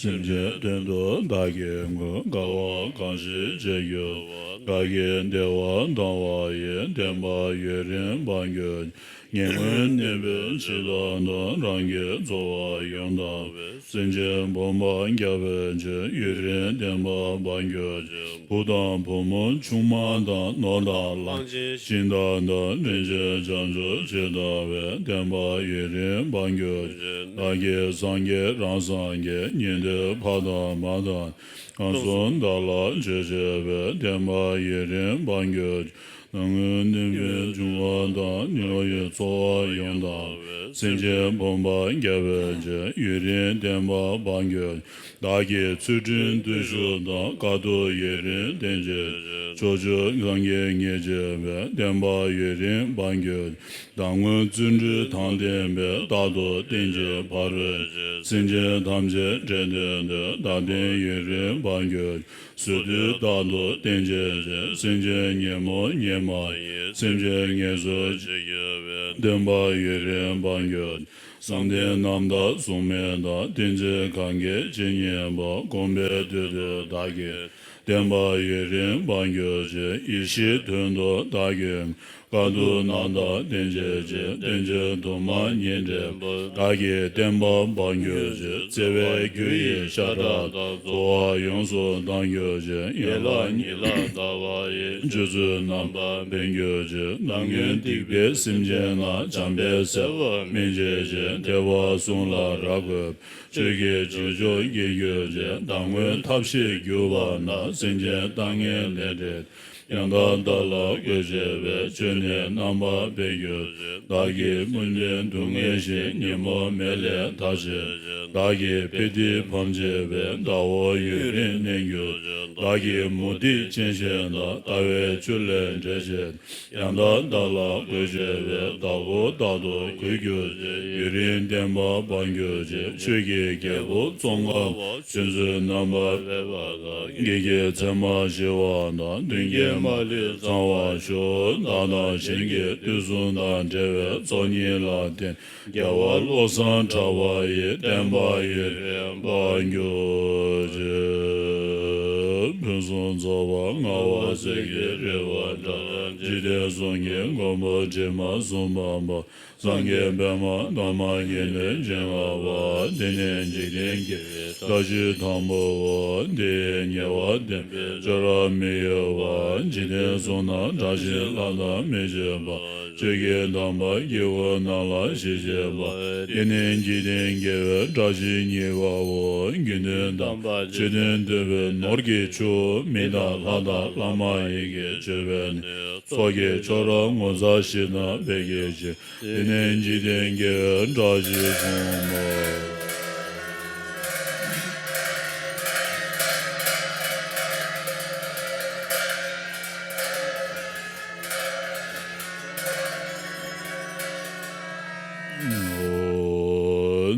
སེམས་ཅན་དོན་དུ་བདག་གིས་མགོན། དགའ་བ་གང་ཞིག་བྱེད་གྱུར་པ། བདག་གི་བདེ་བ་དང་བ་ཡི། བསྟན་པ་ཡུན་རིང་འབར་གྱུར་ཅིག་ཉེ་སྔོན་གནས་པའི་ཕྱི་དང་ནང་། རང་གི་འཚོ་བ་ཡོངས་དག་པའི། སེམས་ཅན་ཕོངས་པ་བསྐྱབ་པའི་ཕྱིར། ཡུན་རིང་བསྟན་པ་འབར་གྱུར་ཅིག་བུ་དང་བུ་མོ་ཆུང་མ་དང་ནོར་དང་ལྷ། ཅན་ཤིང་རྟ་དང་རིན་ཆེན་རྒྱ་མཚོ་ཇི་ལྟ་བའི། བསྟན་པ་ཡུན་རིང་འབར་གྱུར་ཅིག་བདག་གིས་སངས་རྒྱས་རང་སངས་རྒྱས། ཉན་ཐོས་ཕ་དང་མ་དང་། ཁམས་གསུམ་བདག་ལ་མཆོད་བྱེད་པའི། བསྟན་པ་ཡུན་རིང་འབར་གྱུར་ཅིག་སྣང་ངོར་བསྟན་པའི་འབྱུང་བ་དང་། ཉེ་བའི་ཚོར་བ་ཡང་དག་པའི། སེམས་ཅན་ཕོངས་པ་རྒྱལ་བའི་ཆེད། ཡུན་རིང་བསྟན་པ་འབའ་འགྱུར། བདག་གི་ཚུལ་ཁྲིམས་བརྟུལ་ཞུགས་དང་། དཀའ་ཐུབ་ཡུན་རིང་བསྟེན་བྱའི་ཕྱིར། ཕྱོགས་བཅུའི་སངས་རྒྱས་ཉིད་མཆོད་པའི། བསྟན་པ་ཡུན་རིང་འབའ་འགྱུར། བདག་སྔོན་བརྩོན་འགྲུས་དང་ལྡན་པས། རྟག་ཏུ་བསྟེན་ཅིང་ཕ་རོལ་ཕྱིན། སེམས་ཅན་ཐམས་ཅད་འདྲེན་དོན་དུ། བདག་བསྟེན་ཡུན་རིང་འབའ་འགྱུར། བཟོད་བསྡུས་རྟག་ཏུ་བསྟེན་བྱའི་ཕྱིར། སེམས་ཅན་ཉོན་མོངས་ཉེས་མ་ཡིས། སེམས་ཅན་ངལ་གསོ་བྱེད་གྱུར་པའི། བསྟན་པ་ཡུན་རིང་འབའ་འགྱུར། བསམ་གཏན་རྣམ་དག་གཟུགས་མེད་དང་། གཏན་ཚིགས་གང་གིས་ཇི་སྙེད་པ། གོམས་པའི་དུས་དུས་བདག་གིས། བསྟན་པ་ཡུན་རིང་འབའ་འགྱུར་ཅིག། ཡེ་ཤེས་དོན་དུ་བདག་གིས། དཀའ་ཐུབ་རྣམ་དག་བསྟེན་བྱའི་ཕྱིར། བསྟན་བཅོས་དུ་མ་ཉིད་འགྲེལ་པ། བདག་གིས་བསྟན་པ་འབའ་འགྱུར་ཅིག། བརྩེ་བའི་རྒྱུ་ཡི་ཤ་ཁྲག་དང་། འཚོ་བ་ཡོངས་སུ་བཏང་གྱུར་ཅིག། ཡན་ལག་ཉིད་ལ་བདག་པ་ཡིས། སྤྱོད་ཚུལ་རྣམ་པར་འཕེན་གྱུར་ཅིག། སྣང་ངོར་སྡིག་པའི་སེམས་ཅན་ལ། བྱམས་པའི་བརྩེ་བ་སྨིན་བྱའི་ཕྱིར། ཐེག་པ་གསུམ་ལ་རབ་བཀོད། ཆོས་ཀྱི་བྱང་ཆུབ་བསྐྱེད་གྱུར་ཅིག། བདག་སྔོན་ཐབས་ཤེས་གྱུར་པ་ན། སེམས་ཅན་ལྟ་ངན་ལས་འདྲེན་ཏེ། ཡང་དག་བདག་ལ་གུས་བྱས་པས། ཆོས་ནི་རྣམ་པར་འཕེལ་གྱུར་ཅིག། བདག་གིས་སྨོན་ལམ་སྡུག་བསྔལ་ཞི། ཉོན་མོངས་མེ་ལས་ཐར་བྱའི་ཕྱིར། བདག་གིས་འཕེལ་འདི་ཕམ་བྱས་པས། ཟླ་འོད་ཡུན་རིང་གནས་གྱུར་ཅིག། བདག་གིས་མུ་སྟེགས་ཅན་ཞིག་དང་། ལྟ་བའི་ཆོས་ལས་འབྲལ་བྱས། ཡང་དག་བདག་ལ་གུས་བྱས་པས། བདག་པོ་རྟག་ཏུ་གུས་གྱུར་ཅིག། ཡུན་རིང་བསྟན་པ་འབའ་འགྱུར་ཅིག། ཆོས་ཀྱི་རྒྱལ་པོ་ཙོང་ཁ་པ། བྱོན་ཚུལ་རྣམ་པར་འཕེལ་བ་དང་། བགེགས་ཀྱི་མཚན་མ་ཞི་བ་དང་། གདོན་བགེགས་མ་ལུས་ཚང་བར་ཤོག། བདག་དང་གཞན་གྱི་དུས་གསུམ་དང་བྲལ་བའི་ཚོགས་གཉིས་ལ་བརྟེན། རྒྱལ་བ་བློ་བཟང་གྲགས་པ་ཡི། བསྟན་པ་ཡུན་རིང་འབའ་འགྱུར་ཅིག། ཕུན་སུམ་ཚོགས་པ་མངའ་འོག་གསེར་གྱི་རི་བོ་འདྲ། འཇིག་རྟེན་གསུམ་གྱི་མགོན་པོ་དྲི་མ་གསུམ་པ་པོ། སངས་རྒྱས་པདྨ་འདབ་མ་གཉིས་ལས་བྱུང་བ་པོ། འདི་ནི་འཇིག་རྟེན་དགེ་བའི་བཀྲ་ཤིས་དང་པོའོ། འདི་ཡིས་ཉེ་བར་བསྟན་པའི་ཆོས་རབ་མི་གཡོ་བ། འཇིག་རྟེན་གསུམ་ན་བཀྲ་ཤིས་ལྷ་དང་མི་མཆོད་པ། ཆོས་ཀྱི་དམ་པ་དཀྱིལ་འཁོར་རྣམས་ལ་ཞི་བྱེད་པ། འདི་ནི་འཇིག་རྟེན་དགེ་བའི་བཀྲ་ཤིས་གཉིས་པའོ། དགེ་འདུན་དམ་པ་མཆོད་རྟེན་བཏོད་པའི་ནོར་གྱི་ཆུ། མི་དང་ལྷ་དང་བླ་མ་ཡི་གེ་མཆོད་པས་ནི། ཚོགས་ཀྱི་མཆོག་རབ་ངོ་མཚར་ཞིག་དང་འཕེལ་གྱུར་ཅིག། འདི་ནི་འཇིག་རྟེན་དགེ་བའི་བཀྲ་ཤིས་གསུམ་མོ།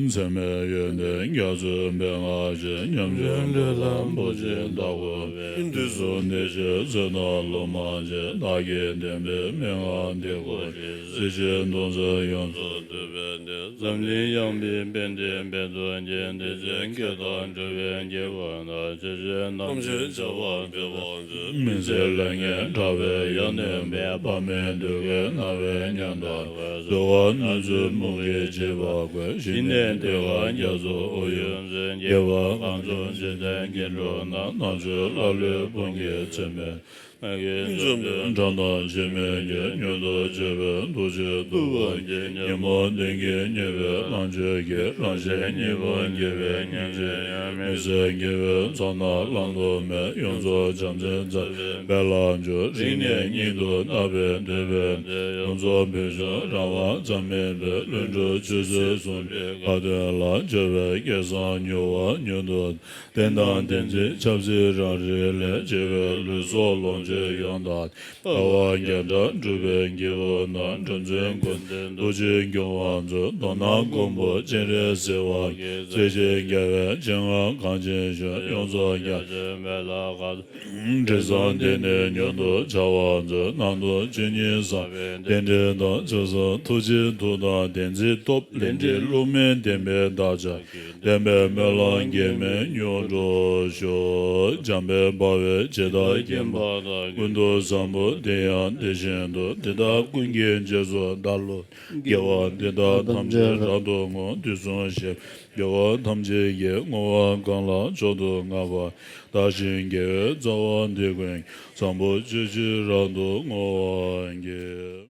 མཚན་མོའི་ཡོན་ཏན་རྒྱ་མཚོའི་མན་ངག་ཅན། ཉམ་ཆུང་ལུས་ལ་བུ་ཆེན་བདག་གོ་བས། དུས་གསུམ་བདེ་གཤེགས་བསོད་ནམས་ལུས་མ་བྱས། བདག་གིས་བསྟན་པའི་མན་ངག་འདི་གོ་ཞིང་། སྲིད་ཞིའི་སྡུག་བསྔལ་ཡོངས་སུ་འདུལ་བའི་འདི། འཛམ་གླིང་ཡངས་པའི་དཔལ་ལྡན་དཔལ་མཚོན་ཆེ། བདེ་ཆེན་བསྐལ་བཟང་གྲུབ་པའི་དཀྱིལ་འཁོར་ན། ཆོས་སྤྱོད་རྣམ་འབྱེད་བྱ་བ་མཛད་པར་མཛོད། མི་ཟད་ལས་ངན་དགྲ་བོའི་ཡང་ནོན་པའི། དཔག་མེད་གདུལ་དཀའི་རྣ་བས་ཉན་དང་བས། བཟོད་པ་སྣ་ཚོགས་མུ་གེས་བྱེད་པ་བཀོད། ཞི་གནས་གདུལ་དཀའ་རྒྱ་མཚོའི་ཨོ་ཡོན་ཟིན། རྒྱལ་བ་གང་བྱུང་འཇིག་རྟེན་སྐྱེ་འགྲོ་ན། རྣམ་དཔྱོད་ཀླ་ཀློའི་ཕུང་ཁྱེར་ཚད་མེད། འཇོམས་པའི་དགྲ་རྣམས་ཇི་སྨོད་ཀྱི། མྱུར་དུ་བྱེད་པའི་ཐུགས་རྗེས་ཐུབ་པར་བགྱི། ཉོན་མོངས་གདོན་བགེགས་མྱོས་པའི་ལོངས་སྤྱོད་ཀྱི། རང་གཞན་གཉིས་པོ་དགེ་བའི་ཉེར་སྤྱོད་ཡང་། མི་ཟད་དགེ་བའི་ཚོགས་རྣམས་བླང་དོར་མེད། ཡོངས་རྫོགས་བྱམས་བརྩེའི་ཚ་བས་འབད་ལ་འཇུག། རིང་ནས་ཉིད་དུ་བརྟག་པའི་འདོད་པས་ཏེ། ཡོངས་རྫོགས་བོད་ལྗོངས་རང་དབང་ཙམ་མིན་པའི། ལྷུན་གྲུབ་ཆོས་སྲིད་གསུམ་པའི་ཁ་ཏོན་ལ། སྦྱོར་བའི་སྐལ་བཟང་མྱུར་བ་མྱུར་དུ། རྟེན་དང་བསྟན་འཛིན་ཆབ་སྲིད་རང་རིག་ལས། སྐྱེ་བོའི་ལུས་སྲོག་ལོངས་སྤྱོད་ཡོངས་དག་ལྟ་བ་རྒྱ་གྲགས་གྲུབ་པའི་སྐྱེས་བུ་རྣམས། སྒྲོལ་འཛིན་ཀུན་ལྡན་རྡོ་རྗེ་སྐྱོང་བར་མཛོད། མདོར་ན་མགོན་པོ་སྤྱན་རས་གཟིགས་དབང་གིས། རྩེ་གཅིག་རྒྱལ་བའི་སྤྱན་སྔར་གང་ཕྱིར་བཞུགས། ཡོངས་རྫོགས་རྒྱ་ཆེན་མེ་ལྷ་མཁའ་འགྲོ། དྲི་བཟང་འདི་ནི་མྱུར་དུ་འཆར་བར་མཛོད། ནང་དུ་ཆོས་ཉིད་གསང་བའི་རྟེན་འབྲེལ་དང་། ཕྱི་སོགས་ཐུགས་རྗེའི་མཐུ་དང་བདེན་ཚིག་སྟོབས། ལས་འབྲས་བསླུ་མེད་བདེན་པའི་བདག་ཅག་གི། བདེན་པའི་སྨོན་ལམ་གེགས་མེད་མྱུར་འགྲུབ་ཤོག། འཇམ་དཔལ་དཔའ་བོས་ཇི་ལྟར་མཁྱེན་པ་དང་། ཀུན་ཏུ་བཟང་པོ་དེ་ཡང་དེ་བཞིན་དུ། དེ་དག་ཀུན་གྱི་རྗེས་སུ་བདག་སློབ། དགེ་བ་འདི་དག་ཐམས་ཅད་རབ་ཏུ་བསྔོ། དུས་གསུམ་གཤེགས་པའི་རྒྱལ་བ་ཐམས་ཅད་ཀྱིས། བསྔོ་བ་གང་ལ་མཆོག་ཏུ་བསྔགས་པ། བདག་གཞན་དགེ་བའི་རྩ་བ་འདི་ཀུན་ཀྱང་། བཟང་པོ་སྤྱོད་ཕྱིར་རབ་ཏུ་བསྔོ་བར་བགྱི།